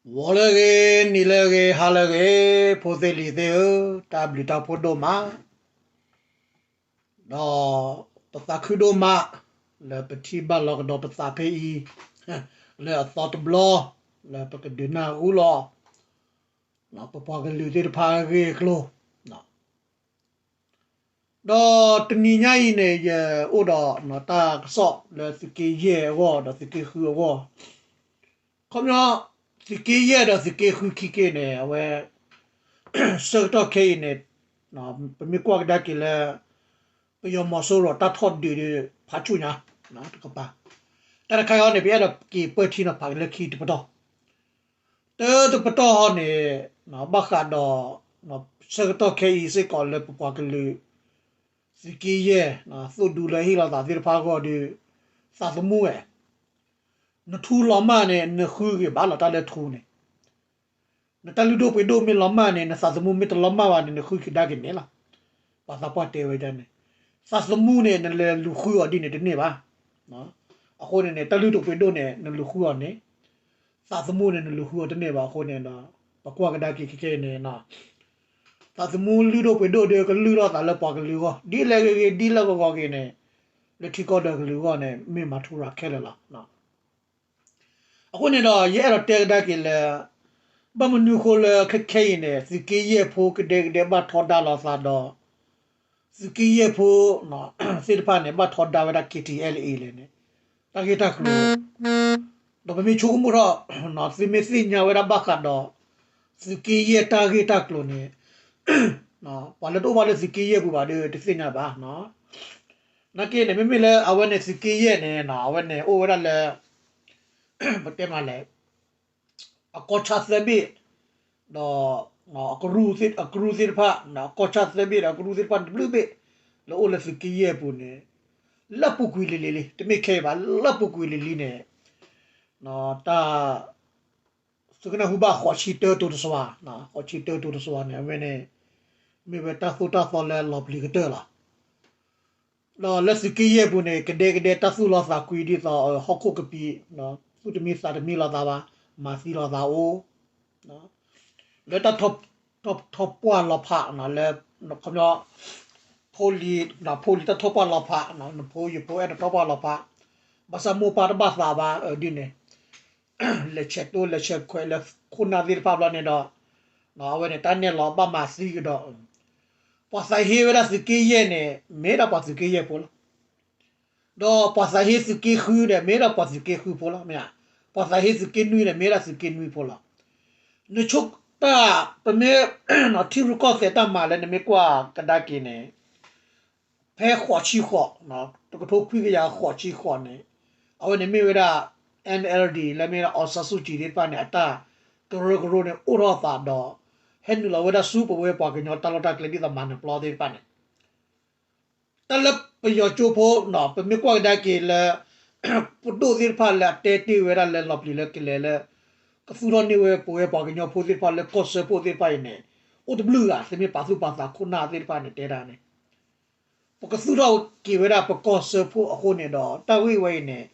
ဂီၤလၢအဂ့ၤ, နံၤလၢအဂ့ၤ, ဟါလၢအဂ့ၤ, ဖိသ့ၣ်လံၤသ့ၣ်ဧၢ, တၢ်ဘျုးတၢ်ဖှိၣ်ဒိၣ်မး, ဒီးပသးခုဒိၣ်မး လၢပထံၣ်ဘၣ်လီၤကဒီးပသးဖဲအံၤ လၢအသီတဘျီ လၢပကဒုးနၢ်ဟူလီၤ ပပှၤကလုာ်သ့ၣ်တဖၣ်အဂ့ၢ်အကျိၤ ဒီးတနံၤညါအံၤန့ၣ် ယအိၣ်ဒီးတၢ်ကစီၣ်လၢသုးက့ယဲၢ်အဂီၢ် ဒီးသုးက့ဃုအဂီၢ်, ခီပညီ သုးက့ယဲၢ်ဒီးသုးက့ဃုခံက့ၤန့ၣ် အဝဲ ဆၢကတီၢ်ခဲအံၤန့ၣ် ပမ့ၢ်ကွၢ်ကဒါက့ၤလၢ ပယီၤမီၤစိရိၤတၢ်ထီၣ်ဒုးဒီး ဖးဆူၣ်ညါ တကပၤ, တၢ်တခါအံၤန့ၣ် ပအဲၣ်ဒိးက့ၤပၢၢ်ထံနီၤဖးက့ၤလၢခံတပတီၢ် တၢ်တပတီၢ်ဟီန့ၣ် ဘၣ်ဃးဒီး ဆၢကတီၢ်ခဲအံၤစ့ၢ်ကီးလၢပပှၤကလုာ် သုးက့ယဲၢ် သိၣ်ဒူလၢဟ့ၣ်လီၤသးသ့ၣ်တဖၣ်အဂီၢ်ဒီး သးသမူဝဲ နထူလီၤမၢ်န့ၣ် နဃုက့ၤဘၣ်လီၤတၢ်လၢထူန့ၣ် နတၢ်လုၢ်ဒိၣ်ပှ့ၤဒိၣ်မ့ၢ်လီၤမၢ်န့ၣ် နသးသမူမ့ၢ်တလီၤမၢ်ဘၣ်န့ၣ် နဃုကဒါက့ၤန့ၣ်လီၤ. ပှၤသးပှၢ်တဲဝဲဒၣ်န့ၣ်, သးသမူန့ၣ် နလဲၤလူၤဃုအီၤဒ်န့ၣ်တန့ၢ်ဘၣ်. အဃိန့ၣ်န့ၣ် တၢ်လုၢ်ဒိၣ်ပှ့ၤဒိၣ်န့ၣ် နလူၤဃုအီၤန့ၣ်, သးသမူန့ၣ် နလူၤဃုအီၤတန့ၢ်ဘၣ်အဃိန့ၣ်ဒီး ပကွၢ်ကဒါက့ၤခဲခဲအံၤန့ၣ် သးသမူလုၢ်ဒိၣ်ပှ့ၤဒိၣ်ဒီးကလုၢ်ထီၣ်သးလၢပှၤကလုာ်အဂီၢ် ဒ်လဲၣ်ဂ့ၤဂ့ၤ ဒ်လၢဂီၤဂီၤဂ့ၤန့ၣ် လၢထံကီၢ်ဒီးကလုာ်အဂီၢ်န့ၣ် မ့ၢ်မၤထူရၤခဲလၢာ်လီၤ. အဃိန့ၣ်ဒီး ယအဲၣ်ဒိးတဲကဒါက့ၤလၢ ဘၣ်မနုၤဃိလၢခဲခဲအံၤန့ၣ် သုးက့ယဲၢ်ဖိကဒဲကဒဲဘၣ်ထီဒါလိာ်သးဒီး သုးက့ယဲၢ်ဖိ သ့ၣ်တဖၣ်န့ၣ် ဘၣ်ထီဒါဝဲဒၣ် KTLA လဲၣ်န့ၣ် တၢ်ဂ့ၢ်တၢ်ကျိၤ ဒီးပမ့ၢ်ဆိကမိၣ်ထီၣ် သုမ့ၢ်သ့ၣ်ညါဝဲဒၣ်ဘၣ်ဃးဒီး သုးက့ယဲၢ်တၢ်ဂ့ၢ်တၢ်ကျိၤန့ၣ် ပှၤလၢတအိၣ်ဘၣ်လၢသုးက့ယဲၢ်ပူၤဘၣ်ဒီး တသ့ၣ်ညါဘၣ်. နာ်က့န့ၣ် မ့မ့ၢ်လၢအဝဲန့ၣ်သုးက့ယဲၢ်န့ၣ် အဝဲန့ၣ်အိၣ်ဝဲဒၣ်လၢ ပတဲမးလဲၣ် အကီၢ်ဆၣ်သၢဘ့ၣ် ဒီး အကရူၢ်သ့ၣ်တဖၣ် အကီၢ်ဆၣ်သၢဘ့ၣ်ဒီးအကရူၢ်သ့ၣ်တဖၣ်န့ၣ်တဘျုးဘ့ၣ် လၢအိၣ်လၢသုးက့ယဲၢ်အပူၤန့ၣ် လၢအပူၤကွံာ်လံၤလံၤလံ တမ့ၢ်ခဲအံၤဘၣ် လၢအပူၤကွံာ်လံၤလံန့ၣ် တၢ် သုကနၢ်ဟူဘၣ်ဃိးဆံတၢတိၤတစွၤ, ဃိးဆံတၢတိၤတစွၤန့ၣ် အဝဲန့ၣ် မ့ၢ်ဝဲတၢ်သိၣ်တၢ်သီလၢလီၤပျံၤကတၢၢ်လီၤ. ဒီးလၢသုးက့ယဲၢ်ပူၤန့ၣ် ကဒဲကဒဲတၢ်သူၣ်လီၤသးကွံဒ်သိးဟီၣ်ခိၣ်ကပံာ် သူၣ်တမံသးတမံလိာ်သးဘၣ်, မၤသံလိာ်သးအိၣ် လၢတၢ်ထီၣ်ပှၢ်လီၤဖးလၢ ခီပညီ ဖိလံၤ ဖိလံၤတၢ်ထီၣ်ပှၢ်လီၤဖး, နဖိယဖိအဲၣ်ဒိးထီၣ်ပှၢ်လီၤဖး, ဘၣ်ဆၣ်မိၢ်ပၢ်တဘၣ်သးဘၣ်ဒ်န့ၣ် လဲၤဆဲးတိလဲၤဆဲးခွဲးလၢခိၣ်နၢ်သ့ၣ်တဖၣ်ဘျီန့ၣ်ဒီး အဝဲန့ၣ် တၢ်နဲၣ်လီၤဘၣ်မၤသံကဒီး ပှၤသးဟ့ဝဲဒၣ်သုးက့ယဲၢ်န့ၣ် မ့ၢ်ဒၣ်ပှၤသုးက့ယဲၢ်ဖိလီၤ. ဒီးပှၤသးဟ့သုးက့ဃုဒီး မ့ၢ်ဒၣ်ပှၤသုးက့ဃုဖိလီၤ. မ့ၢ် ပှၤသးဟ့သုးက့နွံဒီး မ့ၢ်ဒၣ်သုးက့နွံဖိလီၤ. နဆိကမိၣ်တၢ် ပမ့ၢ်ထံရူၢ်ကီၢ်သဲးတၢ်မၤလၢနမ့ၢ်ကွၢ်ကဒါက့ၤန့ၣ် ဖဲဃိးဆံဃိး တကထိခွံကယၤဃိးဆံဃိးန့ၣ် အဝဲန့ၣ်မ့ၢ်ဝဲဒၣ် NLD လၢမ့ၢ်ဒၣ် အောင်ဆန်းစုကြည် သ့ၣ်တဖၣ်န့ၣ် အတၢ်ကရၢကရိန့ၣ် အိၣ်ထီၣ်သးဒီး ဟဲနုာ်လီၤဝဲဒၣ်ဆူပဝဲပှၤကညီတၢ်လီၢ်တၢ်ကျဲဒ်သိးမၤနၢၤပျီသ့ၣ်တဖၣ်န့ၣ် တၢ်လၢပယီၤကၠိဖိ ပမ့ၢ်ကွၢ်ကဒါက့ၤလၢ ပဒိၣ်သ့ၣ်တဖၣ်လၢအတဲတ့ၢ်ဝဲဒၣ်လၢလီၤပျံၤလၢကလဲၤလၢ ကသူၣ်ထီၣ်န့ၢ်ဝဲပဝဲပှၤကညီဖိသ့ၣ်တဖၣ်လၢကီၢ်စၢဖှိၣ်သ့ၣ်တဖၣ်အံၤန့ၣ် အိၣ်တဘျုးဂၤ သုမ့ၢ်ပာ်သူၣ်ပာ်သးခိၣ်နၢ်သ့ၣ်တဖၣ်န့ၣ်တဲဒၣ်န့ၣ် ပကသူၣ်ထီၣ်က့ၤဝဲဒၣ်ပကီၢ်စၢဖှိၣ်အဃိန့ၣ်ဒီး တၢ်ဂ့ၢ်ဝဲအံၤန့ၣ်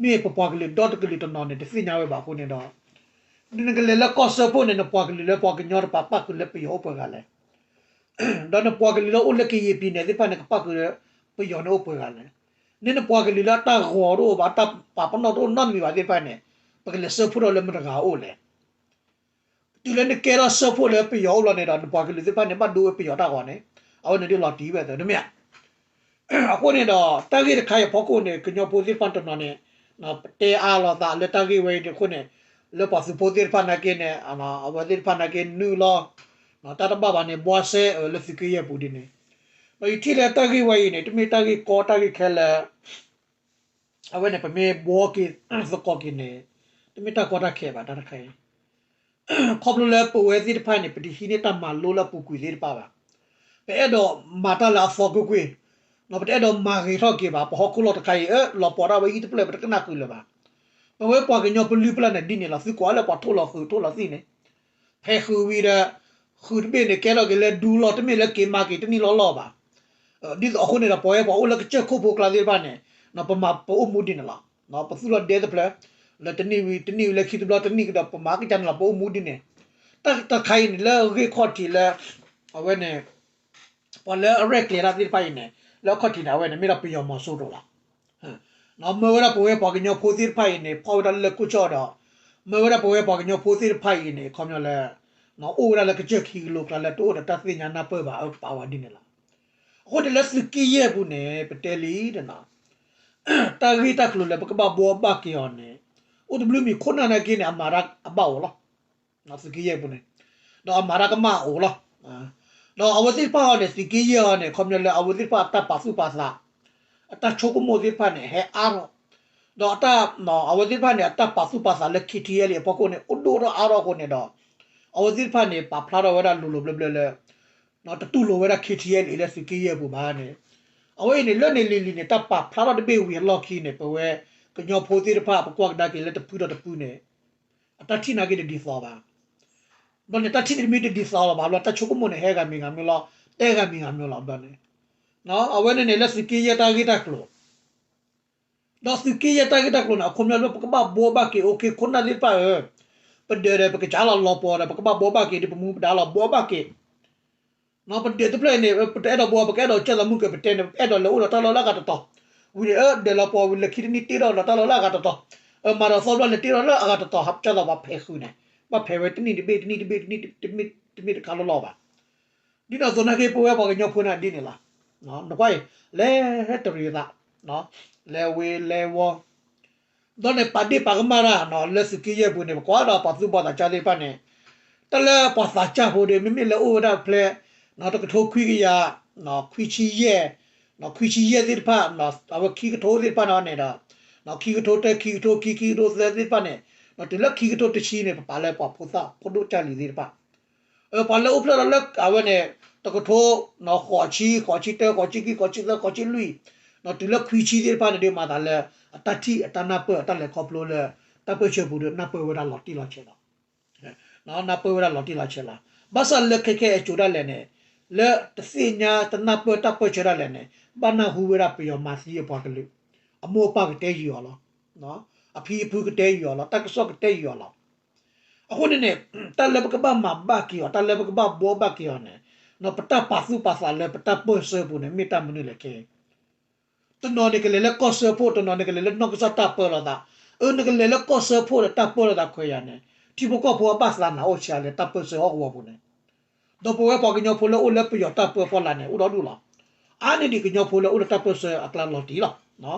မ့ၢ်ပပှၤကလုာ်ဒီတကလုာ်တနီၤန့ၣ် တသ့ၣ်ညါဝဲဘၣ်အဃိန့ၣ်ဒီး နကလဲၤလၢကီၢ်စၢဖှိၣ်န့ၣ် နပှၤကလုာ်လၢပှၤကညီတပၤပၣ်ဃုာ်လၢပယီၤအိၣ်ပှဲၤဂၤလဲၣ်. ဒီးနပှၤကလုာ်လၢအိၣ်လၢကယံာ်ပံၤန့ၣ်သ့ၣ်တဖၣ်န့ၣ် ကပၣ်ဃုာ်လၢပယီၤန့ၣ်အိၣ်ပှဲၤဂၤလဲၣ်. န့ၣ်နပှၤကလုာ်လၢအတၢ်ဂီၤတအိၣ်ဘၣ် တၢ်ပာ်ပနီၣ်တအိၣ်နီတမံၤဘၣ်သ့ၣ်တဖၣ်န့ၣ် ပကလဲၤစၢဖှိၣ်ထီၣ်လၢမတၤတဂၤအအိၣ်လဲၣ်. တုၤလၢနကဲထီၣ်စၢဖှိၣ်လၢပယီၤအိၣ်လီၤန့ၣ်ဒီး နပှၤကလုာ်သ့ၣ်တဖၣ်န့ၣ် ဘၣ်ဒိဝဲပယီၤတၢ်ဂီၤန့ၣ် အဝဲန့ၣ်ဒ်လီၤတံၢ်ဝဲသ့ၣ်တမ့ၢ်ဧါ. အဃိန့ၣ်ဒီး တၢ်ဂ့ၢ်တခါအံၤအဖီခိၣ်န့ၣ် ကညီဖိသ့ၣ်တဖၣ်တနီၤန့ၣ် ပတဲအါလိာ်သးလၢတၢ်ဂ့ၢ်ဝဲအံၤန့ၣ်အဃိန့ၣ် လၢပှၤသုးဖိသ့ၣ်တဖၣ်နာ်က့န့ၣ် အဝဲသ့ၣ်တဖၣ်နာ်က့နုာ်လီၤ တၢ်တဘၣ်ဘၣ်န့ၣ် ဘှါစဲလၢသုးက့ယဲၢ်ပူၤဒ်န့ၣ် ဒီးယထံၣ်လၢတၢ်ဂ့ၢ်ဝဲအံၤန့ၣ် တမ့ၢ်တၢ်ဂ့ၢ်ကီတၢ်ဂ့ၢ်ခဲလၢ အဝဲန့ၣ် ပမ့ၢ်ဘှီက့ၤသကိးက့ၤန့ၣ် တမ့ၢ်တၢ်ကီတၢ်ခဲဘၣ်တၢ်တခါအံၤ ခီဖျိလၢပဝဲသ့ၣ်တဖၣ်န့ၣ် ပတဟံးန့ၢ်တၢ်မၤလိလၢအပူၤကွံာ်သ့ၣ်တဖၣ်ဘၣ်. ပအဲၣ်ဒိးမၤတၢ်လၢအသီကွ့ၢ်ကွ့ၢ်, ပတအဲၣ်ဒိးမၤဂ့ၤထီၣ်က့ၤဘၣ် ပဟီၣ်ခိၣ်လီၢ်တခါအံၤ အၢ လီၤပှီၢ်တၢ်ဝဲအံၤတဖျၢၣ် ပတကနၣ်ဃုာ်လၢၤဘၣ်. ပဝဲပှၤကညီပလုၢ်ပလၢ်န့ၣ်ဒ်န့ၣ်လီၤ သုကွၢ်လၢပှၤထိၣ်လီၤဃုာ်ထိၣ်လီၤသံၣ်န့ၣ် ဖဲဃုာ်ဝံၤဒီး ဃုာ်တဘ့ၣ်န့ၣ် ကဲထီၣ်က့ၤလၢဒူလီၤ တမ့ၢ်လၢက့ၤမၤက့ၤတနံၣ်လီၤလီၤဘၣ်. ဒ်သိးအဃိန့ၣ်ဒီး ပဝဲပှၤအိၣ်လၢကစၢၢ်ခိၣ်ဖိကျါသ့ၣ်တဖၣ်န့ၣ် ပမၤပအိၣ်မူဒ်န့ၣ်လီၤ. ပသူၣ်လီၤဒဲတဖျၢၣ် လၢတနံၣ်ဝံၤတနံၣ်ဝံၤ လၢခံတဘျီတနံၣ်ကဒီး ပမၤကစၢ်န့ၣ်လီၤ ပအိၣ်မူဒ်န့ၣ်, တၢ်တခါအံၤန့ၣ် လၢအဂ့ၢ်ခီၣ်ထံးလၢ အဝဲန့ၣ် ပှၤလၢအရဲၣ်ကျဲၤတၢ်သ့ၣ်တဖၣ်အံၤန့ၣ် လၢအခီၣ်ထံးန့ၣ် အဝဲန့ၣ် မ့ၢ်ဒၣ်ပယီၤမီၤစိရိၤလီၤ. မၢဝဲဒၣ်ပဝဲပှၤကညီဖိသ့ၣ်တဖၣ်အံၤန့ၣ် ဖီၣ်ဝဲဒၣ်လၢကိၢ်ကၠီၣ်ဒီး မၢဝဲဒၣ်ပဝဲပှၤကညီဖိသ့ၣ်တဖၣ်အံၤန့ၣ် ခီပညီလၢ အိၣ်ဝဲဒၣ်လၢကစၢၢ်ခံကလိကျါလၢတအိၣ်ဒီးတၢ်သ့ၣ်ညါနၢ်ပၢၢ်ဘၣ် အကပာ်ဝဲဒ်န့ၣ်လီၤ. အဃိန့ၣ်လၢသုးက့ယဲၢ်ပူၤန့ၣ် ပတဲလံဒီး တၢ်ဂ့ၢ်တၢ်ကျိၤလၢပကဘၣ်ဘှီဘၣ်က့ၤအီၤန့ၣ် အိၣ်တဘျုးမံၤခိၣ်နၢ်နာ်က့န့ၣ် အမၤတၢ်အဘၣ်အိၣ်လီၤ. သုးက့ယဲၢ်ပူၤန့ၣ် ဒီးအမၤတၢ်ကမၣ်အိၣ်လီၤ. ဒီးအဝဲသ့ၣ်တဖၣ်အီၤန့ၣ် သုးက့ယဲၢ်အီၤန့ၣ် ခီပညီလၢအဝဲသ့ၣ်တဖၣ်အတၢ်ပာ်သူၣ်ပာ်သး အတၢ်ဆိကမိၣ်သ့ၣ်တဖၣ်န့ၣ် ဟဲအါထီၣ် ဒီးအတၢ် အဝဲသ့ၣ်တဖၣ်န့ၣ် အတၢ်ပာ်သူၣ်ပာ်သးလၢ K T L A အဖီခိၣ်န့ၣ် အိၣ်ဒိၣ်ထီၣ်အါထီၣ်အဃိန့ၣ်ဒီး အဝဲသ့ၣ်တဖၣ်န့ၣ် ပာ်ဖျါထီၣ်ဝဲဒၣ်လိၤလိၤဘျၢဘျၢလၢ တတူၢ်လိာ်ဝဲဒၣ် K T L A လၢသုးက့ယဲၢ်ပူၤဘၣ်န့ၣ်, အဝဲအံၤန့ၣ် လၢန့ၣ်လံၤလံၤန့ၣ် တၢ်ပာ်ဖျါထီၣ်တဘ့ၣ်ဝံၤအလီၢ်ခံန့ၣ် ပဝဲကညီဖိသ့ၣ်တဖၣ် ပကွၢ်ကဒါက့ၤလၢတဖုဒီးတဖုန့ၣ် အတၢ်ထံၣ်နာ်က့တဒ်သိးဘၣ်. ဘျီန့ၣ် တၢ်ထံၣ်န့ၣ်တမ့ၢ်တဒ်သိးလီၤဘၣ်, ဘျီတၢ်ဆိကမိၣ်န့ၣ် ဟဲဂၤမံၤဂၤမံၤလီၤ, တဲဂၤမံၤဂၤမံၤလီၤ ဘျီန့ၣ် အဝဲန့ၣ်န့ၣ် လၢသုးက့ယဲၢ်တၢ်ဂ့ၢ်တၢ်ကျိၤ ဒီးသုးက့ယဲၢ်တၢ်ဂ့ၢ်တၢ်ကျိၤန့ၣ် အခီပညီလၢပကဘၣ်ဘှီဘၣ်က့ၤ အိၣ်က့ၤခိၣ်နၢ်သ့ၣ်တဖၣ်ဧၢ, ပဒၢးဒီးပကစၢ်လီၤလီၤပှီၤဒီး ပကဘၣ်ဘှီဘၣ်က့ၤဒီး ပမူပဒါလီၤဘှီဘၣ်က့ၤ ပဒၢးတဖျၢၣ်အံၤန့ၣ် ပတအဲၣ်ဒိးဘှီ ပကအဲၣ်ဒိးကၢ်သးမုၢ်ကၢၤ ပတဲန့ၣ် ပအဲၣ်ဒိးလဲၤအိၣ်ဒီးတၢ်လီၢ်လၢအဂၤတတီၤ, ဝံၤန့ၣ် ဒၢးလီၤပှီၤဝံၤ လၢခံတနံၣ်တ့ထီၣ်ဒီးတၢ်လီၢ်လၢအဂၤတတီၤ, မၤဒီးသီဘျီလဲၤတ့ထီၣ်လၢအဂၤတတီၤ ကၢ်သးပှၤဖဲးဃုာ်န့ၣ်, ဘၣ်ဖဲးဝဲတနံၣ်တဘ့ၣ် တနံၣ်တဘ့ၣ် တနံၣ်တမ့ၢ်တခါလီၤလီၤဘၣ်. ဒ်န့ၣ်အသိးနာ်က့ ပဝဲပှၤကညီဖိန့ၣ်ဒ်န့ၣ်လီၤ. နကွၢ်အံၤ လဲၤတရံးသး, လဲၤဝ့ၤလဲၤဝီၤ, ဒီးန့ၣ် ပာ်ဒ့ၣ်ပာ်ကမၣ်တၢ် လၢသုးက့ယဲၢ်ပူၤန့ၣ် ပကွၢ်ဒီးပှၤသူၣ်ဘီၣ်သးစၢ်သ့ၣ်တဖၣ်န့ၣ်, တၢ်လၢပှၤသးစၢ်ဖိဒီး မ့မ့ၢ်လၢအိၣ်ဝဲဒၣ်ဖဲ တကထိခွံကယၤ ခွံဆံယဲၢ်, ခွံဆံယဲၢ်သ့ၣ်တဖၣ်, အဝဲခံကထိသ့ၣ်တဖၣ်န့ၣ်ဒီး ခံကထိတၢ ခံကထိခံ ခံကထိသၢသ့ၣ်တဖၣ်န့ၣ်, တုၤလၢခံကထိတဆံန့ၣ် ပပာ်လၢပှၤဖိသၣ်ဖိဒိၣ်ကၢ်လံၤသ့ၣ်တဖၣ် ပှၤလၢအိၣ်ဖျဲၣ်ထီၣ်လၢအဝဲန့ၣ် တကထိ ဃိးဆံ ဃိးဆံတၢ ဃိးဆံခံ ဃိးဆံသၢ ဃိးဆံလွံၢ်, တုၤလၢခွံဆံသ့ၣ်တဖၣ်န့ၣ်ဒီး မၤသးလၢ အတၢ်ထံၣ်အတၢ်နၢ်ပၢၢ်အတၢ်လဲၤခီဖျိလၢ တၢ်ပၢၢ်ဆၢပူၤဒီး နၢ်ပၢၢ်ဝဲဒၣ်လီၤတံၢ်လီၤဆဲးလီၤ. နၢ်ပၢၢ်ဝဲဒၣ်လီၤတံၢ်လီၤဆဲးလီၤ. ဘၣ်ဆၣ်လၢခဲခဲအံၤကၠိဒၣ်လဲာ်န့ၣ်, လၢတသ့ၣ်ညါတနၢ်ပၢၢ်တၢ်ပၢၢ်ဆၢဒၣ်လဲာ်န့ၣ်, ဘၣ်နၢ်ဟူဝဲဒၣ်ပယီၤမၤသံအပှၤကလုာ်, အမိၢ်အပၢ်ကတဲဃုာ်အီၤလီၤ. အဖံအဖုကတဲဃုာ်အီၤလီၤ, တၢ်ကစီၣ်ကတဲဃုာ်အီၤလီၤ. အဃိန့ၣ်န့ၣ်, တၢ်လၢပကဘၣ်မၤဘၣ်က့ၤအီၤ, တၢ်လၢပကဘၣ်ဘှီဘၣ်က့ၤအီၤန့ၣ်, ပတၢ်ပာ်သူၣ်ပာ်သးလၢပတၢ်ပၢၢ်ဆၢပူၤန့ၣ် မ့ၢ်တၢ်မနုၤလဲၣ်ခဲအံၤ. တနီၤန့ၣ်ကလဲၤလၢကီၢ်စၢဖှိၣ်, တနီၤန့ၣ်ကလဲၤလၢနီၢ်ကစၢ်တၢ်ပၢလီၤသး. အၢ နကလဲၤလၢကီၢ်စၢဖှိၣ်ဒီးတၢ်ပၢလီၤသးခွဲးယာ်န့ၣ်, ထံဖိကီၢ်ဖိအဘၣ်သးနၤအိၣ်ဆံးအါလဲၣ်တၢ်ပၢၢ်ဆၢဟီၣ်ကဝီၤပူၤန့ၣ်, ဒီးပဝဲပှၤကညီဖိလၢအိၣ်လၢပယီၤတၢ်ပၢအဖီလာ်န့ၣ် အိၣ်ဒီဒူၣ်လီၤ. အါန့ၢ်ဒံးကညီဖိလၢအိၣ်လၢတၢ်ပၢၢ်ဆၢအကျါလီၤတံၢ်လီၤ.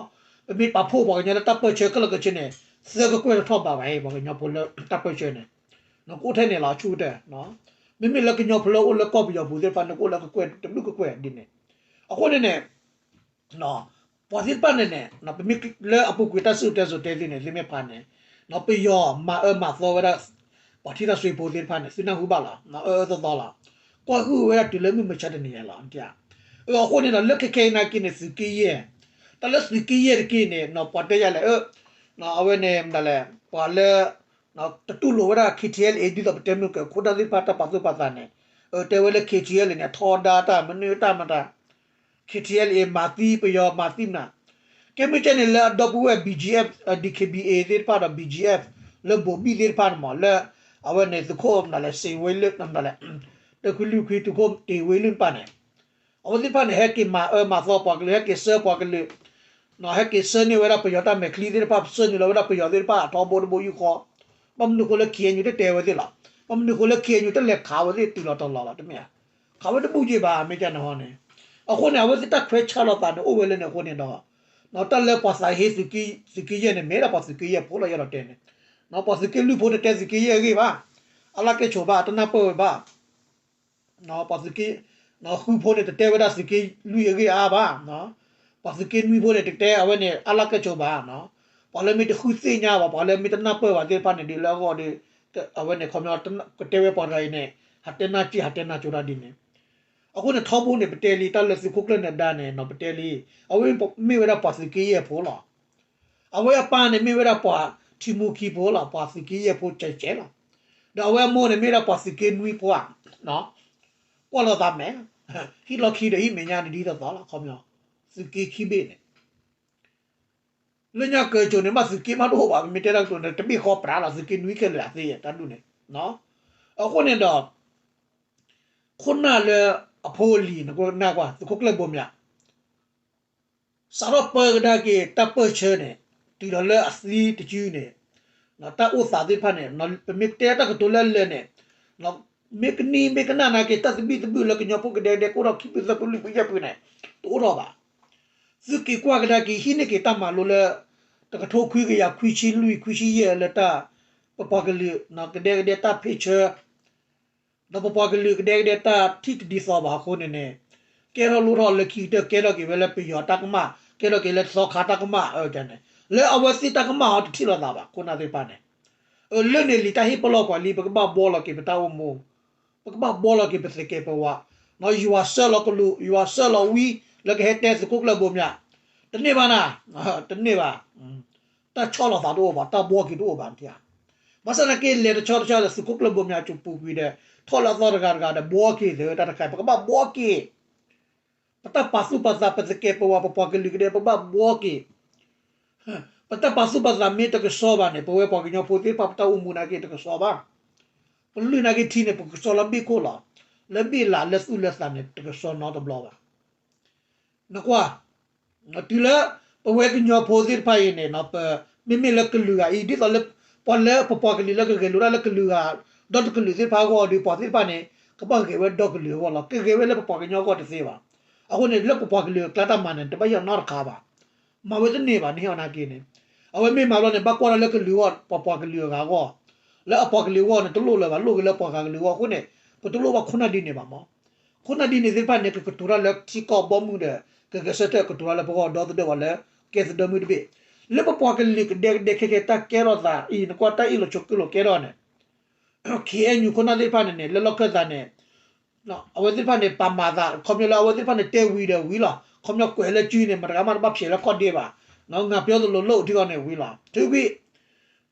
ပမ့ၢ်ပာ်ဖှိၣ်ပှၤကညီလၢတၢ်ပၢၢ်ဆၢခဲလၢာ်ခဲဆ့န့ၣ်, သၢကကွဲၢ်တထီၣ်ဘးဘၣ်အံၤ ပှၤကညီဖိလၢတၢ်ပၢၢ်ဆၢန့ၣ်, နကအိၣ်ထဲန့ၣ်လီၤ အဆူၣ်ကတၢၢ်. မ့မ့ၢ်လၢကညီဖိလၢအိၣ်လၢကီၢ်ပယီၤပူၤသ့ၣ်တဖၣ် နကအိၣ်လၢကကွဲၢ်တဘျုးကကွဲၢ်ဒ်န့ၣ်. အဃိန့ၣ်န့ၣ် ပှၤသ့ၣ်တဖၣ်န့ၣ်န့ၣ် ပမ့ၢ်လၢအပူၤကွံာ်တၢ်စံၣ်တဲစိၤတဲသ့န့ၣ် သုမ့ၢ်ဖးန့ၣ်, ပယီၤမၤအၢမၤသီဝဲဒၣ် ပှၤထံၣ်တၢ်စွ့ဖိသ့ၣ်တဖၣ်န့ၣ် သုနၢ်ဟူဘၣ်လီၤ, အၢအၢသီသီလီၤ. ကွၢ်ဟုၣ်ဝဲဒၣ်တုၤလၢမုၢ်မဆါတနံၤညါလီၤ. အဃိန့ၣ်ဒီး လၢခဲခဲအံၤနာ်က့န့ၣ် သုးက့ယဲၢ်, တၢ်လၢသုးက့ယဲၢ်တက့ၢ်န့ၣ် ပှၤတဲယၤလဲၣ်, အဝဲန့ၣ် မတၤလဲၣ် ပှၤလၢ တတူၢ်လိာ်ဝဲဒၣ် K T L A ဒ်သိးပတဲမုၢ်ကၢၤ ခိၣ်နၢ်သ့ၣ်တဖၣ်တၢ်ပာ်သူၣ်ပာ်သးန့ၣ်, တဲဝဲလၢ K T L A န့ၣ် ထီဒါတၢ်မနုၤတၢ်မတၤ K T L A မၤသံပယီၤမၤသံမနၤ, ကဲမ့ၢ်ကဲန့ၣ်လၢအဒီပုၢ်ဝဲၢ် B G F, D K B A သ့ၣ်တဖၣ်ဒီး B G F လၢဘိၤဘံၣ်သ့ၣ်တဖၣ်န့ၣ်မး လၢ အဝဲန့ၣ်သုးခိၣ်မနုၤလဲၣ် စ့ဝ့လၢ မနုၤလဲၣ် တခွံလွံၢ်ခွံသုးခိၣ်တ့ၢ်ဝ့လၢတဖၣ်န့ၣ်, အဝဲသ့ၣ်တဖၣ်န့ၣ် ဟဲက့ၤမၤအၢမၤသီပှၤကလုာ် ဟဲက့ၤဆှၢပှၤကလုာ် ဟဲက့ၤဆှၢန့ၢ်ဝဲဒၣ်ပယီၤတၢ်မဲာ်ချံသ့ၣ်တဖၣ် ဆှၢနုာ်လီၤဝဲဒၣ်ပယီၤသ့ၣ်တဖၣ်အထီဘိတဘိယူၢ်ဃီ, ဘၣ်မနုၤဃိလၢ K N U တတဲဝဲသ့ၣ်လီၤ. ဘၣ်မနုၤဃိလၢ K N U တလဲၤခးဝဲသ့ၣ်တုၤလီၤတီၤလီၤလီၤ တမ့ၢ်ဧါ. ခးဝဲတဘူၣ်က့ဘၣ် မ့ၢ်ကန့ၣ်ဟီန့ၣ်, အဃိန့ၣ် အဝဲသ့ၣ်တၢ်ခွဲးဆါလိာ်သးန့ၣ် အိၣ်ဝဲလၢန့ၣ်အဃိန့ၣ်ဒီး, တၢ်လၢပှၤသးဟ့သုးက့ယဲၢ်န့ၣ် မ့ၢ်ဒၣ်ပှၤသုးက့ယဲၢ်ဖိလီၤ ယအဲၣ်ဒိးတဲန့ၣ်, ပှၤသုးက့လွံၢ်ဖိတတဲသုးက့ယဲၢ်အဂ့ၢ်ဘၣ်, အလၢကဲၣ်ဆိးဘၣ် တနၢ်ပၢၢ်ဝဲဘၣ် ပှၤသုးက့ဃုဖိန့ၣ် တတဲဝဲဒၣ်သုးက့လွံၢ်အဂ့ၢ်အါဘၣ်, ပှၤသုးက့နွံဖိန့ၣ် တတဲအဝဲန့ၣ် အလၢကဲၣ်ဆိးဘၣ်, ပှၤလၢမ့ၢ်တဃုသ့ၣ်ညါဘၣ် ပှၤလၢမ့ၢ်တနၢ်ပၢၢ်ဘၣ်သ့ၣ်တဖၣ်န့ၣ် ဒ်လၢအဂီၢ်ဒီး အဝဲန့ၣ်ခီပညီ ကတဲဝဲပှၤတဂၤအံၤန့ၣ် ဟးတဲနၢ်စ့ၢ် ဟးတဲနၢ်ကၠိတၢ်ဒ်န့ၣ်, အဃိန့ၣ် ထီဘိန့ၣ် ပတဲလံ တၢ်လၢသုးခိၣ်ကျၢၢ်နၢၤဒါန့ၣ် ပတဲလံ, အဝဲမ့ၢ်ဝဲဒၣ်ပှၤသုးက့ယဲၢ်ဖိလီၤ. အဝဲအပၢ်န့ၣ်မ့ၢ်ဝဲဒၣ်ပှၤထံမူခံဖိလီၤ, ပှၤသုးက့ယဲၢ်ဖိကဲးကဲးလီၤ. ဒီးအဝဲအမိၢ်န့ၣ်မ့ၢ်ဝဲဒၣ်ပှၤသုးက့နွံဖိဧါ, ကွၢ်လိာ်သးမဲာ်, ဟံၣ်လီၢ်ခံဒီးဟံၣ်မဲာ်ညါန့ၣ်ဒ်သိးသိးလီၤ ခီပညီ, သုးက့ခံဘ့ၣ်န့ၣ် လၢညါကၢၤကိၤန့ၣ် ဘၣ်သုးက့မးတအိၣ်ဘၣ်, ပမ့ၢ်တဲတၢ်ကတိၤန့ၣ် တဘ့ၣ်ဃီပြးလီၤ, သုးက့နွံခဲလၢာ်အသ့တၢ်ဒူၣ်န့ၣ်. အဃိန့ၣ်ဒီး ခိၣ်နၢ်လၢအဖိအလံၤ နကွၢ် သုးခိၣ်ကျၢၢ်ဘိမၠး စးထီၣ်ပၢကဒါက့ၤတၢ်ပၢၢ်ဆၢန့ၣ် တုၤလီၤလၢအသံတစုန့ၣ်, တၢ်အိၣ်သးသ့ၣ်တဖၣ်န့ၣ် ပမ့ၢ်တဲတၢ်ကတိၤလၢအလၢာ်န့ၣ်, မ့ၢ်ကနံၤမ့ၢ်ကနၣ်နာ်က့ၤ တၢ်သဘံၣ်သဘုၣ်လၢကညီဖိကဒဲကဒဲကအိၣ်ထီၣ်ခံဖုသၢဖုလွံၢ်ဖုယဲၢ်ဖုန့ၣ် တအိၣ်ထီၣ်ဘၣ်. သုးက့ၤကွၢ်ကဒါက့ၤဟံးန့ၢ်က့ၤတၢ်မၤလိလၢ တကထိခွံကယၤခွံဆံလွံၢ်ခွံဆံယဲၢ်လၢတၢ် ပပှၤကလုာ်ကဒဲကဒဲတၢ်ဖ့ၣ်ဆၢ ဒီးပပှၤကလုာ်ကဒဲကဒဲတၢ်ထံၣ်တဒ်သိးဘၣ်အဃိန့ၣ်န့ၣ်, ကဲထီၣ်လိၣ်ထီၣ်လၢခံကတၢၢ် ကဲထီၣ်က့ၤဝဲလၢပယီၤတၢ်ကမၣ်, ကဲထီၣ်က့ၤလၢသီခါတၢ်ကမၣ်အန့ၣ်, လၢအဝဲသ့ၣ်တၢ်ကမၣ်အီၤတထံၣ်လိာ်သးဘၣ် ခိၣ်နၢ်သ့ၣ်တဖၣ်န့ၣ်. လၢန့ၣ်လံာ်တၢ်ဟ့ၣ်ပလီၢ်ပှၤလံ ပကဘၣ်ဘှီလီၤက့ၤပတၢ်အိၣ်မူ, ပကဘၣ်ဘှီလီၤက့ၤပသကဲးပဝး, ယွၤဆှၢလီၤကလူး ယွၤဆှၢလီၤဝံ လၢကဟဲတဲသုးခိၣ်ကျၢၢ်ဘိမၠး, တန့ၢ်ဘၣ်နၤ, တန့ၢ်ဘၣ်. တၢ်ဆီၣ်လီၤသးတအိၣ်ဘၣ်, တၢ်ဘှီက့ၤတအိၣ်ဘၣ်ဧါ. ဘၣ်ဆၣ်သနာ်က့ လဲၤတဆီတဆီဒီးသုးခိၣ်ကျၢၢ်ဘိမၠးကၠိပူၤကွံာ်ဒီး ထီၣ်လၢအသီတဂၤတဂၤဒီး ဘှီက့ၤသ့ဝဲတၢ်တခါ ပကဘၣ်ဘှီက့ၤ ပတၢ်ပာ်သူၣ်ပာ်သး ပသကဲးပဝး ပပှၤကလုာ်ကဒဲ ပဘၣ်ဘှီက့ၤ. ပတၢ်ပာ်သူၣ်ပာ်သးမ့ၢ်တကဆှီဘၣ်န့ၣ် ပဝဲပှၤကညီဖိသ့ၣ်တဖၣ် ပတၢ်အိၣ်မူနာ်က့တကဆှီဘၣ်. ပလုၢ်နာ်က့ထံန့ၣ် ပကဆှီလၢဘ့ၣ်ခိၣ်လီၤ. လၢဘ့ၣ်လးလၢသူၣ်လၢသးန့ၣ် တကဆှီနီတဘျီဘၣ်. နကွၢ်, တုၤလၢ ပဝဲကညီဖိသ့ၣ်တဖၣ်အံၤန့ၣ် ပမ့မ့ၢ်လၢကလုာ်ဂၤအံၤ ဒ်သိးလၢ ပှၤလၢပပှၤကလုာ်လၢကဂဲၤလိာ်တၢ်လၢကလုာ်ဂၤ ဒီတကလုာ်သ့ၣ်တဖၣ်အဂီၢ်ဒီး ပှၤသ့ၣ်တဖၣ်န့ၣ် ကဘၣ်ဂဲၤဝဲဒီကလုာ်အဂီၢ်လီၤ. ကဂဲၤဝဲလၢပပှၤကညီအဂီၢ်တသ့ဘၣ်. အဃိန့ၣ် လၢပပှၤကလုာ်အကျါတၢ်မၤန့ၣ် တဘၣ်ယီၢ်နီတခါဘၣ်. မၤဝဲတန့ၢ်ဘၣ် နဟ့ၣ်အီၤနာ်က့န့ၣ်. အဝဲမ့ၢ်မၤဘျီန့ၣ် ဘၣ်ကွၢ်တၢ်လၢကလုာ်အဂီၢ် ပပှၤကလုာ်အဂၤအဂီၢ်, လၢအပှၤကလုာ်အဂီၢ်န့ၣ် တလိၣ်လၢၤဘၣ် လိၣ်ဂ့ၤလၢပှၤဂၤကလုာ်အဂီၢ်အဃိန့ၣ် ပတလိၣ်ဘၣ်ခိၣ်နၢ်ဒ်န့ၣ်ဘၣ်မး. ခိၣ်နၢ်ဒ်န့ၣ်သ့ၣ်တဖၣ်န့ၣ် ကကတိၤတၢ်လၢထံကီၢ်ဘီမုၢ်ဒီး ကဂဲၤဆၢထၢၣ်ကတိၤတၢ်လၢပဂီၢ်ဒီသဒၢဝဲလၢ ကဲသဒၢမုၢ်တဘ့ၣ်. လၢပပှၤကလုာ်ကဒဲကဒဲခဲကဲတၢ်ကဲထီၣ်သးအံၤ နကွၢ်တၢ်အ့ၣ်လိာ်ဆိးက့လိာ်ကဲထီၣ်န့ၣ် ခ့ၣ်အဲၣ်ယူၣ် ခိၣ်နၢ်သ့ၣ်တဖၣ်န့ၣ်န့ၣ် လၢလီၢ်ခၢၣ်သးန့ၣ် အဝဲသ့ၣ်တဖၣ်န့ၣ် ပာ်မၤသး ခီပညီလၢအဝဲသ့ၣ်တဖၣ်န့ၣ် တဲဝံၤဒီးဝံၤလီၤ. ခီပညီကွဲးလၢစုန့ၣ် မတၤဂၤမးတဘၣ်ဖျဲးလၢခီၣ်ဒ့ဘၣ်. ငါပျီသလိၤလိၣ်ထံဂီၢ်န့ၣ်ဝံၤလီၤ. ထုးကွံာ်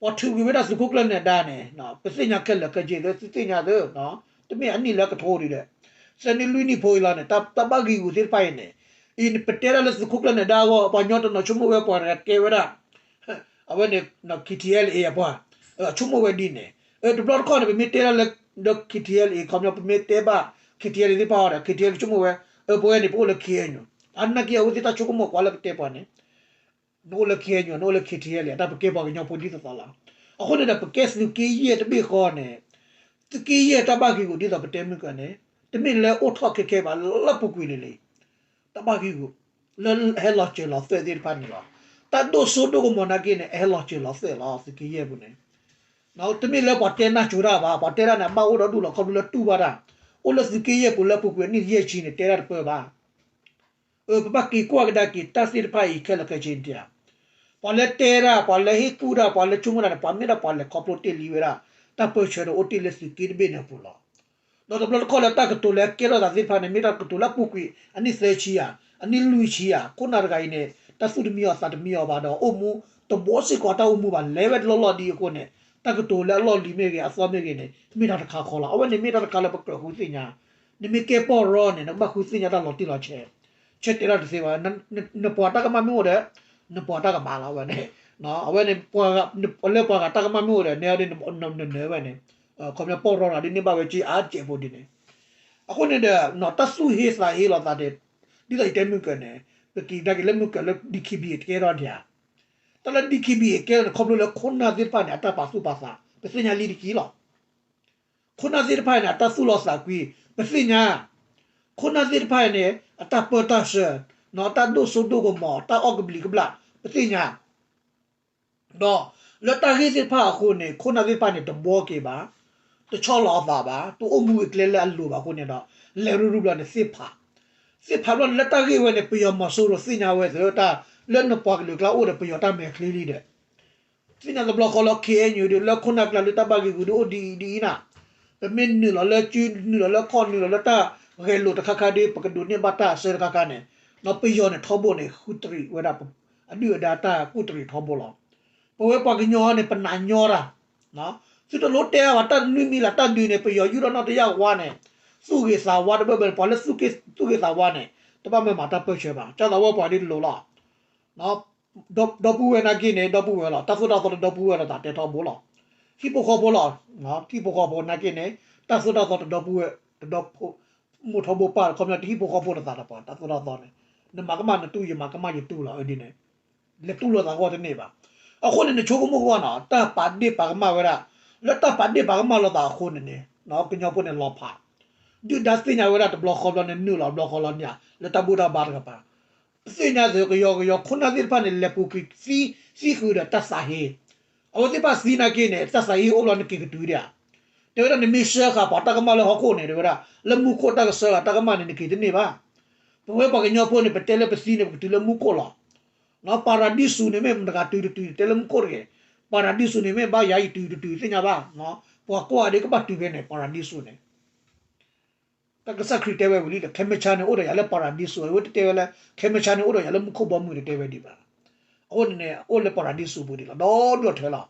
ပှၤထုးကွံာ်ဝဲဒၣ်သုးခိၣ်ကျၢၢ်နၢၤဒါန့ၣ် ပသ့ၣ်ညါခဲလၢာ်ခဲဆ့သ့ သုသ့ၣ်ညါသ့ တမ့ၢ်အနံၣ်လၢကထိဒံးဒီး သၢနံၣ်လွံၢ်နံၣ်ဖိအံၤလီၤန့ၣ် တၢ်ဘၣ်ဂံာ်ဂူာ်သ့ၣ်တဖၣ်အံၤန့ၣ် အံၤပတဲဒၣ်လၢသုးခိၣ်ကျၢၢ်နၢၤဒါအဂီၢ် ပှၤကညီတနီၤဆိကမိၣ်ဝဲပှၤတဂၤတဲဝဲဒၣ် အဝဲန့ၣ် ခ့ၣ်ထံၣ်အဲၣ်လ်အ့ၣ် အပှၤ ဆိကမိၣ်ဝဲဒ်န့ၣ် တဘျီတခီၣ်န့ၣ် ပမ့ၢ်တဲဒၣ်လၢ ဒီး ခ့ၣ်ထံၣ်အဲၣ်လ်အ့ၣ် ခီပညီ ပမ့ၢ်တဲဘၣ် ခ့ၣ်ထံၣ်အဲၣ်လ်အ့ၣ် သ့ၣ်တဖၣ်အီၤဒီး ခ့ၣ်ထံၣ်အဲၣ်လ်အ့ၣ် ဆိကမိၣ်ဝဲ အပဝဲန့ၣ် ပအိၣ်လၢ ခ့ၣ်အဲၣ်ယူၣ် အနာ်က့ အဝဲသ့ၣ်တၢ်ဆိကမိၣ်ကွၢ်လၢပတဲပှၤန့ၣ် နအိၣ်လၢ ခ့ၣ်အဲၣ်ယူၣ် နအိၣ်လၢ ခ့ၣ်ထံၣ်အဲၣ်လ်အ့ၣ် အတၢ်ပကဲပှၤကညီဖိဒ်သိးသိးလီၤ. အဃိန့ၣ်ဒီး ပကဲသုးက့ယဲၢ်တဘ့ၣ်ဃီန့ၣ် သုးက့ယဲၢ်တၢ်ဘၣ်ဂံာ်ဂူာ်ဒ်သိးပတဲမုၢ်ကၢန့ၣ် တမ့ၢ်လၢအိၣ်ထီၣ်ခဲခဲဘၣ် လၢပူၤကွံာ်လံလံ တၢ်ဘၣ်ဂံာ်ဂူာ် လၢဟဲလီၤစၢၤလီၤသွဲၣ်သ့ၣ်တဖၣ်န့ၣ်လီၤ. တၢ်ဒိၣ်စိဒိၣ်ကမီၤနာ်က့န့ၣ် အဟဲလီၤစၢၤလီၤသွဲၣ်လီၤ သုးက့ယဲၢ်ပူၤန့ၣ် တမ့ၢ်လၢပှၤတဲနၢ်ကၠိတၢ်ဘၣ် ပှၤတဲတၢ်န့ၣ် အဘၣ်အိၣ်ဒီဒူၣ်လီၤ ခီဖျိလၢတူၢ်ဘၣ်တၢ် အိၣ်လၢသုးက့ယဲၢ်ပူၤလၢပူၤကွံာ်အနံၣ်ယဲၢ်ဆံန့ၣ် တဲတၢ်တပၢၢ်ဘၣ် အၢ ပဘၣ်က့ၤကွၢ်ကဒါက့ၤတၢ်သ့ၣ်တဖၣ်အံၤခဲလၢာ်ခဲဆ့န့ၣ်တဧါ. ပှၤလၢတဲတၢ် ပှၤလၢဟ့ၣ်ကူၣ်တၢ် ပှၤလၢဆိကမိၣ်တၢ်န့ၣ် ပှၤမ့ၢ်ဒၣ်ပှၤလဲၤခီဖျိတ့ၢ်လံဝဲဒၣ် တၢ်ပၢၢ်ဆၢဒီးအိၣ်တ့ၢ်လၢသုးက့တဘ့ၣ်န့ၣ်အပူၤလီၤ. ဒီးတဘျီတခီၣ်လၢတၢ်ကတိၤလၢအကဲထီၣ်သးသ့ၣ်တဖၣ်န့ၣ် မ့ၢ်တၢ်ကတိၤလၢအပူၤကွံာ် အနံၣ်သၢဆံဧါ အနံၣ်လွံၢ်ဆံဧါ ခိၣ်နၢ်တဂၤအံၤန့ၣ် တၢ်သူၣ်တမံအီၤသးတမံအီၤဘၣ်ဒီးအိၣ်မူ တဘှီစ့ၢ်ကီးတၢ်အိၣ်မူဘၣ် လဲၤဝဲတလီၢ်လီၢ်ဒ်အဃိန့ၣ် တၢ်ကတိၤလၢအလီၢ်လံၤမ့ၢ်ဂ့ၤ အသီမ့ၢ်ဂ့ၤန့ၣ် မ့ၢ်တၢ်တခါခီလီၤ. အဝဲန့ၣ်မ့ၢ်တၢ်တခါလၢပကြၢးဃုသ့ၣ်ညါ နမ့ၢ်ကဲပီၢ်ရီန့ၣ် နကဘၣ်ဃုသ့ၣ်ညါတၢ်လီၤတံၢ်လီၤဆဲး ဆဲးတဲတၢ်တသ့ဘၣ် နပှၤတၢ်ကမၣ်မ့ၢ်အိၣ်ဒီး နပှၤတၢ်ကမၣ်လီၤဝဲန့ၣ် အဝဲန့ၣ် လၢပှၤဂၤတၢ်ကမၣ်မ့ၢ်အိၣ်ဒီး နဲအီၤဒ်နနၢၤဝဲန့ၣ် ခီပညီပီၢ်ရီတဂၤဒ်န့ၣ်ဘၣ်ဝဲက့အါတကဲးဖိဒ်န့ၣ် အဃိန့ၣ်ဒီး တၢ်သူၣ်ဟ့သးဟ့လီၤသးန့ၣ် ဒ်သိးယတဲမုၢ်ကၢန့ၣ် ပက့ၤကဒါက့ၤလၢမုၢ်ကၢလၢ ဒီကံဘံၣ် တကဲထီၣ်ဒံးဧါ တၢ်လၢ ဒီကံဘံၣ် ကဲထီၣ်န့ၣ် ခီဖျိလၢခိၣ်နၢ်သ့ၣ်တဖၣ်န့ၣ် အတၢ်ပာ်သူၣ်ပာ်သး ပသ့ၣ်ညါလံတက့ၢ်လီၤ. ခိၣ်နၢ်သ့ၣ်တဖၣ်န့ၣ် အတၢ်သူၣ်လီၤသးကွံ ပသ့ၣ်ညါ ခိၣ်နၢ်သ့ၣ်တဖၣ်န့ၣ် အတၢ်ပၢတၢ်ဆှၢ နီၢ်တၢ်ဒိၣ်စိဒိၣ်ကမီၤ တၢ်အီၣ်ကဘျံးကဘျၣ် ပသ့ၣ်ညါ ဒီးလၢတၢ်ဂ့ၢ်သ့ၣ်တဖၣ်အဃိန့ၣ် ခိၣ်နၢ်သ့ၣ်တဖၣ်န့ၣ် တဘှီက့ၤဘၣ် တဆီၣ်လီၤအသးဘၣ် တအိၣ်မူဂ့ၤကျဲလၢအလိၤဘၣ်အဃိန့ၣ်ဒီး လဲၤရူၤရူၤဘျီန့ၣ်သ့ၣ်ဖး သ့ၣ်ဖးဘျီန့ၣ် လၢတၢ်ဂ့ၢ်ဝဲန့ၣ် ပယီၤမီၤစိရိၤသ့ၣ်ညါဝဲသ့ၣ်တၢ် လၢနပှၤကလုာ်ကျါအိၣ်ဒီးပယီၤတၢ်မဲာ်ချံလံဒီး သ့ၣ်ညါတဘျီဃီလၢ ခ့ၣ်အဲၣ်ယူၣ် ဒီးလၢခိၣ်နၢ်ကျါလၢတၢ်ဘၣ်ဂံာ်ဂူာ်ဒီးအိၣ်ဒ်အံၤဒ်အံၤနၤ, ပမ့ၢ်နုာ်လီၤလၢစု နုာ်လီၤလၢခီၣ် နုာ်လီၤလၢတၢ်ဂဲၤလိာ်တခါခါဒီး ပကဒိးန့ၢ်ဘၣ်တၢ်အစၢတခါခါန့ၣ်, ပယီၤန့ၣ်ထီဘိန့ၣ် ဃုတရံးဝဲဒၣ် အဒုၣ်အဒါတၢ်ကူၣ်တရံးထီဘိလီၤ. ပဝဲပှၤကညီန့ၣ် ပနာ်ညီတၢ် သုတလိၣ်တဲဘၣ် တၢ်နွံမံၤလၢတၢ်ဒုးန့ၣ် ပယီၤယူၢ်ထီၣ်နီၣ်တယၢ်ဝါန့ၣ်, သူၣ်ဂ့ၤသးဝါတဘၢဘၢန့ၣ် ပှၤလၢသူၣ်ဂ့ၤသးဝါန့ၣ် တဘၣ်မၤတၢ်ပၢၢ်ဆၢဘၣ်. ကၢ်သးဝဲပှၤဒ်တလိၤလီၤ. ဒီပုၢ်ဝဲၢ်နာ်က့န့ၣ် ဒီပုၢ်ဝဲၢ်လီၤ. တၢ်သိၣ်တၢ်သီတဒီပုၢ်ဝဲၢ်လီၤ တၢ်တဲထီဘိလီၤ. ဟံၣ်ဖိဃီဖိလီၤ. ဟံၣ်ဖိဃီဖိနာ်က့န့ၣ် တၢ်သိၣ်တၢ်သီတဒီပုၢ်ဝဲၢ် တဒီဖိ မိၢ်ထီဘိပၢ် ခီပညီတဟံၣ်ဖိဃီဖိတသးဒီးပှၤ တၢ်သိၣ်တၢ်သီန့ၣ် နမၤကမၣ်နတူၢ် ယမၤကမၣ်ယတူၢ်လီၤ ဒ်န့ၣ် လဲၤတူၢ်လိာ်သးဂီၢ်တန့ၢ်ဘၣ်. အဃိန့ၣ် နဆိကမိၣ်ကွၢ်နီၤ တၢ်ပာ်ဒ့ၣ်ပာ်ကမၣ်ဝဲဒၣ် လၢတၢ်ပာ်ဒ့ၣ်ပာ်ကမၣ်လိာ်သးအဃိန့ၣ်န့ၣ် ကညီဖိန့ၣ်လီၤဖး ဒုၣ်ဒါသ့ၣ်ညါဝဲဒၣ်တဘျီဃီဘျီန့ၣ် နုာ်လီၤဘျီဃီလီၤန့ၣ် လၢတၢ်ဘူၣ်တၢ်ဘါတကပၤ သ့ၣ်ညါသုး ကယီကယီခိၣ်နၢ်သ့ၣ်တဖၣ်န့ၣ် လဲၤပူၤကွံာ်သံ သံဃုာ်ဒီးတၢ်သးဟ့ အဝဲသ့ၣ်တဖၣ်သံနာ်က့န့ၣ် တၢ်သးဟ့အိၣ်ဘျီနက့ၤကတုၤဒံးဧါ. တဲဝဲဒၣ်နမ့ၢ်စၢဃာ်ပှၤတၢ်ကမၣ်လၢဟီၣ်ခိၣ်န့ၣ် တဲဝဲဒၣ် လၢမူခိၣ်တၢ်ကစၢဃာ်တၢ်ကမၣ်န့ၣ် နက့ၤတန့ၢ်ဘၣ်. ပဝဲပှၤကညီဖိန့ၣ် ပတဲလၢပသံန့ၣ် ပကတုၤလၢမူခိၣ်လီၤ. နီၤ ပၤရၤဒံစူးန့ၣ်မ့ၢ်မတဂၤတုၤတတုၤ တဲလၢမူခိၣ်တဂ့ၤ. ပၤရၤဒံစူးန့ၣ်မ့ၢ်ဘၣ်ယၤယတုၤတတုၤ သ့ၣ်ညါဘၣ်. ပှၤကွၢ်ဒ်ကဘၣ်တုၤဖဲန့ၣ် ပၤရၤဒံစူးန့ၣ် တၢ်ကစၢ်ခရံာ်တဲဝဲဝံၤလံဒီး ခဲမုၢ်ဆါန့ၣ်အိၣ်ဒီးယၤလၢပၤရၤဒံစူး အဝဲတတဲဝဲလၢ ခဲမုၢ်ဆါန့ၣ်အိၣ်ဒီးယၤလၢမူခိၣ်ဘီမုၢ်တတဲဝဲဒံးဘၣ်. အဃိန့ၣ်န့ၣ် အိၣ်လၢပၤရၤဒံစူးပူၤဒံးလီၤ ဒီဒူၣ်အထၢလီၤ.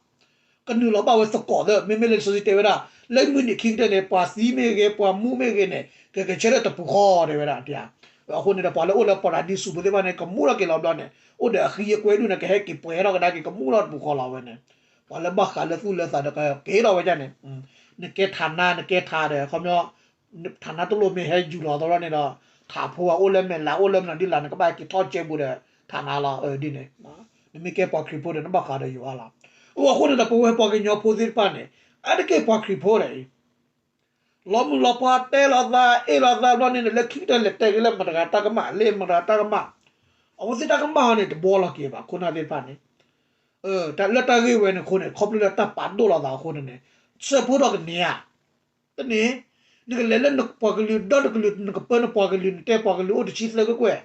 ကနုာ်လီၤဘၣ်ဝဲသကိးသၢ မ့မ့ၢ်လၢလံာ်စီဆှံတဲဝဲဒၣ် လၢမုၢ်နံၤခံကတၢၢ်န့ၣ် ပှၤသံမ့ၢ်ဂ့ၤ ပှၤမူမ့ၢ်ဂ့ၤန့ၣ် ကကဆၢထၢၣ်တပူၤဃီတဲဝဲဒၣ်. အဃိန့ၣ်ဒီး ပှၤလၢအိၣ်လၢပၤရၤဒံစူးပူၤသ့ၣ်တဖၣ်န့ၣ် ကမူထီၣ်က့ၤလီၤဘျီန့ၣ် အိၣ်ဒီးအဃံအကွဲဒူၣ်န့ၣ် ကဟဲက့ၤပှဲၤထီၣ်ကဒါက့ၤ ကမူထီၣ်တပူၤဃီလီၤဝဲန့ၣ်. ပှၤလၢဘၣ်ဃးလၢသူၣ်လၢသးဒီးကက့ၤထီၣ်ဝဲဒၣ်န့ၣ် နကဲထးနါ နကဲထးဒီး ခီပညီ ထးနါတလိၣ်မ့ၢ်ဟဲယူၤလီၤသီန့ၣ်ဒီး ထးဖိအအိၣ်လၢမဲာ်လး အိၣ်လၢမနုၤဒ်လဲၣ် နကဘၣ်က့ၤထီၣ်ကဲဘူးဒီး ထးနါလီၤ ဒ်န့ၣ်. နမ့ၢ်ကဲပှၤခရံာ်ဖိဒီး နဘၣ်ဃးဒီးယွၤလီၤ. အဃိန့ၣ်ဒီး ပဝဲပှၤကညီဖိသ့ၣ်တဖၣ်န့ၣ် အါတက့ၢ်ပှၤခရံာ်ဖိဒီးအံၤ လီၤမုၢ်လီၤပှီၢ်တဲလိာ်သး အ့ၣ်လိာ်သးဘျီန့ၣ်န့ၣ် လၢခံကတၢၢ်လဲၤတဲက့ၤလၢမတဂၤတၢ်ကမၣ် လၢမတဂၤတၢ်ကမၣ် အဝဲသ့ၣ်တၢ်ကမၣ်ဟီန့ၣ် တဘှီလီၤက့ၤဘၣ် ခိၣ်နၢ်သ့ၣ်တဖၣ်န့ၣ် လၢတၢ်ဂ့ၢ်ဝဲန့ၣ်အဃိန့ၣ် ခီဖျိလၢတၢ်ပာ်ဒိၣ်လိာ်သးအဃိန့ၣ်န့ၣ် ဆၢဖိထီၣ်ကန့ၢ်ဧါ. တန့ၣ် နကလဲၤလၢနပှၤကလုာ်ဒီတကလုာ် နကပၢနပှၤကလုာ် နတဲပှၤကလုာ်အိၣ်တဆံသၢကကွဲၢ်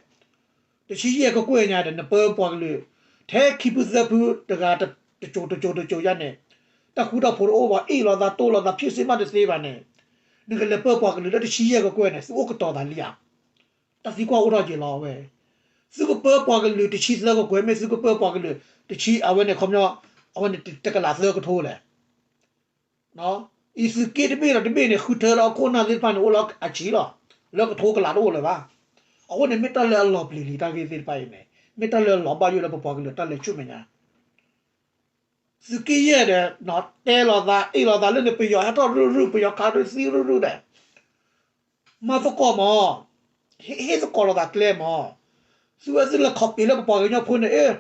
တဆံယဲၢ်ကကွဲၢ်ညါဒီး နပၢပှၤကလုာ် ထဲခံဖုသၢဖုတဂၤတစိၤတစိၤတစိၤယါန့ၣ် တၢ်ဃူတၢ်ဖိးတအိၣ်ဘၣ် အ့ၣ်လိာ်သးတိၢ်လိာ်သး ဖံးစ့မးတသ့ဘၣ်န့ၣ် နကလဲၤပၢပှၤကလုာ်လၢတဆံယဲၢ်ကကွဲၢ်န့ၣ် သုအိၣ်ကတီၤသးလံဧါ. တၢ်သံကွၢ်အိၣ်ထီၣ်က့ၤလီၤဝဲ သုကပၢပှၤကလုာ်တဆံသၢကကွဲၢ် မ့ၢ်သုကပၢပှၤကလုာ်တဆံ အဝဲန့ၣ်ခီပညီ အဝဲန့ၣ်တကလးသၢကထိလဲၣ် အံၤသုးက့တဘ့ၣ်ဒီးတဘ့ၣ်န့ၣ် ဃုထၢလၢအခိၣ်နၢ်သ့ၣ်တဖၣ်န့ၣ် အိၣ်လၢအဆံးလီၤ. လၢကထိကလးတအိၣ်လၢၤဘၣ်. အဃိန့ၣ် မ့ၢ်တၢ်လၢအလီၤပျံၤလံ တၢ်ဂ့ၢ်သ့ၣ်တဖၣ်အံၤန့ၣ် မ့ၢ်တၢ်လၢအလီၤဘၣ်ယိၣ်လၢပပှၤကလုာ်တၢ်လဲၤဆူမဲာ်ညါ သုးက့ယဲၢ်ဒီး တဲလိာ်သး အ့ၣ်လိာ်သးလၢန့ၣ် ပယီၤဟဲထီၣ်ရုၢ်ရုၢ် ပယီၤခးရုၢ်သံရုၢ်ရုၢ်ဒီး မၤသကိးမး ဟ့ၣ်သကိးလိာ်သးကျဲမး သုဝဲသုလဲၤခီပ့ၤလၢပပှၤကညီဖိန့ၣ်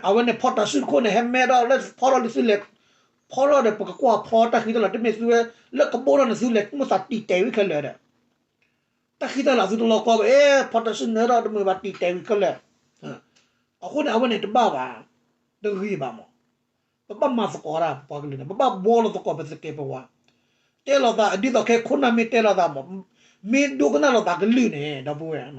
အဝဲန့ၣ်ဖီတၢ်စုတခိၣ်န့ၣ် ဟဲမဲထီၣ်လၢဖီထီၣ်လၢသုလဲၤ ဖီထီၣ်ဒီးပကကွၢ်ဖီတၢ်ဃံတၢ်လၤ တမ့ၢ်သုဝဲ လၢကဘိထီၣ်န့ၣ် သုလဲၤမိၣ်သးတံာ်တဲာ်ဝံၤခဲလၢာ်ဒီး တၢ်ဃံတၢ်လၤသုတလီၤကီဘၣ် အဲ ဖီတၢ်စုနၢထီၣ်တမုာ်ဘၣ်တံာ်တဲာ်ဝံၤခဲလၢာ် အဃိန့ၣ် အဝဲန့ၣ်တဘၣ်ဘၣ် တဂ့ၤဘၣ်မး ပဘၣ်မၤသကိးတၢ် ပပှၤကလုာ်န့ၣ် ပဘၣ်ဘှီလိာ်သကိးပသကဲးပဝး တဲလိာ်သး ဒ်သိးခဲခိၣ်နၢ်မ့ၢ်တဲလိာ်သးမး မ့ၢ်ဒိကနၣ်လိာ်သးကလုၢ်န့ၣ် ဒီပုၢ်ဝဲၢ်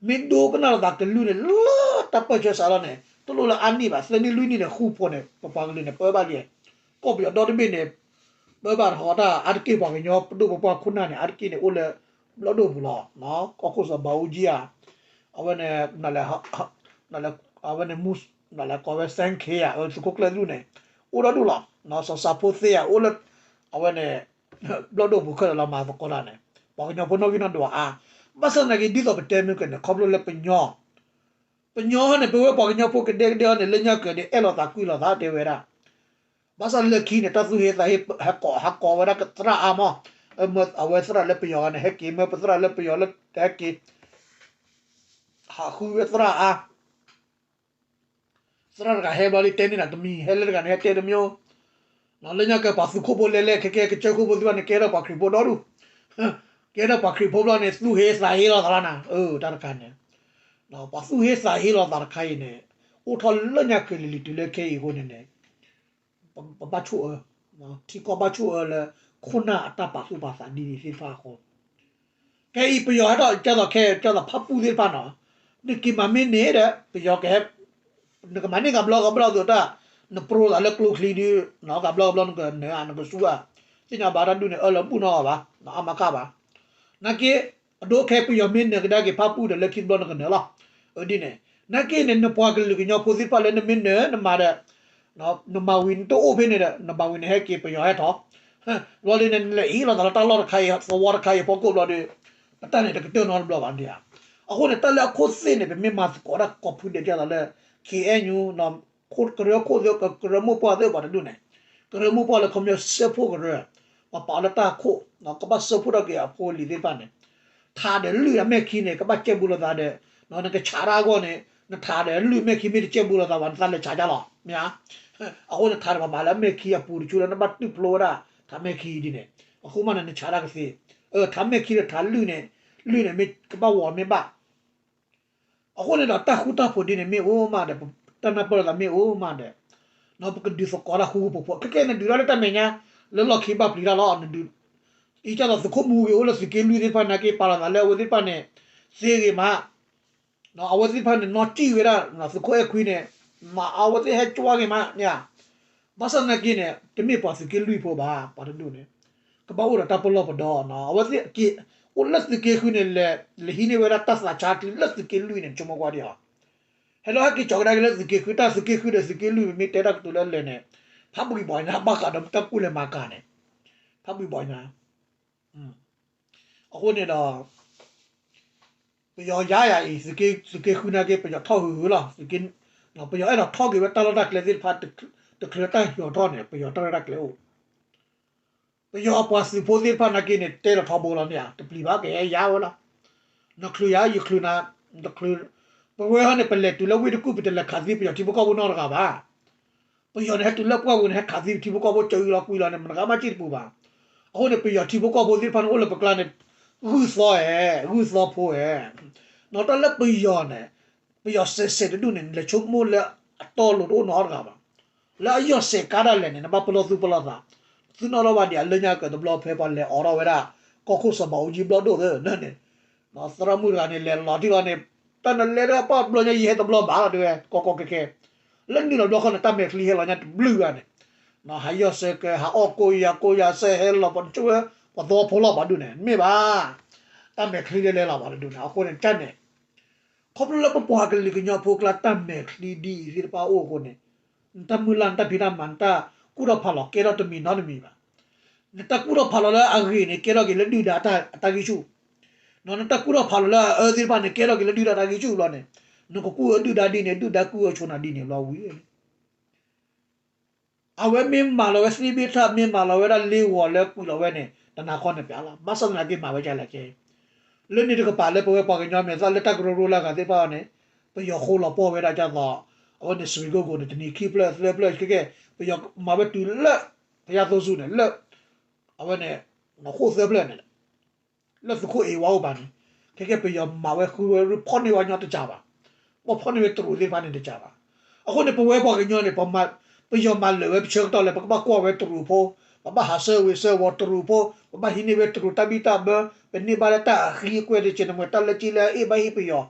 မ့ၢ်ဒိကနၣ်လိာ်သးကလုၢ်န့ၣ် လၢတၢ်ပၢၢ်ဆၢစးထီၣ်န့ၣ် တလိၣ်လၢအါနံၣ်ဘၣ် သၢနံၣ်လွံၢ်နံၣ်န့ၣ် ဃူဖိးန့ၣ် ပပှၤကလုာ်န့ၣ် ပၢဘၣ်လံ ကီၢ်ပယီၤဒီတဘ့ၣ်န့ၣ် ပၢဘၣ်တဟီတၢ် အါတက့ၢ်ပှၤကညီပဒိၣ်ပပှၢ်ခိၣ်နၢ်န့ၣ် အါတက့ၢ်န့ၣ် အိၣ်လၢဘျီၣ်ဒိၣ်ပူၤလီၤ. ကီၢ်ခိၣ်စီၤဘးအူကၠံဧါ အဝဲန့ၣ် အဝဲန့ၣ်မူ ကိးဝဲ စဲခ့ဧါ သုးခိၣ်ကျၢၢ်ဒူၣ်န့ၣ် အိၣ်ဒီဒူၣ်လီၤ. စီၤစၤဖိသ့ဧါ အိၣ်လၢ အဝဲန့ၣ် ဘျီၣ်ဒိၣ်ပူၤခဲလၢာ်လီၤ မၤသကိးတၢ်န့ၣ် ပှၤကညီဖိနီၣ်ဂံၢ်နီၣ်ဒွးအါ ဘၣ်ဆၣ်သနာ်က့ ဒ်သိးပတဲမုၢ်ကန့ၣ် ခီဖျိလၢပညီ ပညီန့ၣ် ပဝဲပှၤကညီဖိကဒဲကဒဲအီၤန့ၣ် လၢညါကၢၤန့ၣ် အဲၣ်လိာ်သးကွံလိာ်သးတဲဝဲဒၣ် ဘၣ်ဆၣ်လၢခံန့ၣ် တၢ်သူၣ်ဟ့သးဟ့ ဟဲကိး ဟးကိးဝဲဒၣ်သရၣ်အါမး အဝဲသရၣ်လၢပယီၤဂၤန့ၣ် ဟဲက့ၤမၢပသရၣ်လၢပယီၤလၢတဟဲက့ၤ ဟးဃုဝဲသရၣ်အါ သရၣ်တဂၤဟဲဘျီလံတဲန့ၢ်နၤတမံၤ ဟဲလၢတဂၤန့ၣ် ဟဲတဲတမံၤ လၢညါကၢၤပှၤသူခိၣ်ဖိလဲလဲ ခဲကဲကစၢၢ်ခိၣ်ဖိသ့ၣ်တဖၣ်န့ၣ် ကဲထီၣ်ပှၤခရံာ်ဖိဒီဒူၣ် ကဲထီၣ်ပှၤခရံာ်ဖိဘျီန့ၣ် သူၣ်ဟ့သးဟ့လိာ်သးလီၤနၤ တၢ်တခါန့ၣ် ပှၤသူၣ်ဟ့သးဟ့လိာ်သးတခါအံၤန့ၣ် အိၣ်ထီၣ်လၢညါကၢၤလံၤလံၤတုၤလၢခဲအံၤအဃိန့ၣ်န့ၣ် ပဘၣ်ဆိၣ်အၢ ထံကီၢ်ဘၣ်ဆိၣ်အၢလၢ ခိၣ်နၢ်အတၢ်ပာ်သူၣ်ပာ်သးဒ်န့ၣ်သ့ၣ်တဖၣ်အဃိ ခဲအံၤပယီၤဟဲထီၣ်ကၢ်သိးခဲကၢ်သိးဖၣ်ပူၣ်သ့ၣ်တဖၣ်နီၤ နက့ၤမၤမ့ၢ်န့ၣ်ဒီး ပယီၤကဟဲ နကမၤန့ၢ်ကဘျီကဘျီသိးတၢ် နပြိသးလၢကျိချံဒု ကဘျီကဘျီနကနၢၤဧါ နကစူၤဧါ သ့ၣ်ညါဘၣ်တၢ်ဒုးန့ၣ် အၢလၢဘူၣ်နီၢ်အီၤဘၣ် အါမးကၢ်ဘၣ် နာ်က့ အဒိခဲပယီၤမ့ၢ်နၢၤကဒါက့ၤဖၣ်ပူၣ်ဒီးလၢခံတဘျီနကနၢၤလီၤ ဒ်န့ၣ် နာ်က့န့ၣ် နပှၤကလုာ်ကညီဖိသ့ၣ်တဖၣ်လၢနမ့ၢ်နၢၤနမၤဒီး နမၤဝံၤနတအိၣ်ဖဲန့ၣ်ဒီး နမၤဝံၤနဟဲက့ၤပယီၤဟဲထီၣ် ဘျီဒ်န့ၣ် နလဲၤအ့ၣ်လိာ်သးလၢတၢ်လီၢ်တခါအံၤ သဝီတခါအံၤဖီခိၣ်ဘျီဒီး ပတၢ်န့ၣ်တကတၢၢ်နီတဘျီဘၣ်ဒ်ဧါ အဃိန့ၣ် တၢ်လၢအခိၣ်သ့ၣ်န့ၣ် ပမ့ၢ်မၤသကိးတၢ်ကိးဖုဒဲးကၢ်သိးလၢ KNU ကရၢခိၣ်သ့ၣ် ကရၢမိၢ်ပှၢ်သ့ၣ်ပှၤတဒူၣ်န့ၣ်, ကရၢမိၢ်ပှၢ်လၢခီပညီစၢဖှိၣ်ကရၢ, ပှၤပာ်အီၤလၢတၢ်ခိၣ်, ကဘၣ်စၢဖှိၣ်ထီၣ်က့ၤအဖိအလံၤသ့ၣ်တဖၣ်န့ၣ်, ထးဒီးလွံၢ်အမဲာ်ခံန့ၣ် ကဘၣ်ကဲဘူးလိာ်သးဒီး, နကဆးတၢ်အဂီၢ်န့ၣ် နထးဒီးလွံၢ်မဲာ်ခံမ့ၢ်တကဲဘူးလိာ်သးဘၣ် နသးလဲၤဆးကၢ်လီၤ မ့ၢ်ဧါ. အဃိန့ၣ် ထးဒီးပှၤမၤလၢအမဲာ်ခံအပူၤတကၠိလၢနဘၣ်တူၢ်ဖျိဝဲဒၣ် ထးမဲာ်ခံဒ်န့ၣ်, အဃိမးန့ၣ် နဆးတၢ်ကသ့, ထးမဲာ်ခံဒီးထးလွံၢ်န့ၣ်, လွံၢ်န့ၣ်မ့ၢ်ကဘၣ်ဝီၤမ့ၢ်ဘၣ် အဃိန့ၣ်ဒီး တၢ်ဃူတၢ်ဖိးဒ်န့ၣ်မ့ၢ်အိၣ်မးဒီး, တၢ်နၢ်ပၢၢ်လိာ်သးမ့ၢ်အိၣ်မးဒီး, ပကဒုးသကိးတၢ်ဃူဃူဖိးဖိး ခဲကဲနဒုးတၢ်လၢတၢ်မဲာ်ညါ, လၢလီၢ်ခံဘၣ်ပျံၤတၢ်လီၤ, နဒုး, အံၤကၢ်သိးသုးခိၣ်မူဂ့ၤအိၣ်လၢသုးက့လွံၢ်သ့ၣ်တဖၣ် နာ်က့ပာ်လီၤသးလၢအဝဲသ့ၣ်တဖၣ်န့ၣ်, သ့ဂ့ၤမး, အဝဲသ့ၣ်တဖၣ်န့ၣ် နီၢ်တံၢ်ဝဲဒၣ် သုးခိၣ်အဲၣ်ခွံန့ၣ်, မၤအဝဲသ့ၣ်ဟဲကၠွါဂ့ၤမးန့ၣ်ဧါ, ဘၣ်ဆၣ်သနာ်က့န့ၣ် တမ့ၢ်ပှၤသုးက့လွံၢ်ဖိဘၣ် ပှၤတဒူၣ်န့ၣ်, ကဘၣ်အိၣ်ဒီးတၢ်ပလီၢ်ပဒီ, အဝဲသ့ၣ်က့ၤ, အိၣ်လၢသုးက့ဃုန့ၣ် လဲၤဟံးန့ၢ်ဝဲဒၣ်တၢ်သးဆါလၢသုးက့လွံၢ်န့ၣ် ဆိကမိၣ်ကွၢ်ဒံးအီၤ, ဟဲလီၤဟဲက့ၤကၠီၤကဒါက့ၤလၢသုးက့ဃု တၢ်သုးက့ဃုဒီးသုးက့လွံၢ် မ့ၢ်တဲတၢ်ကတိၤလၢအလဲၤန့ၣ်, ဖးဘှံးဘီညါဘၣ်ဃးဒီးတၢ်ကူၣ်လဲၤမၤကၤန့ၣ်, ဖးဘှံးဘီညါ အဃိန့ၣ်ဒီး ပယီၤယါယၤအံၤ သုးက့ဃုနာ်က့ ပယီၤထီၣ်ဂုၤဂုၤလီၤ, ပယီၤအဲၣ်ဒိးထီၣ်က့ၤဝဲတၢ်လီၢ်တၢ်ကျဲသ့ၣ်တဖၣ် တချုးတၢ်ယီၤထီၣ်န့ၣ် ပယီၤတၢ်ရဲၣ်တၢ်ကျဲၤအိၣ်, ပယီၤပှၤသုးဖိသ့ၣ်တဖၣ်နာ်က့န့ၣ် တဲလီၤထီဘိလီၤန့ၣ်ဧါ, တပျံၤဘၣ်ကဟဲယါဝဲလီၤ, နချုးယၤ ယချုးနၤ, တချုး, ပဝဲဟီန့ၣ် ပလဲၤတုၤလၢဝ့ၢ်တကူၣ် ပတလဲၤခးသံပယီၤထံဖိကီၢ်ဖိနီတဂၤဘၣ် ပယီၤန့ၣ် ဟဲတုၤလၢပှၢ်ပူၤန့ၣ် ဟဲခးသံထံဖိကီၢ်ဖိ ကၠီအံလီၤကွံလီၤန့ၣ် မတဂၤမးစံၣ်တပူၤဘၣ်. အဃိန့ၣ် ပယီၤထံဖိကီၢ်ဖိသ့ၣ်တဖၣ်န့ၣ် အိၣ်လၢပကျါန့ၣ် ဂုၢ်သီဧဲ, ဂုၢ်သီဖိဧဲ, နီၢ်တၢ်လၢပယီၤန့ၣ် ပယီၤစဲးစဲးတဒူၣ်န့ၣ် နလဲၤဆိကမိၣ်လၢအတီအလိၤတအိၣ်နီတဂၤဘၣ်. လၢအယီၢ်စဲးကါဒၣ်လဲာ်န့ၣ် နဘၣ်ပလီၢ်သူၣ်ပလီၢ်သး, သုနီၣ်ထီၣ်ဘၣ်ဒံးအလၢညါကတဘျီဖဲပှၤလဲၤအိးထီၣ်ဝဲဒၣ် ကီၢ်ခိၣ်စီၤဘးအူကၠံဘျီၣ်ဒိၣ်သ့ၣ်န့ၣ် သရၣ်မုၣ်တဂၤန့ၣ် လဲၤလီၤတံၢ်လီၤန့ၣ်, တၢ်နလဲၤတၢ်ပှၢ်ဘျီညါ ယဟဲတဘျီဘၣ်လီၤတဲဝဲ ကီကီကဲကဲ, လၢနုာ်လီၤဘျီဃီန့ၣ် တၢ်မဲာ်ချံဟဲလီၤညါတဘျုးဂၤန့ၣ်, ဟးယီၢ်စဲးကဲ ဟးအီၣ်ကိးယၤကိးယၤစဲးဟဲလီၤ ပှၤကၠိဝဲ ပှၤသီဖိလီၤပှၤဒူၣ်န့ၣ် မ့ၢ်ဘၣ်, တၢ်မဲာ်ချံလဲၤလဲၤလီၤပှၤတဒူၣ်န့ၣ် အဃိန့ၣ် တၢ်န့ၣ် ခီဖျိလၢပပှၤကလုာ်ကညီဖိကျါ တၢ်မဲာ်ချံဒ်အံၤသ့ၣ်တဖၣ်အိၣ်အဃိန့ၣ်, နတၢ်မုၢ်လၢ် နတၢ်ဖံးတၢ်မၤ နတၢ်ကူၣ်ထီၣ်ဖးလီၤ ကဲထီၣ်တမံၤနီတမံၤဘၣ်. နတၢ်ကူၣ်ထီၣ်ဖးလီၤလၢအဂ့ၤန့ၣ် ကဲထီၣ်က့ၤလၢဒုၣ်ဒါအတၢ်ဂံၢ်ဆူၣ်, နတၢ်ကူၣ်ထီၣ်ဖးလီၤလၢအအၢသ့ၣ်တဖၣ်န့ၣ် ကဲထီၣ်က့ၤလၢဒုၣ်ဒါတၢ်ဂံၢ်ဆူၣ်ဘျီန့ၣ်, နကကူၣ်အၢဒုၣ်ဒါဒ်န့ၣ် ဒုၣ်ဒါကူၣ်အၢဆိနၤဒ်န့ၣ်ဘျီဝံၤ အဝဲမ့ၢ်မၤလီၤဝဲသ့ၣ်ဘ့ၣ်ထၣ် မ့ၢ်မၤလီၤဝဲဒၣ်လ့ဂီၤလၢကွံာ်လီၤဝဲန့ၣ် တနၤခီန့ၣ်ပျးလီၤ. ဘၣ်ဆၣ်သနာ်က့မၤဝဲဒ်လဲၣ်ကဲ, လၢန့ၣ်တကပၤလၢပဝဲပှၤကညီမဲာ်သၣ်လၢတၢ်ကရၢကရိလၢအဂၤသ့ၣ်တဖၣ်န့ၣ်, ပယီၤဃိလီၤပှီၢ်ဝဲဒၣ်ဒ်သိး အဝဲန့ၣ် စရံကိၣ်ကိၣ်န့ၣ် တနံၤခံဖျၢၣ်သၢဖျၢၣ်ခဲကဲ, ပယီၤမၤဝဲတုၤလၢ ဘုရားသုံးဆူန့ၣ် လၢ အဝဲန့ၣ် ဃိၣ်သၢဖျၢၣ်န့ၣ် လၢသုးခိၣ်အ့ၣ်ဝါအိၣ်ဘၣ်န့ၣ်, ခဲကဲပယီၤမၤဝဲဃုဝဲ ဖီၣ်န့ၢ်ဝဲညီတကးဘၣ်, ပှၤဖီၣ်န့ၢ်ဝဲတရူးသ့ၣ်တဖၣ်န့ၣ်တကးဘၣ်. အဃိန့ၣ် ပဝဲပှၤကညီန့ၣ် ပယီၤမၤလၢာ်ဝဲပဆၢကတီၢ်လၢ ပကဘၣ်ကွၢ်ဝဲတရူးဖိ, ပဘၣ်ဟးဆှဲးဝ့ၤဆှဲးဝီၤတရူးဖိ, ပဘၣ်ဟံးန့ၢ်ဝဲတရူးတၢ်ဘံၣ်တၢ်ဘၢ, ပန့ၢ်ဘၣ်လၢတၢ်အဃံအကွဲးတကဲးန့ၣ်မ့ၢ် တၢ်လၢက့လၢအအဲၣ်ဘၣ်ဟ့ၣ်ပယီၤ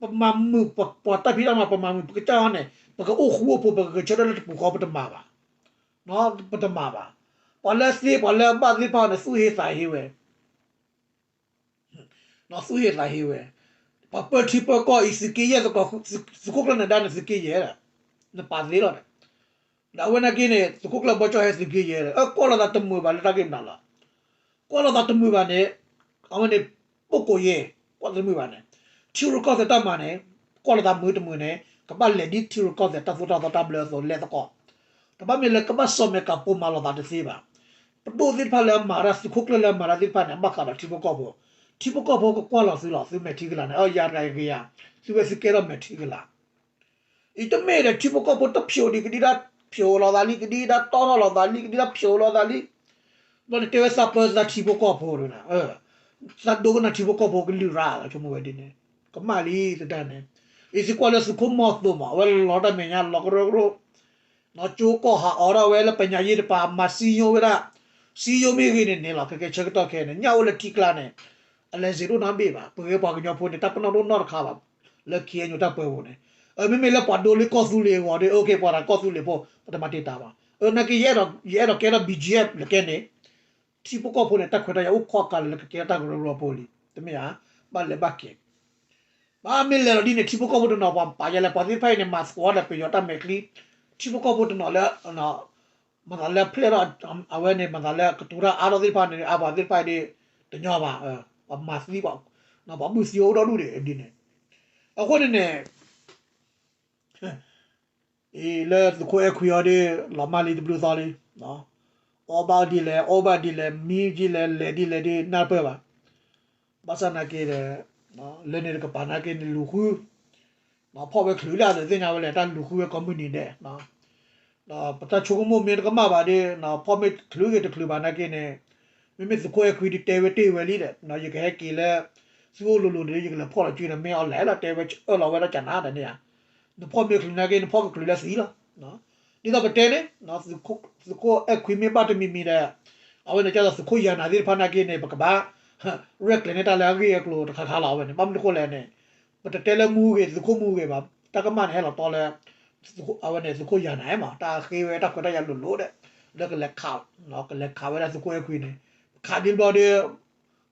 ပမၤမုာ်ပပှၤတၢ်ဖံးတၢ်မၤ ပမၤမုာ်ပကစၢ်ဟီန့ၣ် ပကအိၣ်ဃူအိၣ်ဖိး ပကဂဲၤဆၢထၢၣ်လၢတပူၤဃီ ပတမၤဘၣ်, ပတမၤဘၣ်. ပှၤလၢအသ့ပှၤလၢအဘၣ်သ့ၣ်တဖၣ်န့ၣ် သူၣ်ဟ့သးဟ့ဝဲ, သူၣ်ဟ့သးဟ့ဝဲ, ပှၤပၢထံပၢကီၢ်အံၤ သုးက့ယဲၢ်သကိး သုးခိၣ်ကျၢၢ်နဒါန့ၣ် သုးက့ယဲၢ်, နပာ်သ့လီၤဒီး ဒီးအဝဲနာ်က့န့ၣ် သုးခိၣ်ကျၢၢ်ဘီကၠီၣ်ဟဲသုးက့ယဲၢ်ဒီး အကွၢ်လိာ်သးတမုာ်ဘၣ်လၢတၢ်ဂ့ၢ်မနုၤလီၤ. ကွၢ်လိာ်သးတမုာ်ဘၣ်န့ၣ် အဝဲန့ၣ် ပိၣ်ကိးယဲၢ် ကွၢ်တမုာ်ဘၣ်န့ၣ် ထံရူၢ်ကီၢ်သဲးတၢ်မၤန့ၣ် ကွၢ်လိာ်သးမုာ်တမုာ်န့ၣ် ကဘၣ်လဲၤဒ်ထံရူၢ်ကီၢ်သဲးတၢ်သိၣ်တၢ်သီတၢ်ဘျၢအသိးလဲၤသကိး, တဘၣ်မ့ၢ်လၢကဘၣ်စီၤမဲာ်ကးပိာ်မၤလိာ်သးတသ့ဘၣ်. ပဒိၣ်သ့ၣ်တဖၣ်လၢအမၤတၢ် သုးခိၣ်ကျၢၢ်လၢအမၤတၢ်သ့ၣ်တဖၣ်န့ၣ် အဘၣ်ဃးဒီးထံဖိကီၢ်ဖိ, ထံဖိကီၢ်ဖိကကွၢ်လီၤသုလီၤ သုမဲာ်ထံကလၤန့ၣ် အၢ ယၤတဂၤယကယၤ, သုဝဲသုကဲထီၣ်မဲာ်ထံကလၤ အံၤတမ့ၢ်ဒီး ထံဖိကီၢ်ဖိတဖျိးဒံး ကဒံတၢ်ဖျိးလိာ်သးလံ ကဒံတၢ်တီထီၣ်လိာ်သးလံ ကဒံတၢ်ဖျိးလိာ်သးလံ, ဘျီန့ၣ်တဲဝဲသးပၢသးထံဖိကီၢ်ဖိတဂၤ, သးဒိကနၣ်ထံဖိကီၢ်ဖိကလုၢ်ရၤလီၤ ဆိကမိၣ်ဝဲဒ်န့ၣ်, ကမၣ်လံသတးန့ၣ်, အံၤသုကွၢ်လၢသုးခိၣ်မီၤသိးမး အဝဲလီၤတၢ်မဲာ်ညါလီၤကရၢကရိ ကၠိကီၢ်ဟးအိးထီၣ်ဝဲလၢပညးယ့ၣ်တပၤ မၤစံယိဝဲဒၣ်, စံယိမ့ၢ်ဂ့ၤန့ၣ်န့ၣ်လီၤ ခဲကဲဆၢကတီၢ်ခဲအံၤန့ၣ် ညၣ်အိၣ်လၢထံကျါန့ၣ်, အလဲၤစ့းတအိၣ်နီတဘ့ၣ်ဘၣ် ပဝဲပှၤကညီဖိန့ၣ် တၢ်ပနီၣ်တအိၣ်နီတခါဘၣ်, လၢ ခ့ၣ်အဲၣ်ယူၣ် တၢ်ပၢပူၤန့ၣ်, မ့မ့ၢ်လၢပှၤဒိလၢကီၢ်သူလ့ၤအဂီၢ်ဒီး အိၣ်က့ၤ ပှၤတၢ်ကီၢ်သူလ့ၤဖိ ပတမၤတံာ်တာ်ဘၣ်, နာ်က့ ယအဲၣ်ဒိးကဲထီၣ် ဘီၣ်ကၠီၣ်ဟဲ လၢကဲန့ၣ်, ထံဖိကီၢ်ဖိန့ၣ် တၢ်ခွဲးတၢ်ယာ်အိၣ်ခိးကးလၢကကဲထီၣ်တၢ်ကရၢကရိဖိလံ, တမ့ၢ်ဧါ, ဘၣ်လဲၤဘၣ်က့ၤ ဘၣ်မ့ၢ်လဲၤလီၤဒ်န့ၣ် ထံဖိကီၢ်ဖိတနီၤပှၤပာ်ယဲလဲၣ် ပှၤသ့ၣ်တဖၣ်အံၤန့ၣ် မၤသကိးဒီးပယီၤတၢ်မဲာ်ချံ, ထံဖိကီၢ်ဖိတနီၤလၢ မၤသးလၢဖျဲၣ်ထီၣ် အဝဲန့ၣ် မၤသးလၢကတိၤတၢ်အါထီၣ်သ့ၣ်တဖၣ်န့ၣ် အပှၤသ့ၣ်တဖၣ်အံၤဒ် တညီဘၣ်, ပှၤမၤသံ ပှၤဘုၣ်သံအိၣ်ဒီဒူၣ်ဒံးဒ်န့ၣ်, အဃိန့ၣ်န့ၣ် အံၤလၢသုးခိၣ်အဲၣ်ခွံအီၤဒီး လီၤမၢ်လံတဘျုးသီလံ, အီၣ်ဘၣ်ဒ်လဲၣ် အီဘၣ်ဒ်လဲၣ် မံဒ်လဲၣ် လဲၤဒ်လဲၣ်ဒီး နၢ်တပၢၢ်ဘၣ်. ဘၣ်ဆၣ်နာ်က့ဒီး လၢန့ၣ်တကပၤနာ်က့န့ၣ် လူၤဃု ဖီၣ်ဝဲချုးလၢအသ့ၣ်ညါဝဲလဲၣ် တၢ်လူၤဃုဝဲကိးမုၢ်နံၤဒဲး ဒီးပတၢ်ဆိကမိၣ်မ့ၢ်တကမၣ်ဘၣ်ဒီး ဖီၣ်မ့ၢ်ချုးဂ့ၤတချုးဘၣ်နာ်က့န့ၣ် မ့မ့ၢ်သုးခိၣ်အဲၣ်ခွံဒ်တဲဝဲတ့ၢ်ဝဲလံဒီး ယကဟဲက့ၤလၢ သုအိၣ်လိၤလိၤန့ၣ် ယကလဲၤဖီၣ်လီၤစုဒီး မ့ၢ်အီၤလဲၣ်လီၤ တဲဝဲအၢၣ်လီၤဝဲဒီးကနၤတန့ၣ်ဧါ, နဖီၣ်မ့ၢ်ချုးနာ်က့ နဖီၣ်ကချုးလၢသံလီၤ. ဒ်သိးပတဲန့ၣ် သုးခိၣ်အဲၣ်ခွံမ့ၢ်ဘၣ်တမံၤမံၤဒီး အဝဲန့ၣ်ကၢ်သိးသုးခိၣ်ယၤနၤသ့ၣ်တဖၣ်နာ်က့န့ၣ် ပကဘၣ် ရဲၣ်ကျဲၤန့ၢ်တၢ်လၢအဂ့ၢ်အကျိၤတခါခါလီၤ. အဝဲန့ၣ် ဘၣ်မနုၤဃိလဲၣ်န့ၣ် ပတတဲလၢမူဂ့ၤ သုးခိၣ်မူဂ့ၤဘၣ် တၢ်ကမၣ်န့ၣ်ဟဲလီၤတီလၢ အဝဲန့ၣ် သုးခိၣ်ယၤနၤမး တၢ်ဃ့ဝဲတၢ်ခွဲးတၢ်ယာ်လိၤလိၤဒီး လၢကလဲၤခး ကလဲၤခးဝဲဒၣ်သုးခိၣ်အဲၣ်ခွံန့ၣ် ခးဒ်ဘျီဒီး ပှ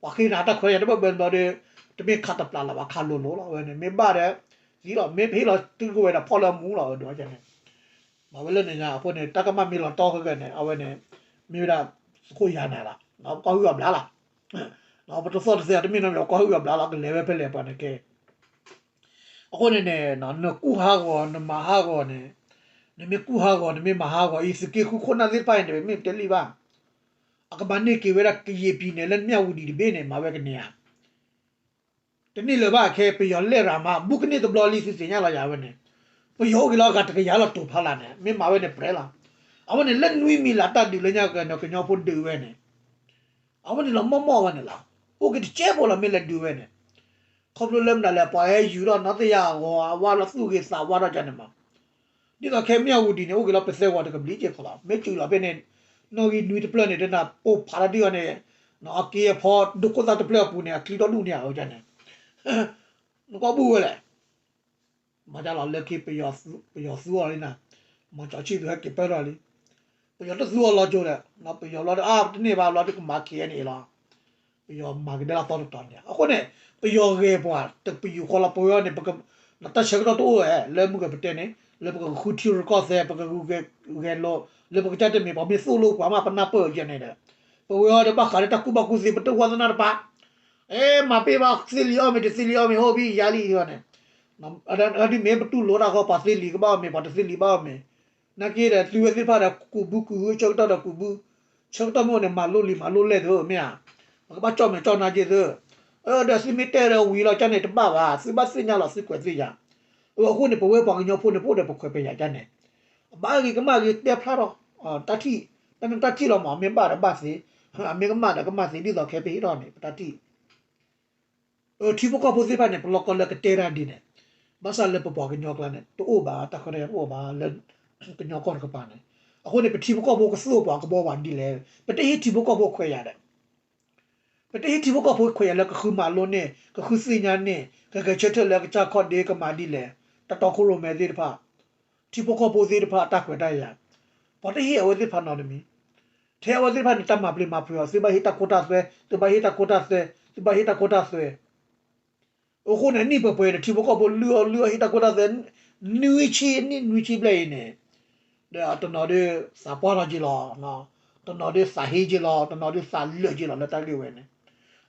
ၤဃ့နၤတၢ်ခွဲးတၢ်ယာ်တဘၢၣ်ဘၢဘျီဒီး တမ့ၢ်ခးတပျးလၢၤဘၣ် ခးလိၤလိၤလီၤ. အဝဲန့ၣ် မ့ၢ်ဘၣ်ဒီး သံလီၤ မ့ၢ်ဟ့ၣ်လီၤတုၤကဝဲၤဒီးဖီၣ်လၢအမူလီၤ အဝဲဒၣ်န့ၣ် မၤဝဲလၢန့ၣ်ညါအဃိန့ၣ် တၢ်ကမၣ်မ့ၢ်လီၤတီခဲကနံၣ်န့ၣ် အဝဲန့ၣ် မ့ၢ်ဝဲဒၣ် သုးခိၣ်ယၤနၤလီၤ. ပကီၢ်ဟုၣ်အဘျါလီၤ. ပတသီၣ်တသဲ တမ့ၢ်နီတမံၤ ပကီၢ်ဟုၣ်အဘျါလီၤ ကလဲၤဝဲဖဲလဲၣ်ပှၤန့ၣ်ကဲ အဃိန့ၣ်န့ၣ် နကူၣ်ဟးဂီၤ နမၤဟးဂီၤန့ၣ် နမ့ၢ်ကူၣ်ဟးဂီၤ နမ့ၢ်မၤဟးဂီၤအံၤ သုးက့ဃုခိၣ်နၢ်သ့ၣ်တဖၣ်အံၤန့ၣ် မ့ၢ်ပတဲလံဘၣ် အကမၤန့ၢ်က့ၤဝဲဒၣ်ကယဲၢ်ပံၤန့ၣ် လၢမၠၣ်ဝူၤဒံးတဘ့ၣ်န့ၣ် မၤဝဲကန့ၢ်ဧါ တန့ၢ်လၢၤဘၣ်ခဲ ပယီၤလဲၣ်ရၤမး ဘူးကန့ၢ်တဘျီလံ သုသ့ၣ်ညါလီၤယၤဝဲန့ၣ် ပယီၤအိၣ်က့ၤလီၤအဂၤတကယၤလီၤတိာ်ဖးလၢ်န့ၣ် မ့ၢ်မၤဝဲန့ၣ်ပြဲလီၤ. အဝဲန့ၣ်လၢနွံမံၤလၢ်တၢ်ဒုးလၢညါက့ၤန့ၣ် ကညီဖိဒုးဝဲန့ၣ် အဝဲန့ၣ်လီၤမီၢ်မီၢ်ဝဲန့ၣ်လီၤ. အိၣ်က့ၤတကဲဖိလီၤ မ့ၢ်လဲၤဒုးဝဲန့ၣ် ခီဖျိလၢမနုၤလဲၣ် ပှၤဟဲယူၤထီၣ်နီၢ်သ့ၣ်ယၤအဂီၤ အဝါလီၤသူၣ်ဂ့ၤသးဝါထီၣ်ကန့ၣ်မး ဒ်သိးခဲမၠၣ်ဝူၤဒံးန့ၣ် အိၣ်က့ၤလီၤပသဲဂီၤတကဘျံးက့ၤခီလီၤ မ့ၢ်စူၤလီၤဖဲန့ၣ် နီၣ်ဂံၢ်နွံတဖျၢၣ်န့ၣ် တနၢ်ပိၢ်ဖးထီၣ်ဒံးအီၤန့ၣ် အက့အဖီ ဒိခိၣ်သၣ်တဖျၢၣ်အပူၤန့ၣ် အချံထီၣ်ဒူၣ်န့ၣ်အဝဲန့ၣ် နကွၢ်ဘူၣ်ဝဲလဲၣ် မၤတၢ်လီၤလၢခံ ပယီၤသူအီၤလံနၤ မၤကၠီဆံၣ်သူဟဲက့ၤပၢၢ်ထီၣ်လံ ပယီၤတသူအီၤလီၤကၠိဒီး ပယီၤလီၤဒီး အါ တန့ၢ်ဘၣ်လီၤဒီးကမၤ ခ့ၣ်အဲၣ်န့ၣ်အံၤလီၤ ပယီၤမၤကဒါလီၤသီတတီၤန့ၣ် အဃိန့ၣ် ပယီၤဂဲၤပှၤ တပယူာ်ဃီလီၤ ပဝဲအံၤန့ၣ် တၢ်ဆၢကတီၢ်တအိၣ်ဝဲ လၢမုၢ်ကပတဲန့ၣ် လၢပကဃုထံရူၢ်ကီၢ်သဲး ပကဂုာ်ဂဲၤလိာ် လၢပကစၢ်တမ့ၢ် ပှၤမ့ၢ်သိၣ်လိပှၤမး ပနၢ်ပၢၢ်ကဲန့ၣ်ဒီး ပဝဲအံၤဒီးဘၣ်ဃးလၢတၢ်ကူၣ်ဘၣ်ကူၣ်သ့ ပတဝါသနာတပၤ အဲ မၤပ့ၢ်ဘၣ်သ့လံအီၣ်မ့ၢ် တသ့လံအီၣ်မ့ၢ် အိၣ်ဘံယါလံအံၤန့ၣ် အဒုးမ့ၢ်ပတူၢ်လိာ်တၢ်ဃီ ပှၤသ့လံကဘၣ်အီၣ်မ့ၢ် ပှၤတသ့လံဘၣ်အီၣ်မ့ၢ် နာ်က့ဒီး သုဝဲသ့ၣ်တဖၣ်ဒီး ကူးဘုကူးဟု ဆၢကတီၢ်ဒီးကူးဘု ဆၢကတီၢ်မ့ၢ်အိၣ်န့ၣ် မၤလိလံမၤလိလဲၢ်သုမ့ၢ်ဧါ ပကဘၣ်ကၠီၣ်မဲာ်ကၠီၣ်နါက့သု ဒီးသုမ့ၢ်တဲဒီးဝံၤလီၤကန့ၣ်တဘၣ်ဘၣ် သုဘၣ်သ့ၣ်ညါလီၤသုကွဲးသ့ၣ်ယၤ အဃိန့ၣ် ပဝဲပှၤကညီဖိန့ၣ် ပအိၣ်ဒီးပခွဲးပယာ်ကန့ၣ် အဘၣ်ဂ့ၤကမၣ်ဂ့ၤတဲဖျါထီၣ် တၢ်ထံၣ် တၢ်နတၢ်ထံၣ်လီၤမး မ့ၢ်ဘၣ်ဒီးဘၣ်သ့ အမ့ၢ်ကမၣ်ဒီးကမၣ်သ့ ဒ်သိးခဲပဟ့ၣ်ထီၣ်န့ၣ် ပတၢ်ထံၣ် ထံဖိကီၢ်ဖိသ့ၣ်တဖၣ်န့ၣ် ပလီၢ်ကီၢ်လၢကတဲတၢ်ဒ်န့ၣ် ဘၣ်ဆၣ်လၢပပှၤကညီကျါန့ၣ် တအိၣ်ဘၣ် တၢ်ခွဲးတၢ်ယာ်တအိၣ်ဘၣ်လၢ ကညီကီၢ်တကပၤန့ၣ် အဃိန့ၣ် ပထံဖိကီၢ်ဖိကသိၣ်ပှၤကဘီပှၤဒ်လဲၣ် ပတဟ့ၣ်ထံဖိကီၢ်ဖိခွဲးယာ်ဒီး ပတဟ့ၣ်ထံဖိကီၢ်ဖိခွဲးယာ်လၢကဃုမၤလိန့ၢ် ကဃုသ့ၣ်ညါန့ၢ် ကဂဲၤဆၢထၢၣ်လၢကစၢ်ခီၣ်ဒ့ကမၤဒ်လဲၣ် တၢ်တီခိၣ်ရိၣ်မဲသ့ၣ်တဖၣ် ထံဖိကီၢ်ဖိသ့ၣ်တဖၣ်အတၢ်ခွဲးတၢ်ယာ် ပှၤတဟ့ၣ်အဝဲသ့ၣ်တဖၣ်နီတမံၤ ထဲအဝဲသ့ၣ်တဖၣ်န့ၣ် တၢ်မၤပျံၤမၤဖုးအီၤ သုဘၣ်ဟ့ၣ်တၢ်ခိတၢ်သွဲ သုဘၣ်ဟ့ၣ်တၢ်ခိတၢ်သွဲ သုဘၣ်ဟ့ၣ်တၢ်ခိတၢ်သွဲ အဃိန့ၣ် နံၣ်ပှဲၤပှဲၤန့ၣ် ထံဖိကီၢ်ဖိလုၢ်အီၣ်လုၢ်အီၣ်ဟ့ၣ်တၢ်ခိတၢ်သွဲ နွံဆံနံၣ်နွံဆံဘျဲၣ်အံၤန့ၣ် ဒီးတနီၤဒုးသးပှၢ်ထီၣ်က့ၤလီၤ တနီၤဒုးသးဟ့က့ၤလီၤ တနီၤဒုးသးလၢာ်က့ၤလီၤလၢတၢ်ဂ့ၢ်ဝဲန့ၣ်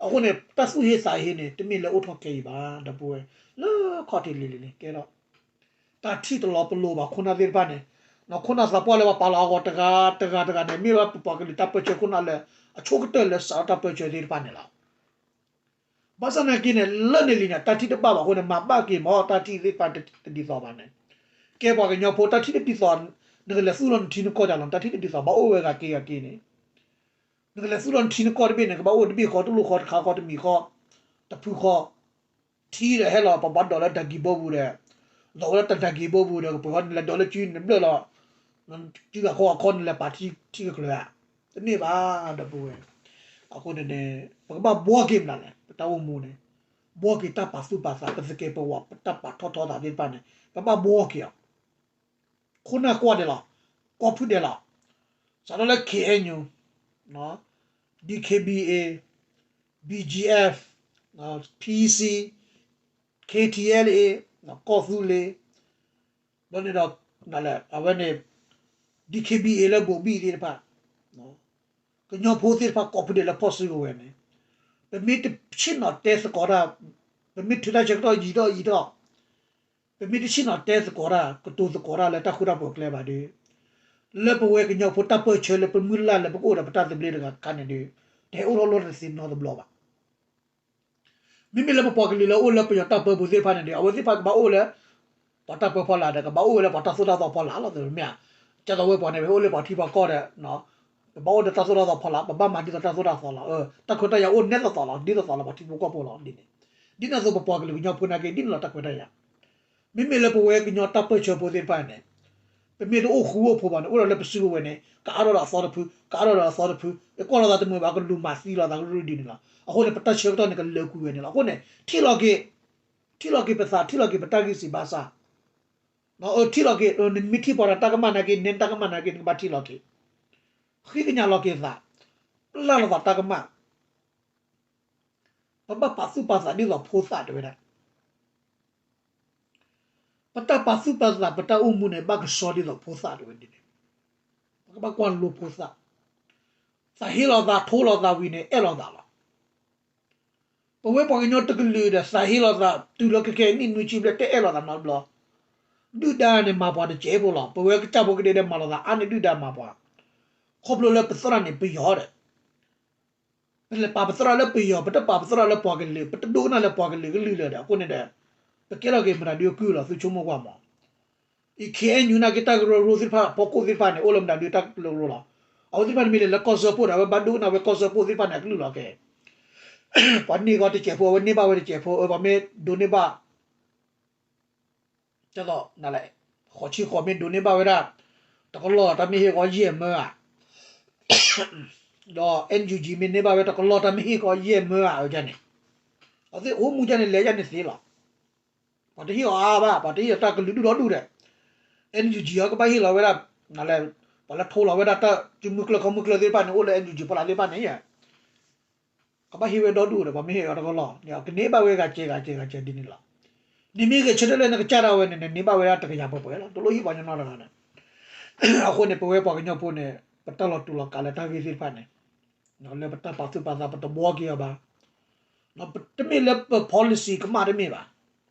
အဃိန့ၣ် တၢ်သူၣ်ဟ့သးဟ့န့ၣ် တမ့ၢ်လၢအိၣ်ထီၣ်ခဲအံၤဘၣ် ဒီပုၢ်ဝဲၢ် လၢခီၣ်ထံးလံၤလံၤန့ၣ် ကဲထီၣ် တၢ်ထံၣ်တလီၤပလိာ်ဘၣ်ခိၣ်နၢ်သ့ၣ်တဖၣ်န့ၣ် ခိၣ်နၢ်သးပှၢ်လၢပှၤပာ်လီၤအဂီၢ်တဂၤတဂၤတဂၤန့ၣ် မ့ၢ်ဝဲပပှၤကလုာ်တၢ်ပၢဆှၢခိၣ်နၢ်လၢ အဆိကတၢၢ်လၢစးထီၣ်တၢ်ပၢဆှၢသ့ၣ်တဖၣ်န့ၣ်လီၤ. ဘၣ်ဆၣ်နာ်က့န့ၣ် လၢန့ၣ်လံန့ၣ် တၢ်ထံၣ်တဘၣ်ဘၣ်အဃိန့ၣ် မၤဘၣ်က့ၤမ့ၢ်တၢ်ထံၣ်သ့ၣ်တဖၣ်တဒ်သိးဘၣ်န့ၣ် ကဲပှၤကညီဖိတၢ်ထံၣ်တဒ်သိး နကလဲၤသူၣ်လီၤနထံနကီၢ်တၢ်လီၤ တၢ်ထံၣ်တဒ်သိး ဘၣ်အိၣ်ဝဲဂၤက့ၤဂၤက့ၤန့ၣ် နကလဲၤသူၣ်လီၤနထံနကီၢ်တဘ့ၣ်န့ၣ် ကဘၣ်အိၣ်တဘ့ၣ်ဃီ တလိၣ်ဃီ တခါဃီ တမံၤဃီ တဖုဃီ ထံဒီးဟဲလီၤ ပဘၣ်ဒိးလၢတၢ်ဂံၢ်ဘိပူၤဒီး ဒိးဝဲလၢတၢ်ဂံၢ်ဘိပူၤဒီး ကပှ့ၤဃီ နလဲၤဒိးလၢစုနဘျၢၣ်လီၤ စုဂၤခီအခီ နလဲၤပာ်ထံထံကကျၢၤဧါ တန့ၢ်ဘၣ် ဒီပုၢ်ဝဲၢ် အဃိန့ၣ်န့ၣ် ပကဘၣ်ဘှီက့ၤမနုၤလဲၣ် ပတၢ်အိၣ်မူန့ၣ် ဘှီက့ၤတၢ်ပာ်သူၣ်ပာ်သး ပသကဲးပဝး ပတၢ်ပာ်ထီၣ်ထီသးသ့ၣ်တဖၣ်န့ၣ် ပဘၣ်ဘှီက့ၤအီၤ ခိၣ်နၢ်ကွၢ်ဒဲးလီၤ ကီၢ်ဖုဒဲးလီၤ စးထီၣ်လၢ ခ့ၣ်အဲၣ်ယူၣ် ဒီး ခ့ၣ်ဘံၣ်အ့ၣ် ဘံၣ်ကၠံၣ်အဲၣ် ဖံစံ ခ့ၣ်ထံၣ်အဲၣ်လ့ၣ် ကီၢ်သူလ့ၤ ဘျီန့ၣ်ဒီး အဝဲန့ၣ် ဒံၣ်ခ့ၣ်ဘံၣ်အ့ၣ်လၢဘိၣ်ဘံၣ်သ့ၣ်တဖၣ် ကညီဖိသ့ၣ်တဖၣ်ကိးဖုဒဲးလၢဖီၣ်စုကဝဲၤန့ၣ် ပမ့ၢ်တဆ့ၣ်နီၤတဲသကိးတၢ် ပမ့ၢ်ထုးတၢ်ဆၢကတီၢ်ယံာ်ထီၣ်ယံာ်ထီၣ် ပမ့ၢ်တဆ့ၣ်နီၤတဲသကိးတၢ် ကတိၤသကိးတၢ်လၢတၢ်ဃူတၢ်ဖိးအကျဲဘၣ်ဒီး လၢပဝဲကညီဖိတၢ်ပၢၢ်ဆၢလၢပမုၢ်လၢ်လၢပကအိၣ်ဒီးပတၢ်သဘျ့တဂၤခါန့ၣ်ဒီး တဟဲအိၣ်ထီၣ်လီၢ်တသ့နီတဘျီဘၣ်. မ့မ့ၢ်လၢပပှၤကလုာ်လၢအိၣ်လၢပယီၤတၢ်ပၢပူၤသ့ၣ်တဖၣ်န့ၣ်ဒီး အဝဲသ့ၣ်တဖၣ်ကဘၣ်အိၣ်လၢ ပှၤတၢ်ပၢဖီလာ်ဒီး ကဘၣ်အိၣ်ဝဲလၢပှၤတၢ်သိၣ်တၢ်သီဖီလာ်လီၤ. မ့ၢ်ဧါ, ကၢ်သိးဝဲပှၤန့ၣ် ပအိၣ်လၢပှၤထံပှၤကီၢ်ဒီး ပဘၣ်အိၣ်ဒီးတၢ်သိၣ်တၢ်သီဖီလာ် ပဘၣ်မၤဒ်သိးတၢ်သိၣ်တၢ်သီလီၤ. တၢ်ခွဲးတၢ်ယာ်အိၣ်နဲသိးသိးလီၤ ဒ်သိးသိးလီၤ ပှၤထံဖိကီၢ်ဖိလီၤဒ်န့ၣ်. ဒ်န့ၣ်အသိးပပှၤကလုာ်ကညီဖိနာ်က့ ဒ်န့ၣ်လီၤတၢ်ခွဲးတၢ်ယာ် မ့မ့ၢ်လၢပဝဲကညီတၢ်ပၢၢ်ဆၢဖိသ့ၣ်တဖၣ်န့ၣ် ပမ့ၢ်တအိၣ်ဃူအိၣ်ဖိးဘၣ်န့ၣ် အိၣ်ဒီးလၢပစုကဝဲၤန့ၣ် ကအါထီၣ်ဒီးအသီတဖု ကအါထီၣ်ဒီးအသီတဖု ကကွၢ်လိာ်သးတမုာ်ဘၣ် ကလူၤမၤသံလိာ်သးကရူၢ်ဒ်န့ၣ်လီၤ. အဃိန့ၣ် ပတၢ်ဆၢကတီၢ်န့ၣ် ကလၢာ်ကွံာ်ဝဲန့ၣ်လီၤ. အဃိန့ၣ် ထံၣ်လီၤက့ၤ ထံၣ်လီၤက့ၤပသး ထံၣ်လီၤက့ၤပတၢ်ဂံၢ်စၢ်ဘါစၢ် ထံၣ်လီၤက့ၤ နမ့ၢ်ထံၣ်ပှၤတၢ်ကမၣ်နာ်က့ နဲတၢ်ကမၣ်နာ်က့ နကဘၣ်ထံၣ်လီၤက့ၤ ဃ့ကညးလီၤက့ၤသး ပျၢ်လိာ်သးတၢ်ကမၣ် ပဘၣ်ပာ်သူၣ်ပာ်သးဒ်သိးဖိသၣ်တဲဝဲဒၣ် ပတၢ်ပာ်သူၣ်ပာ်သး ပတၢ်အိၣ်မူန့ၣ် ဘၣ်ကဆှီဒ်သိးဖိသၣ်တဲဝဲဒ်န့ၣ် ပကဘၣ်ကွၢ်လိဖိသၣ် သးဟ့လိာ်သးထိလိာ်သးဝံၤန့ၣ် အဲၣ်လိာ်သးလီၤ. ပဝဲပှၤကညီတကလုာ်ဒီး သးဟ့လိာ်သးတုၤလၢခဲခဲအံၤ နံၣ်နွံဆံဘျဲၣ် တအဲၣ်လိာ်သးနီတဘျီ ဒုၣ်ဒါန့ၣ်မၤပှၤတစဲးဖိလီၤ. ပဝဲကစၢ်ဖိကဒဲဒဲး မၤလိာ်သးအါန့ၢ်ဒုၣ်ဒါမၤပှၤ ခီဖျိလၢပသရၣ်န့ၣ်ပယီၤဒီး ပလဲၤပာ်ပသရၣ်လၢပယီၤ ပတပာ်ပသရၣ်လၢပှၤကလုာ် ပတဒိကနၣ်လၢပှၤကလုာ်ကလုၢ်လၢၤဒီး အဃိန့ၣ်ဒီး ပကဲထီၣ်က့ၤမတၤဒုအကုၢ်လီၤ သုဆိကမိၣ်ကွၢ်မး. အံၤ ခ့ၣ်အဲၣ်ယူၣ် နာ်က့တၢ်ကရၢကရိသ့ၣ်တဖၣ် ဖီခိၣ်သ့ၣ်တဖၣ်န့ၣ် အိၣ်လၢမတၤဒုတၢ်ကရၢကရိလီၤ. အဝဲသ့ၣ်တဖၣ်န့ၣ်မ့ၢ်လဲၤလၢကီၢ်စၢဖှိၣ်ဒီး အဝဲဘၣ်ဒိကနၣ်ဝဲကီၢ်စၢဖှိၣ်သ့ၣ်တဖၣ်န့ၣ် အကလုၢ်လီၤကဲ ပှၤန့ၢ်ဂီၤတစဲးဖိ အဝဲန့ၢ်ဘၣ်ဝဲတစဲးဖိ အပှၤမ့ၢ်ဒိးန့ၢ်ဘၣ် ဒ်သိး ဃိးဆံဃိးမ့ၢ်ဒိးန့ၢ်ဘၣ်ဝဲဒၣ် တကလီၢ် တၢ်မ့ၢ်ဟ့ၣ်ဂီၤယဲၢ်မၢဧါ ဒီး NUG မ့ၢ်န့ၢ်ဘၣ်ဝဲတကလီၢ် တၢ်မ့ၢ်ဟ့ၣ်ဂီၤယဲၢ်မၢဧါ အဝဲန့ၣ် အဝဲသ့ၣ်အိၣ်မူဒ်န့ၣ် လဲၤဒ်န့ၣ်သ့လီၤ. ပှၤတဟ့ၣ်အီၤအါဘၣ် ပှၤတဟ့ၣ်အီၤတၢ်ကလုာ်ဒူၣ်ဒီဒူၣ်ဒီး NUG အကဘၣ်ဟ့ၣ်လီၤဝဲဒၣ် ပှၤလၢထိလီၤဝဲဒၣ်တၢ်စုမုၢ်ကျၢၢ်ခီမုၢ်ကျၢၢ်သ့ၣ်တဖၣ်န့ၣ် အိၣ်လၢ NUG ဖီလာ်သ့ၣ်တဖၣ်န့ၣ် ကဘၣ်ဟ့ၣ်ဝဲဒီဒူၣ်ဒီး ပှၤမ့ၢ်ဟ့ၣ်အီၤတကလီၢ်န့ၣ် ကန့ၢ်ဘၣ်ဝဲဂၤစဲးဂၤစဲးဂၤစဲးဒ်န့ၣ်လီၤ. နမ့ၢ်ဂဲၤဆၢထၢၣ်လၢနကစၢ်ဒၣ်ဝဲန့ၣ် နန့ၢ်ဘၣ်ဝဲဒၣ်တကယၤပှဲၤပှဲၤလီၤ တလိၣ်ဟ့ၣ်ပှၤကညီနီတဂၤဒီး အဃိန့ၣ် ပဝဲပှၤကညီဖိန့ၣ် ပတၢ်လီၤတူာ်လီၤကာ်လၢတၢ်ဂ့ၢ်သ့ၣ်တဖၣ်န့ၣ် လၢပတၢ်ပာ်သူၣ်ပာ်သး ပတဘှီက့ၤအီၤဘၣ်. တမ့ၢ်လၢပ policy ကမၣ်တမ့ၢ်ဘၣ်.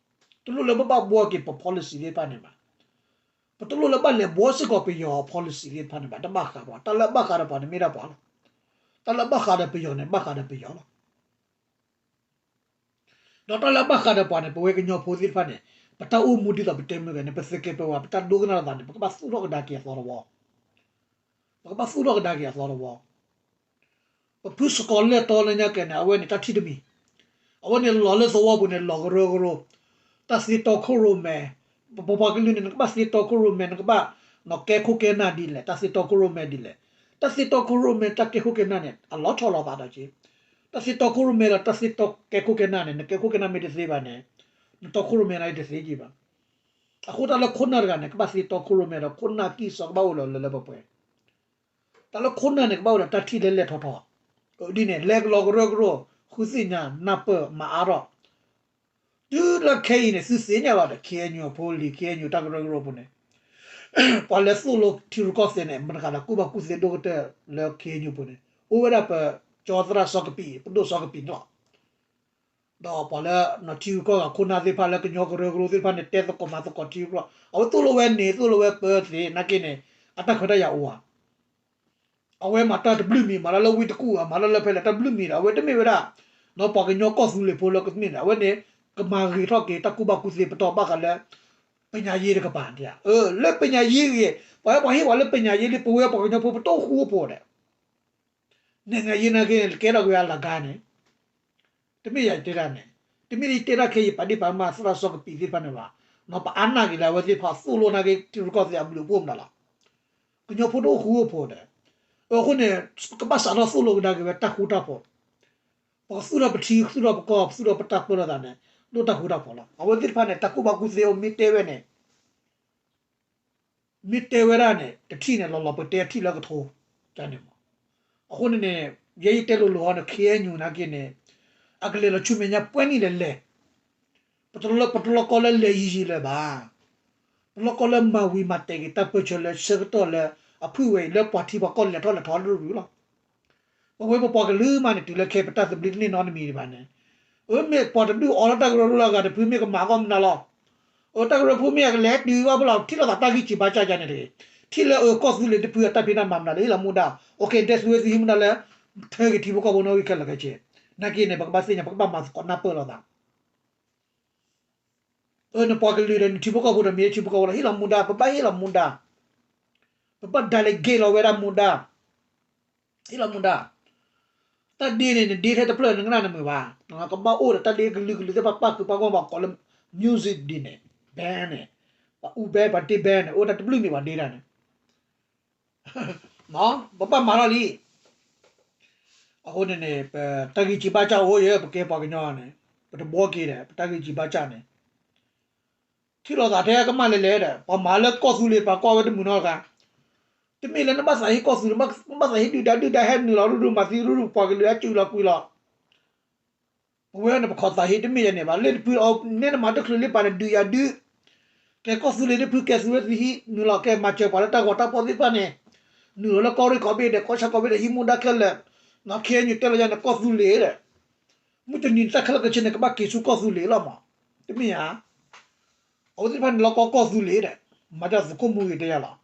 တလိၣ်လၢပဘၣ်ဘှီက့ၤပ policy သ့ၣ်တဖၣ်န့ၣ်ဘၣ်. ပတလိၣ်လၢဘၣ်လဲၤဘှီစ့ၢ်ကီးပယီၤ policy သ့ၣ်တဖၣ်န့ၣ်ဘၣ်. တဘၣ်ဃးပှၤ တၢ်လၢအဘၣ်ဃးဒီးပှၤန့ၣ်မ့ၢ်ဒၣ်ပှၤလီၤ. တၢ်လၢအဘၣ်ဃးဒီးပယီၤန့ၣ် ဘၣ်ဃးဒီးပယီၤလီၤ. ဒီးတၢ်လၢအဘၣ်ဃးဒီးပှၤန့ၣ် ပဝဲကညီဖိသ့ၣ်တဖၣ်န့ၣ် ပတၢ်အိၣ်မူဒ်သိးပတဲမုၢ်ဂီၤန့ၣ် ပသုးက့ပဝး ပတၢ်ဒိကနၣ်လိာ်သးန့ၣ် ပကဘၣ်သူၣ်ထီၣ်ကဒါက့ၤအသီတဝီ ပကဘၣ်သူၣ်ထီၣ်ကဒါက့ၤအသီတဝီ ပဖုစကီၤလၢၢ်တီလၢညါကဲန့ၣ် အဝဲန့ၣ်တၢ်ထံၣ်တမံၤ, အဝဲန့ၣ်လီၤလၢသဝီပူၤန့ၣ် လီၤကရၢကရိ, တၢ်သ့တီခိၣ်ရိၣ်မဲ, ပပှၤကလုာ်န့ၣ် နကဘၣ်သ့တီခိၣ်ရိၣ်မဲ နကဘၣ် နကဲခိၣ်ကဲနၢ်ဒ်လဲၣ်, တၢ်သ့တီခိၣ်ရိၣ်မဲဒ်လဲၣ်, တၢ်သ့တီခိၣ်ရိၣ်မဲ တၢ်ကဲခိၣ်ကဲနၢ်န့ၣ် အလီၤဆီလိာ်သးဒီးက့ၤ, တၢ်သ့တီခိၣ်ရိၣ်မဲလၢတၢ်သ့တီကဲခိၣ်ကဲနၢ်န့ၣ် နကဲခိၣ်ကဲနၢ်မ့ၢ်တသ့ဘၣ်န့ၣ် နတီခိၣ်ရိၣ်မဲန့ၣ်တသ့က့ၤဘၣ်. အဃိတၢ်လၢခိၣ်နၢ်တဂၤန့ၣ် ကဘၣ်သ့တီခိၣ်ရိၣ်မဲဒီး ခိၣ်နၢ်ကံၢ်စီကဘၣ်အိၣ်လၢလၢပှဲၤပှဲၤ တၢ်လၢခိၣ်နၢ်န့ၣ် ကဘၣ်အိၣ်ဒီးတၢ်ထံၣ်လၢလဲၤထီၣ်ထီၣ်, ဒ်န့ၣ် လဲၤကလီကရၢကရိ, ဃုသ့ၣ်ညါ, နၢ်ပၢၢ်, မၤအါထီၣ်, တုၤလၢခဲအံၤန့ၣ် သုသ့ၣ်ညါလီၤဒီး ခ့ၣ်အဲၣ်ယူၣ်အဖိလံၤ ခ့ၣ်အဲၣ်ယူၣ်တၢ်ကရၢကရိပူၤန့ၣ် ပှၤလဲၤသိၣ်လိထံရူၢ်ကီၢ်သဲးန့ၣ် မတၤတဂၤဒီးကူၣ်ဘၣ်ကူၣ်သ့ဒိၣ်ကတၢၢ်လၢ ခ့ၣ်အဲၣ်ယူၣ်ပူၤန့ၣ် အိၣ်ဝဲဒၣ်ပကၠီသရၣ်စီၤကပံာ် ပဒိၣ်စီၤကပံာ်န့ၣ်လီၤ. ဒီးပှၤလၢထံရူၢ်ကီၢ်ဂၤခိၣ်နၢ်သ့ၣ်တဖၣ်လၢကညီကရၢကရိသ့ၣ်တဖၣ်န့ၣ် တဲသကိးမၤသကိးထံရူၢ်ကီၢ်, အဝဲသိၣ်လိဝဲန့ၣ် သိၣ်လိဝဲပၢသ့ၣ်နာ်က့န့ၣ် အတၢ်ခွဲးတၢ်ယာ်အိၣ်ဧါ. အဝဲမၤတၢ်တဘျုးမံၤ မၤတၢ်လၢဝ့ၢ်တကူၣ်ဧါ မၤတၢ်လၢဖဲလဲၣ်တၢ်ဘျုးမံၤဒီး အဝဲတမ့ၢ်ဝဲဒၣ် ပှၤကညီကီၢ်သူလ့ၤဖိလၢကမ့ၢ်န့ၣ် အဝဲန့ၣ် ကမၤဂ့ၤထီၣ်က့ၤတၢ်ကူၣ်ဘၣ်ကူၣ်သ့ပတီၢ်ဘၣ်ဃးလၢ ပညာရေးတကပၤန့ၣ်ဧါ. လၢပညာရေးဂ့ၤ ပှၤဟဲပှၤဟ့ၣ်ပှၤလၢပညာရေးလံ ပဝဲပှၤကညီဖိပတအိၣ်ဃူအိၣ်ဖိးဒီး နိုင်ငံရေးနာ်က့န့ၣ် ကဲထီၣ်က့ၤအလၢ်ဂၤန့ၣ် တမ့ၢ်ယတဲတၢ်န့ၣ်, တမ့ၢ်ယတဲတၢ်ခဲအံၤ ယပာ်ဒ့ၣ်ပာ်ကမၣ်သရၣ်စီၤကပံာ်သ့ၣ်တဖၣ်န့ၣ်ဘၣ်, ပအါနာ်က့ၤလၢအဝဲသ့ၣ်တဖၣ်သိၣ်လိနာ်က့ ထံရူၢ်ကီၢ်သဲးအဘျုးအဖှိၣ်မတၤလီၤ. ကညီဖိတအိၣ်ဃူအိၣ်ဖိးဒီး, အဃိန့ၣ် ကဘၣ်စးထီၣ်သိၣ်လိကဒါက့ၤဝဲတၢ်ဃူတၢ်ဖိး, ပကသူၣ်ထီၣ်ပထံ သူၣ်ထီၣ်ပကီၢ် သူၣ်ထီၣ်ပတၢ်ပၢလီၤသးန့ၣ် ဒိၣ်တၢ်ဃူတၢ်ဖိးလီၤ. အဝဲသ့ၣ်တဖၣ်န့ၣ် တၢ်ကူၣ်ဘၣ်ကူၣ်သ့အိၣ်မ့ၢ်တဲဝဲန့ၣ် မ့ၢ်တဲဝဲဒၣ်န့ၣ် တထံၣ်န့ၣ် လီၤလီၤပှဲၤတဲထံၣ်လၢကထိန့ၣ်မး. အဃိန့ၣ်န့ၣ် ယဲယတဲလိၤလိၤဟီန့ၣ် ခ့ၣ်အဲၣ်ယူၣ်နာ်က့န့ၣ် အကလဲၤလီၤဆူမဲာ်ညါပှဲၤနံၣ်လဲၣ်လဲၣ်, ပတလီၤကီလၢလဲၤယံၤယံၤလၢၤဘၣ်. ပလီၤကီလၢမၤဝံၤမၤတဲာ်က့ၤတၢ်ပၢဆှၢလၢဆၢကတီၢ်လၢ အဖုၣ်ဝဲအံၤလၢပှၤထံပှၤကီၢ်လဲၤထီၣ်လဲၤထီၣ်တရူၢ်ရူၢ်လီၤ. ပဝဲပပှၤကလုာ်မးန့ၣ် တုၤလၢခဲအံၤပတၢ်သဘျ့တန့ၢ်နီတမံၤဒံးဘၣ်န့ၣ်, အမ့ၢ်ပှၤတဒုးအီလၢတၢ်ကရၢကရိလၢအဂၤတဖုမ့ၢ်ကမၤအဂီၢ်မနုၤလီၤ. အတၢ်ကရၢဖိမ့ၢ်အကလဲၤတုၤဘၣ်ဖဲလီၤ ထံၣ်လိာ်သးတၢ်ဂံၢ်စံးဘါစၢ်ယါန့ၣ်တဂ့ၤ, ထံၣ်လၢအကီၢ်သူလ့ၤတဖုအတၢ်ဖံးတၢ်မၤမနုၤလၢဟ့ၣ်လီၤမူဒါ, အိၣ်က့ၤ ဒဲး သုဝဲသုဟံးမူဒါလၢ ထၢက့ၤထံဖိကီၢ်ဖိနီၣ်ဂံၢ်ခဲလၢာ်ခဲဆ့, နာ်က့န့ၣ် ပကဘၣ်သ့ၣ်ညါ ပကဘၣ်မၤသကိးနၢ်ပၢၢ်လိာ်သး အၢ နပှၤကလုာ်ဒီးနထံဖိကီၢ်ဖိဒီးမ့ၢ်ထံဖိကီၢ်ဖိလီၤ ဟ့ၣ်လီၤမူဒါ ပဘၣ်ဟ့ၣ်လီၤမူဒါ, ပဘၣ် delegate လီၤဝဲဒၣ်မူဒါ, ဟ့ၣ်လီၤမူဒါ, တၢ်ဒ့န့ၣ် နဒ့ထဲတဖျၢၣ်နကနၣ်နမုာ်ဘၣ်, ကဘၣ်အိၣ်ဒီးတၢ်ဒ့ကလုာ်ကလုာ်သ့ၣ်တဖၣ်ပၣ်ဃုာ်ပၣ်ဂီၢ်ဘၣ်ကိးလၢ music ဒ်န့ၣ်, band န့ၣ်, ပှၤအူ band ပှၤတ့ band န့ၣ် အိၣ်တၢ်တဘျုးမ့ၢ်ပှၤဒ့တၢ်န့ၣ် ပဘၣ်မၤထီၣ်လံ. အဃိန့ၣ်န့ၣ် ပတၢ်ဂံၢ်စံးဘါစၢ်အိၣ်ယဲ ပကဲပှၤကညီန့ၣ် ပတဘှီက့ၤဒီး ပတၢ်ဂံၢ်စံးဘါစၢ်န့ၣ် ထံၣ်လိာ်သးထဲကမၣ်လဲၤလဲၤဒီး ပှၤမၤလၢကီၢ်သူလ့ၤ ပှၤကွၢ်ဝဲတမုာ်နီတဂၤ, တမ့ၢ်လၢနဘၣ်သးဟ့ကီၢ်သူလ့ၤ နဘၣ်သးဟ့ဒုၣ်ဒါ ဒုၣ်ဒါဟဲနုာ်လီၤရူၢ်ရူၢ် မၤသံရူၢ်ရူၢ် ပှၤကလုာ်ဟဲစူၤလီၤကွံာ်လီၤ ပဝဲန့ၣ် ပခိးသးဟ့တမ့ၢ်ယဲန့ၣ်ဘၣ် လၢတဖုန့ၣ် နမၤတချုးလၢပှၤန့ၣ် ဒုးယၤဒုး, ကဲကီၢ်သူလ့ၤတဖု ကဲသုဝဲသုဟံး နုာ်လီၤကဲမၤစၢၤပှၤလၢတၢ်ဂီၤတၢ်ဖီၣ်သ့ၣ်တဖၣ်န့ၣ်, နုာ်လီၤလၢကီၢ်ရ့ၣ်ကီၢ်ဘ့ၣ်ဒီး ကီၢ်ဆၣ်ကီၢ်ဘ့ၣ်ဒီး ဟံးမူဒါခဲလၢာ်, နခ့အညူတဲလီၤယၤန့ၣ်ကီၢ်သူလ့ၤဒီး, မုၢ်တနံၤတၢ်ခဲလၢာ်ခဲဆ့န့ၣ် ကဘၣ်က့ၤဆူကီၢ်သူလ့ၤလီၤမး, တမ့ၢ်ဧါ, အဝဲသ့ၣ်တဖၣ်န့ၣ်လီၤကီကီၢ်သူလ့ၤဒီး, မၤတၢ်သုးခိၣ်မူဂ့ၤတဲယၤလီၤ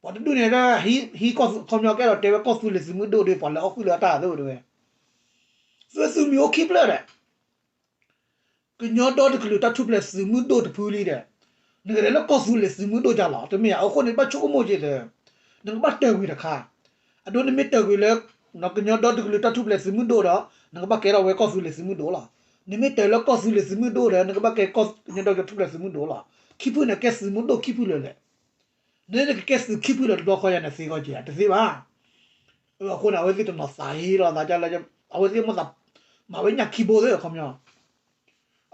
ပှၤတဒူၣ်န့ၣ် ဟံးကီၢ်သူ ခီပညီကဲဒီးတဲဝဲကီၢ်သူလ့ၤသုးမုၢ်ဒိၣ်ဒီး ပှၤလဲၤအီၣ်ဃုာ်လၢအတၢ်သ့ဝဲ, သုသုးမုၢ်အိၣ်ခံဖျၢၣ်ဒီး, ကညီဒီတကလုာ်တၢ်ထူၣ်ဖျဲးသုးမုၢ်ဒိၣ်တဖုလံဒီး, နကလဲၤလၢကီၢ်သူလ့ၤသုးမုၢ်ဒိၣ်ဒ်လီၤ တမ့ၢ်ဧါ, အဃိန့ၣ် ဘၣ်ဆိကမိၣ်က့ၤဒီး, နကဘၣ်တၢၢ်ကွံာ်တခါ, အဒိနမ့ၢ်တၢၢ်ကွံာ်လၢ ကညီဒီတကလုာ်တၢ်ထူၣ်ဖျဲးသုးမုၢ်ဒိၣ်ဒီး, နကဘၣ်ကဲထီၣ်ဝဲကီၢ်သူလ့ၤသုးမုၢ်ဒိၣ်လီၤ, နမ့ၢ်တၢၢ်လၢကီၢ်သူလ့ၤသုးမုၢ်ဒိၣ်ဒီး နကဘၣ်ကဲကညီဒီကထူၣ်ဖျဲးသုးမုၢ်ဒိၣ်လီၤ, ခံဖုန့ၣ်ကဲသုးမုၢ်ဒိၣ်ခံဖုလၢာ်လဲၣ် နကကဲသုးခံဖုလၢာ်တဘျီဃီယၤန့ၣ်သ့ဂီၢ်က့ၤ တသ့ဘၣ်. အဃိန့ၣ် အဝဲသ့ၣ်တနီၤသးဟ့လီၤသးဒ်လၢ အဝဲသ့ၣ်မ့ၢ်သး မၤဝဲညၣ်ခံဘိသ့ၣ်ခီပညီ.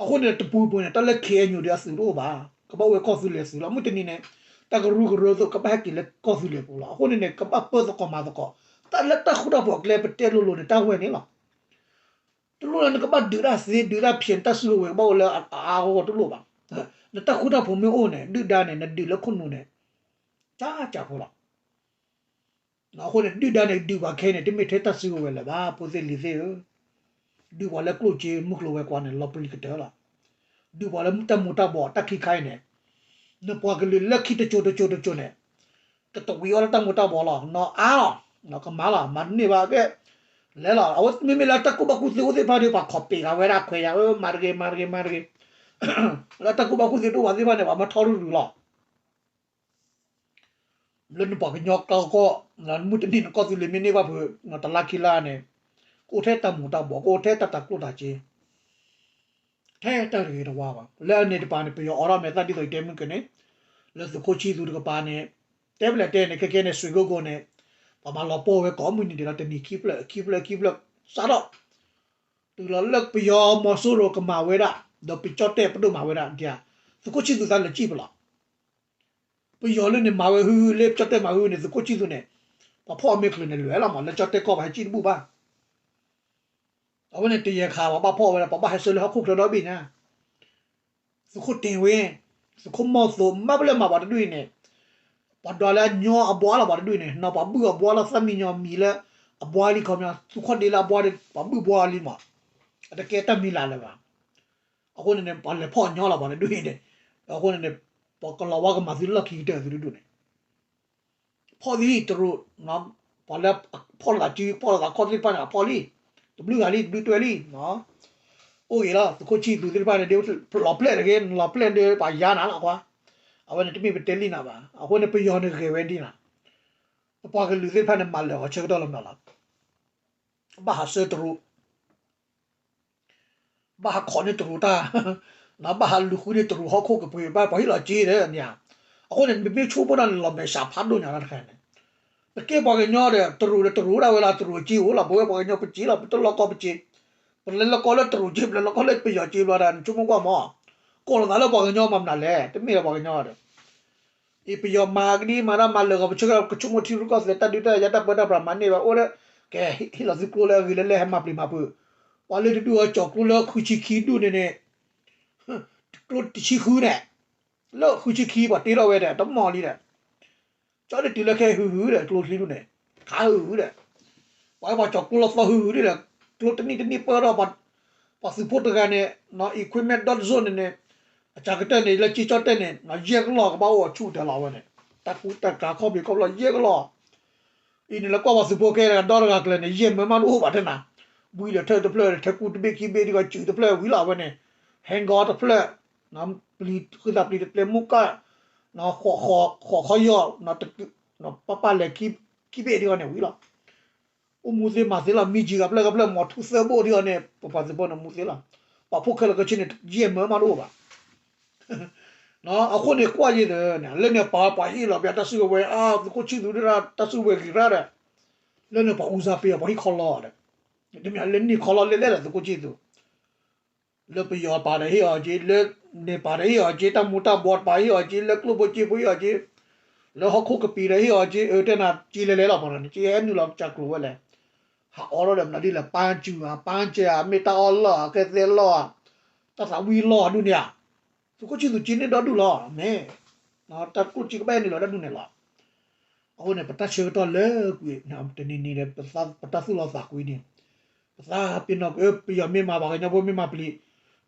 အဃိန့ၣ် တပူၤပူၤန့ၣ် တၢ်လၢ ခ့အဲၣ်ယူၣ် ဒီးအသုးတအိၣ်ဘၣ်. ကဘၣ်အိၣ်ဝဲကီၢ်သူလ့ၤအသုးလီၤ. မုၢ်တနံၤန့ၣ် တၢ်ကရူၢ်ကရၢသိး ကဘၣ်ဟဲက့ၤလၢကီၢ်သူလ့ၤပူၤလီၤ. အဃိန့ၣ်န့ၣ် ကဘၣ်ပၢသကိးမၤသကိး တၢ်လၢတၢ်ဃူတၢ်ဖိးအကျဲ ပတဲလိၤလိၤန့ၣ် တၢ်ဝဲန့ၣ်လီၤ. တလိၣ်လၢနကဘၣ်ဒုးတၢ်သ့ ဒုးတၢ်ဖျဲး နတၢ်စုကဝဲၤကဘၣ်အိၣ်လၢအအါအါဂီၢ်ဂီၢ်တလိၣ်ဘၣ်. နတၢ်ဃူတၢ်ဖိးမ့ၢ်အိၣ်န့ၣ် ဒုၣ်ဒါန့ၣ် နဒုးလၢခိၣ်နူာ်န့ၣ် ကၢ်ကၢ်ဖိလီၤ. အဃိန့ၣ် ဒုၣ်ဒါန့ၣ် ဒုးပှၤခဲအံၤန့ၣ် တမ့ၢ်ထဲတၢ်စုကဝဲၤလၢၤဘၣ် ဖိသ့ၣ်လံၤသ့ၣ်ဧၢ. ဒုးပှၤလၢကျိၣ်စ့မုၢ်ကျိၤဝဲၤကွာ်န့ၣ် လီၤပျံၤကတၢၢ်လီၤ. ဒုးပှၤလၢတၢ်မူၤတၢ်ဘှီးတၢ်ခံခါအံၤန့ၣ် နပှၤကလုာ်လၢခံတစိၤတစိၤတစိၤန့ၣ် ကတဝံၤအီၤလၢတၢ်မူၤတၢ်ဘှီးလီၤ. နီၢ်အါလီၤ ကမၤလီၤ မၤတန့ၢ်ဘၣ်ကဲ လဲၤလီၤ. အဝဲမ့မ့ၢ်လၢတၢ်ကူၣ်ဘၣ်ကူၣ်သ့အိၣ်သ့ၣ်တဖၣ်ဒီး ပှၤခိးပ့ၤဃာ်ဝဲဒၣ်ခွဲးယာ် မၤတဂ့ၤ မၤတဂ့ၤ မၤတဂ့ၤ လၢတၢ်ကူၣ်ဘၣ်ကူၣ်သ့တအိၣ်ဘၣ်သ့ၣ်တဖၣ်န့ၣ် ပှၤမၢထီၣ်ရုၢ်ရုၢ်လီၤ. လၢနပှၤကညီကီၢ်ကီၢ် မုၢ်တနံၤနကီၢ်သူလ့ၤမ့ၢ်န့ၢ်ဘၣ်ဖုး တလါခံလါန့ၣ် ကအိၣ်ထဲတၢ်မူၤတၢ်ဘှီး ကအိၣ်ထဲတၢ်တၤကျိၣ်တၤစ့ ထဲတၢ်တဂ့ၤတဝါဘၣ်. လၢအန့ၣ်တပၤန့ၣ် ပယီၤအိးထီၣ်မဲာ်သၣ်ဒ်သိးယတဲမုၢ်ကန့ၣ် လၢသုးခိၣ်ဆံၣ်သူတကပၤန့ၣ် တဲပလဲၣ်တဲန့ၣ် ခဲကဲန့ၣ် စွ့ၤကိၢ်ကိၢ်န့ၣ် ပှၤမၤလီၤပှီၢ်ဝဲကိးမုၢ်နံၤဒဲးလီၤ တနံၤခံဖျၢၣ် ခံဖျၢၣ် ခံဖျၢၣ် စးထီၣ် တုၤလီၤလၢပယီၤမီၤစိရိၤကမၤဝဲဒၣ် ဒီးပကၠီၣ်တဲၣ်ပဒိၣ်မၤဝဲဒၣ် ဒ် သုးခိၣ်ဆံၣ်သူသးလဲၤစံၣ်ပလီၤ ပယီၤလၢန့ၣ်မၤဝဲဟုဟု လၢကၠီၣ်တဲၣ်မၤဟုန့ၣ် သုးခိၣ်ဆံၣ်သူန့ၣ် ပှၤဖီၣ်အမဲာ်ချၢၣ်န့ၣ်လွဲၢ်လီၤမး လၢကၠီၣ်တဲၣ်ကီၢ်ပှၤဟဲစံၣ်တဘူၣ်ဘၣ်. အဝဲန့ၣ်တယဲၢ်ခါ ပှၤဘၣ်ဖီၣ်ဝဲဒၣ် ပှၤဘၣ်ဟဲဆှၢလၢဟီၣ်ခိၣ်ချၢဒီဘ့ၣ်ညါ သုးခိၣ်တ့ၢ်ဝ့ သုးခိၣ်မီၢ်သိး မ့ၢ်ပလဲၣ်မၤပှၤတဒူၣ်အံၤန့ၣ် ပှၤဒွးလၢအညီအဘှါလီၤပှၤတဒူၣ်အံၤန့ၣ် နီၢ်ပှၤဘုၣ်အဘှါလီၤ သၣ်မံညီၤမံၤလၢ အဘှါလံခီပညီ သုးခိၣ်ဒ့လၢအဘှါဒီး ပှၤဘုၣ်ဘှါလံမး အတကဲတၢ်မံၤလၢ်လၢၤဘၣ်. အဃိန့ၣ်န့ၣ် ပှၤလဲၤဖီၣ်ညီလီၤပှၤတဒူၣ်အံၤန့ၣ် အဃိန့ၣ်န့ၣ် ပှၤကလီၤဝါကမၤသုလီၢ်ခံကတၢၢ်သုတဒူၣ်န့ၣ် ဖီၣ်သံတရူး ပှၤလၢဖီၣ်လိာ်သးစု ဖီၣ်လိာ်သးခီၣ်သ့ၣ်တဖၣ်န့ၣ် အဖီၣ်လံ တဘျုးဂၤလံ တဘျုးတွဲလံ အိၣ်ဂ့ၤလီၤ သုးခိၣ်ဆံၣ်သူသ့ၣ်တဖၣ်န့ၣ် လီၤဖျဲၣ်တဂ့ၤ လီၤဖျဲၣ်ဒီးပှၤယါနၤလီၤကွၢ် အဝဲန့ၣ်တမ့ၢ်ပတဲလံနၤဘၣ် အဃိန့ၣ် ပယီၤန့ၣ်ဂ့ၤဝဲဒ်နၤ ပပှၤကလုာ်သ့ၣ်တဖၣ်န့ၣ် မၤလၢာ်ဂီၤဆၢကတီၢ်လီၤမးလီၤ ဘၣ်ဟးဆှၢတရူး ဘၣ်ဟးခိးန့ၢ်တရူးတၢ် ဘၣ်ဟးလူၤဃုန့ၢ်တရူးဟီၣ်ခိၣ်ကပှ့ၤ ဘၣ်ပှၤဟ့ၣ်လီၤစ့ဒီးန့ၣ်ဧါ အဃိန့ၣ် ပမ့ၢ်ဆိကမိၣ်တၢ်န့ၣ် လီၤမဲာ်ဆှးဖးဒိၣ်ညါလီၤတခါန့ၣ် ပကဲပှၤကညီဒီး တရူးဒီးတရူးဒၣ်ဝဲလီၤ တရူးစ့အိၣ်လီၤ ပဝဲပှၤကညီပစ့လီၤ ပတလီၤကီပစ့ ပလဲၤလီၤကီလၢတရူးစ့ ပလဲၤလီၤကီလၢပယီၤစ့ဘျီဒၣ် နဆိကမိၣ်ကွၢ်မး ကိးလီၤသးလၢပှၤကညီမၤမနုၤလဲၣ် တမ့ၢ်လၢပှၤကညီဒီး အံၤပယီၤမၤကဒံမၤဒၣ်မၤလၢာ်ဂီၤ ပဆၢကတီၢ် ကဆိကမိၣ်ထံရူၢ်ကီၢ်သဲး တၢ်ဒုးတၢ်ယၤ တၢ်ပၢတၢ်ပြးမၤန့ၢ်ဘၣ် အိၣ်ဒီး ကဲ ဟ့ၣ်လီၤသုကျိလၢအဂ့ၤလၢလဲၢ်ဟဲမၤပျံၤမၤဖုး ပှၤလၢတဒူၣ်အီၤကၠီၤကျိလၢဃုဆံခံဒူၣ်န့ၣ်န့ၣ် ကျိတဆံဃုန့ၣ် လၢဃုဆံခံပှၤတ့ထီၣ်ဝဲဒီး တမီၢ်လံဒီး ကၠီဒုးတုၤလၢခဲဟုဟုဒီး ကျိချံဒူၣ်န့ၣ် ခးဟုဟုဒီး ပှၤဝဲပှၤကၠီၤကျိလီၤသီဟုဟုဒီး ကျိတနံၣ်တနံၣ်ပၢထီၣ် ပှၤသုးဖိတဂၤန့ၣ် equipment ဒီတစိၢ်န့ၣ်န့ၣ် အစှၤကတၢၢ်န့ၣ် လၢကၠ့ကၠီၣ်တဲၣ်န့ၣ် ယဲၢ်ကလီၢ်ကဘၣ်အိၣ်အဆူၣ်တၢ်လီၤဝဲန့ၣ်, တၢ်ကူတၢ်ကၤခီၣ်ဘ့ၣ်ခီဖျိယဲၢ်ကလီၢ်, အံၤန့ၣ်လၢကွၢ်ပှၤသုးဖိခဲဒီးဒီတဂၤကျၢၤန့ၣ် ယဲၢ်မၢမးတအိၣ်ဘၣ်တဲနၤ, ဘှံးဒီးထၢၣ်တဖျၢၣ်ဒီး ထၢၣ်ကူတဘ့ၣ်ခံဘ့ၣ်ဒ်ဂီၤစုးတဖျၢၣ်ဝံၤလီၤဝဲန့ၣ်, ဟဲကီတဖျၢၣ်, ပျံၤဃုသးပျံၤတကျဲမူကၣ်, ဃီခီယီၢ်, ပၢ်ပၢ်လဲၤခံဘ့ၣ်ဒ်ဂီၤန့ၣ်ဝံၤလီၤ. အိၣ်မူသ့မၤသ့လီၤ, မံကၠံဂၤဖျၢၣ်ဂၤဖျၢၣ် မီၤထူသၢဘိၣ်ဒ်အီၤန့ၣ် ပပှၤသုးဖိန့ၣ်မူသ့လီၤ. ပှၤဖိၣ်ခဲလၢာ်ခဲဆ့န့ၣ် ယဲၢ်မၢမးတအိၣ်ဘၣ်. အဃိန့ၣ်ကွၢ်ယဲၢ်ဒီး လၢန့ၣ်ပှၤပှၤဟ့ၣ်လီၤပှၤတၢ်စုကဝဲၤအါ သုးခိၣ်ဆံၣ်သူးဒၣ်တၢ်စုကဝဲၤဂ့ၤရၣ်ဒီး လၢန့ၣ်ပှၤအူစါပ့ၤအီၤ ပှၤဟ့ၣ်ခီလီၤဒီး တမ့ၢ်လၢန့ၢ်ခီလီၤလဲၣ်လဲၣ်ဒီးသုးခိၣ်ဆံၣ်သူး လၢပယီၤပၤဒီးဟ့ၣ်အီၤက့, လၢန့ၣ်ပၤဒီးဟ့ၣ်အီၤက့, တၢ်မူၤတၢ်ဘှီးတပၤဟ့ၣ်အီၤက့, လၢကျိၣ်ဖိစ့ဖိဟ့ၣ်အီၤက့, လၢဟီၣ်ခိၣ်ကပံၤဒီးဟ့ၣ်အီၤက့, အတဲနၤက့လဲၤလဲၤလီၤပှၤန့ၣ် က့ဟဲနုာ်လီၤကစၢ်ကျိၤဝဲလဲၣ်, ဟးအီထီၣ်ဒီးမနုၤဒ်လဲၣ်, ပၢ်စူၤဧါ, ပၢ်စဲဧါ, မ့ၢ်တၢ်အီၣ်လီၢ်ဧါ, ကဲသဲလီၢ်ဧါ, တၢ်သးဝံၣ်လီၢ်ဧါဒ်န့ၣ်ဧါ, သုးခိၣ်ဆံၣ်သူးက့န့ၢ်ဒီဒူၣ်လီၤ, မ့ၢ် တၢ်ကျိၣ်စ့ကဘၣ်ဟဲနုာ်လီၤဒၣ်ဒူၣ်န့ၣ်လီၤ. အဃိန့ၣ် ပတၢ်ဆၢကတီၢ်လၢကွံာ် တနံၤနံၤဒီး ပတၢ်သူၣ်လီၤသးကွံန့ၣ်, ပသးပ့ၤနီၣ်က့ၤ ပယီၤမ့ၢ်မၤ ပှၤကညီဖိမ့ၢ်မၤပျံၤ,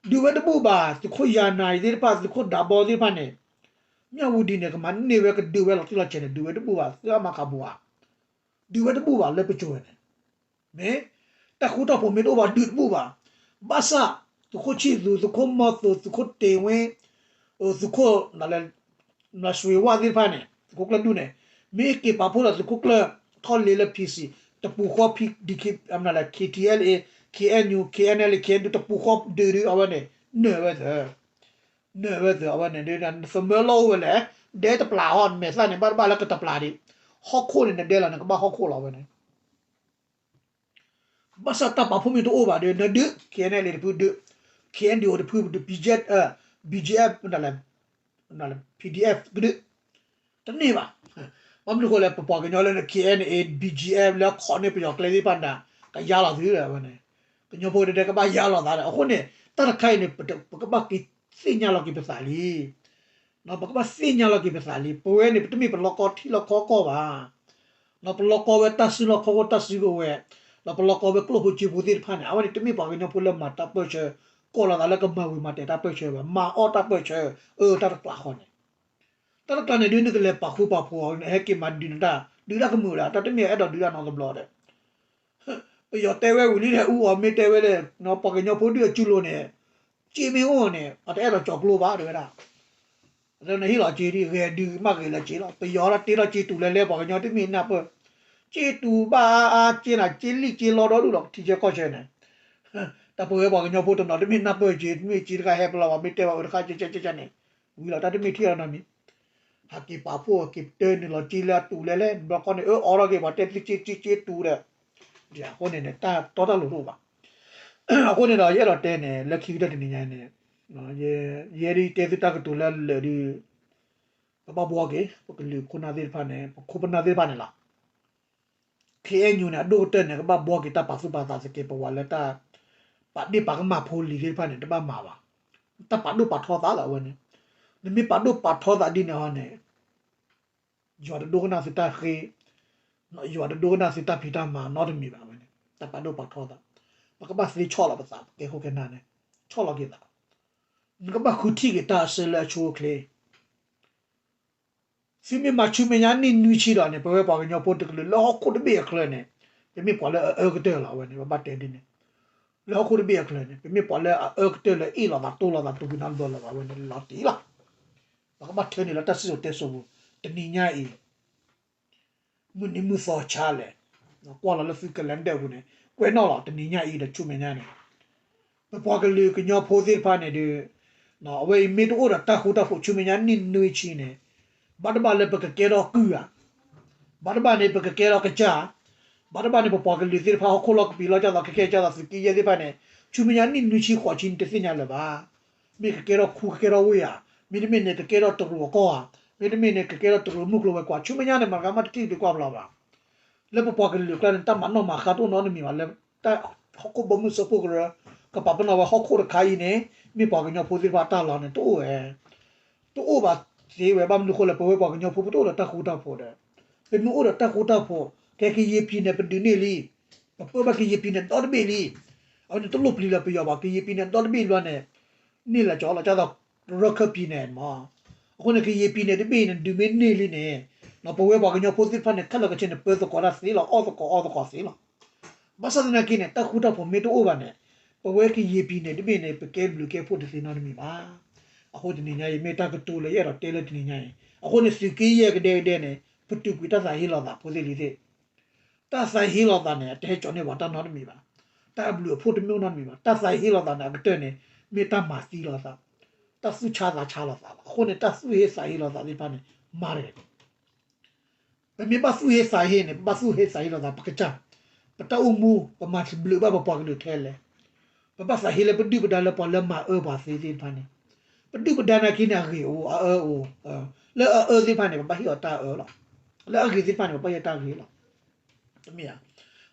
ဒုးဝဲတဘူၣ်ဘၣ်, သုးခိၣ်ယၤနၤအံၤသ့ၣ်တဖၣ် သုးခိၣ်ဒးဘီသ့ၣ်တဖၣ်န့ၣ်, မၠၣ်ဝတံၤန့ၣ် ကမၤန့ၢ်ဝဲကဒုးဝဲလီၤတံၢ်လီၤဆဲးန့ၣ် ဒုးဝဲတဘူၣ်ဘၣ်, သုးအမၤကၤဘိဧါ, ဒုးဝဲတဘူၣ်ဘၣ်လၢပစိၤဝဲန့ၣ် မ့ၢ် တၢ်ဃူတၢ်ဖိးမ့ၢ်တအိၣ်ဘၣ်ဒုးတဘူၣ်ဘၣ်, ဘၣ်ဆၣ် သုးခိၣ်ဆံၣ်သူး, သုးခိၣ်မီၤသိး, သုးခိၣ်တ့ၢ်ဝ့, သုးခိၣ် နစွ့ၤဝၣ်သ့ၣ်တဖၣ်န့ၣ် သုးခိၣ်ကျၢၢ်ဒူၣ်န့ၣ် မ့ၢ်က့ၤပာ်ဖှိၣ်ဒီးသုးခိၣ်ကျၢၢ်ထီၣ်လ့လၢ PC တပူၤဃီ လၢ KTLA, KNU, KNLA, KNDO တပူၤဃီဒုးဒုးအဝဲန့ၣ် နၢၤဝဲသၢ နၢၤဝဲသၢအဝဲန့ၣ် နသမၢလီၢ်အိၣ်ဝဲလဲၣ်, ဒဲတပျၢ်ဟီ နမဲာ်သၣ်န့ၣ် ဘၣ်တဘၣ်လၢကတပျၢ်ဒံး, ဟီၣ်ခိၣ်န့ၣ် နဒဲလီၤ နကဘၣ်ဟီၣ်ခိၣ်လီၤဝဲန့ၣ် ဘၣ်ဆၣ်တၢ်ပာ်ဖှိၣ်မ့ၢ်တအိၣ်ဘၣ်ဒီး နဒုး KNLA တဖုဒုး, KNDO တဖုဒုး, BGF, BGF မ့ၢ်လဲၣ်, PDF ကဒုး, တန့ၢ်ဘၣ်. ဘၣ်မနုၤဃိလဲၣ် ပပှၤကညီလၢ KNA, BGF လၢခိးန့ၢ်ပယီၤကျဲသ့ၣ်တဖၣ်န့ၣ် ကယါလီၤသုဒီးဝဲန့ၣ်, ကညီဖိတဒဲကဘၣ်ယါလီၤသးဒီး အဃိန့ၣ် တၢ်တခါအံၤန့ၣ် ပကဘၣ်က့ၤသ့ၣ်ညါလီၤက့ၤပသးလံ ပကဘၣ်သ့ၣ်ညါလီၤက့ၤပသးလံ. ပဝဲန့ၣ် ပတမ့ၢ်ပလီၢ်ကီထံလီၢ်ကီကီၢ်ဘၣ်. ပလီၢ်ကီဝဲတၢ်စုလီၢ်ခီၣ်ခိၣ်တၢ်စုကဝဲၤ, ဒီးပလီၢ်ကီဝဲကျိၣ်ဖိစ့ဖိသ့ၣ်တဖၣ်န့ၣ် အဝဲန့ၣ်တမ့ၢ်ပှၤကညီဖိလၢမၤတၢ်ပၢၢ်ဆၢ, ကိးလီၤသးလၢကမၤဝံၤမၤတဲာ်တၢ်ပၢၢ်ဆၢဘၣ်, မၤအီၣ်တၢ်ပၢၢ်ဆၢ, အၢ တၢ်တကျးဃီန့ၣ်, တၢ်တကျးန့ၣ်ဒုး နကလဲၤပာ်ဃူပာ်ဖိးအီၤ နဟဲက့ၤမၤဒုးနတၢ်, ဒုးတၢ်ကမုာ်ဒၣ်, တၢ်တမ့ၢ်အဲၣ်ဒိးဒုးတၢ်နီတဘျီဒီး ပယီၤတဲဝဲဝံၤလံဒီး အူအီၤမ့ၢ်တဲဝဲလၢ ပှၤကညီဖိဒုးအစုလိၤန့ၣ်, စ့မ့ၢ်အိၣ်န့ၣ် အတအဲၣ်ဒိးကၠီၤကျိဘၣ်တဲဝဲဒၣ်. နဟ့ၣ်လီၤစ့ဒ် ဂဲၤဒုးမးဂ့ၤလၢစ့လီၤ. ပယီၤလၢတ့ထီၣ်စ့တူာ်လဲၤလဲၤ ပှၤကညီတမ့ၢ်နၢ်ပၢၢ်, စ့တူာ်ဘၣ်အါအါ စ့နၤ စ့လံၣ်စ့လီဒီဒူၣ်လီၤ ထံဆၢကီၢ်ဆၢန့ၣ် တၢ်ပဝဲပှၤကညီဖိတနီၤတမ့ၢ်နၢ်ပၢၢ်စ့, တမ့ၢ်စ့တခါဟဲပလီၤဘၣ် မ့ၢ်တဲဘၣ်အၢတခါကကန့ၣ် ဝံၤလီၤ တၢ်တမ့ၢ်ထံၣ်အီၤနီတမံၤ. ဟးက့ၤပာ်ဖှိၣ် က့ၤပတၢနုာ်လီၤစ့လၢအတူာ်လဲၤလဲၤ ဘျီခီန့ၣ် အၢ အိးထီၣ်က့ၤ ပှၤတဲသုစ့စ့စ့တူာ်ဒီး အဃိန့ၣ်န့ၣ် တၢ်တီတၢ်လိၤတအိၣ်ဘၣ်. အဃိန့ၣ်ဒီး ယအဲၣ်ဒိးတဲန့ၣ် လၢခံကတၢၢ်တနံၤညါန့ၣ် ယဲဒၣ်တဲသုတၢ်ကတိၤလၢလၢာ်ဒီး ပဘၣ်ဘှီက့ၤ ပကလုာ်ခိၣ်နၢ်သ့ၣ်တဖၣ်န့ၣ် ပခိၣ်ပနၢ်သ့ၣ်တဖၣ်န့ၣ်လီၤ. ခ့အဲၣ်ယူၤန့ၣ် အဒိၣ်ကတၢၢ်န့ၣ် ကဘၣ်ဘှီက့ၤတၢ်ပာ်သူၣ်ပာ်သးသက့ ပဝဲလၢတၢ် ပာ်ဒ့ၣ်ပာ်ကမၣ်ဖိလံၤသ့ၣ်တဖၣ်န့ၣ် တဘၣ်မၤဘၣ်. တၢ်ပာ်ဒိၣ်ပာ်ထီသးလၢအဝဲန့ၣ် နမ့ၢ်ပာ်ဒိၣ်ပာ်ထီသးဒ်န့ၣ်ဟီန့ၣ် ယွၤတဒိကနၣ်သုတၢ်ဃ့, ယွၤတဒိကနၣ်သုတၢ်ဖံးတၢ်မၤနီတမံၤဘၣ်ဝဲန့ၣ် တၢ်ပာ်ဒိၣ်ပာ်ထီသး, ပကဘၣ်သ့ဆီၣ်လီၤပသး ပကဲခိၣ်ကဲနၢ်န့ၣ် ဆီၣ်လီၤက့ၤသး, နကဘၣ်ဃုထံၣ်က့ၤတၢ်အဆၢလၢအဆိအချ့ သုမ့ၢ်မၤဆူမဲာ်ညါနံၣ်နွံဆံဒီးန့ၣ် ပဝဲပှၤကညီဖိတကလုာ်လၢဟီၣ်ခိၣ်တဘ့ၣ်အချၢန့ၣ် ပမ့ၢ်ပှၤလၢအအၢကတၢၢ်လီၤအဝဲန့ၣ် ပဘၣ်တဲဒ်န့ၣ်, လၢဟီၣ်ခိၣ်တဘ့ၣ်အချၢန့ၣ် ပမ့ၢ်ပှၤလၢအအၢကတၢၢ်လၢအ့ၣ်လိာ်သးတိၢ်လိာ်သး တူၢ်ဘံၤနီၣ်လိာ်သးဝဲန့ၣ် လီၤတံၢ်လီၤ. ပကဘၣ်ထၢနုာ်လၢတၢ်စံၣ်စိၤတဲစိၤပူၤ တနံၤညါအံၤ မုၢ်နံၤမုၢ်သီဆါလဲၣ်, ကွၢ်လီၤလၢသုကလဲၤဒၢးပူၤန့ၣ် ကွဲးနီၣ်လီၤ တနံၤညါအံၤဒီးဆူမဲာ်ညါန့ၣ် ပပှၤကလုာ်ကညီဖိသ့ၣ်တဖၣ်န့ၣ်ဒီး အဝဲအံၤမ့ၢ်တအိၣ်ဒီးတၢ်ဃူတၢ်ဖိးဆူမဲာ်ညါနံၣ်နွံဆံန့ၣ် ဘၣ်တဘၣ်လၢပကကဲထီၣ်ကုၢ်ဧါ, ဘၣ်တဘၣ်န့ၣ် ပကကဲထီၣ်ကစၢ်, ဘၣ်တဘၣ်န့ၣ် ပပှၤကလုာ်သ့ၣ်တဖၣ်ဟီၣ်ခိၣ်လီၢ်ကပံာ်လီၢ်ကၢ်သိး ကကဲကၢ်သိးသုးက့ယဲၢ်သ့ၣ်တဖၣ်န့ၣ် ဆူမဲာ်ညါနံၣ်နွံဆံဃိးဆံန့ၣ် တသ့ၣ်ညါလၢၤဘၣ်. မ့ၢ်ကကဲထီၣ်ခူကကဲထီၣ်ဝ့ၢ်ဧါ, မ့တမ့ၢ်န့ၣ် ကကဲထီၣ်တရူးအကီၢ်ဧါ, မ့တမ့ၢ်န့ၣ် ကကဲထီၣ်တရူးမုၢ်ကျိၤဝဲၤကွာ် ဆူမဲာ်ညါန့ၣ် မတၤဂၤမးတထံၣ်ဒုးကွၢ်ဘျီဘၣ်. လၢပပှၤကလုာ်အကျါန့ၣ် တၢ်မၤနီၣ်မၤဃါတအိၣ်နီတမံၤဘၣ် လၢတၢ်ဟီၣ်ခိၣ်ဘီမုၢ်စၢဖှိၣ်ကရၢ ကပာ်ပနီၣ်ဝဲဟီၣ်ခိၣ်တခါအံၤန့ၣ် မ့ၢ်ပှၤကညီဖိသ့ၣ်တဖၣ်တၢ်လီၤန့ၣ် တအိၣ်ဝဲ, တအိၣ်ဘၣ်သ့ဝဲ ဘၣ်မနုၤဃိလဲၣ် ပဝဲပှၤကညီဖိပတအိၣ်ဒီးတၢ်ဃူတၢ်ဖိးဒီး ပမ့ၢ်အိၣ်ဒီးတၢ်ဃူတၢ်ဖိး ကဲကယံာ်ပံၤန့ၣ် ပဒုးန့ၢ်လံ, ပပၢဘၣ်ကယံာ်ပံၤန့ၣ်ဒီတဘ့ၣ်လံ, အဝဲန့ၣ်တလိၣ်ပျံၤလၢပယီၤဘၣ် ကယံာ်ပံၤန့ၣ်ဒီတဘ့ၣ်လီၤန့ၣ် န့ၢ်လၢကၠီလီၤကၠီသိး ရခၢၣ်ပံၤန့ၣ်မး, အဃိန့ၣ် ကယံာ်ပံၤန့ၣ်တဘ့ၣ်အံၤန့ၣ် ဒုးမ့ၢ်န့ၢ်လံန့ၣ်, ပဝဲပှၤကညီဖိသ့ၣ်တဖၣ်န့ၣ် ခဲလၢာ်ခဲဆ့န့ၣ် ပၢသကိးတၢ်သ့လီၤ, အီၣ်သကိးအီသကိးသ့လီၤ. ဘၣ်ဆၣ်သနာ်က့န့ၣ် တၢ်ဃူတၢ်ဖိးမ့ၢ်တအိၣ်ဘၣ်န့ၣ်, ပဝဲကယံာ်ပံၤန့ၣ်တဘ့ၣ်န့ၣ် ပကဲဘျုးကဲဖှိၣ်တသ့နီတမံၤဘၣ်. အဃိတနံၤညါအံၤ မ့ၢ်တၢ်ကတိၤလၢယအဲၣ်ဒိးတဲလၢတနံၤညါအံၤ, အဃိန့ၣ် သုးက့ယဲၢ်ကဒဲကဒဲန့ၣ် ပတုာ်ကွံာ်တၢ်သးဟ့လိာ်သးဖိသ့ၣ်လံၤသ့ၣ် တၢ်သးဟ့လိာ်သးန့ၣ် အတဟဲကၠီၤန့ၢ်ပှၤတၢ်နီတမံၤဘၣ်. တၢ်အဘျုးအဖှိၣ်တမ့ၢ်အိၣ်နီတမံၤဘၣ်. တၢ်သးဟ့လိာ်သးန့ၣ် အကတၢၢ်န့ၣ် မ့ၢ်တၢ်မၤသံလိာ်သး, တၢ်သူၣ်ဆါသးဆါလိာ်သးလီၤ. အဃိန့ၣ် တၢ်သူၣ်ဟ့သးဟ့လိာ်သးသ့ၣ်တဖၣ်န့ၣ် မၤတဂ့ၤ. ပမ့ၢ်ဘၣ်သူၣ်ဟ့သးဟ့န့ၣ် ပဘၣ်သူၣ်ဟ့သးဟ့လိာ်သး ပကစၢ်, ပတၢ်အိၣ်မူ ပမၤဘျုးဘၣ်ပပှၤကလုာ်ထဲလဲၣ်. ပဘၣ်သးဟ့လၢပဒုၣ်ပဒါလၢပှၤလၢမၤအၢပှၤသ့သ့ၣ်တဖၣ်န့ၣ်, ပဒုၣ်ပဒါနာ်က့န့ၣ် အဂ့ၤအိၣ် အအၢအိၣ်, လၢအအၢသ့ၣ်တဖၣ်န့ၣ် ပဘၣ်ဟ့ၣ်အီၤတၢ်အၢလီၤ. လၢအဂ့ၤသ့ၣ်တဖၣ်န့ၣ် ပဘၣ်ဟ့ၣ်တၢ်ဂ့ၤလီၤ. တမ့ၢ်ဧါ.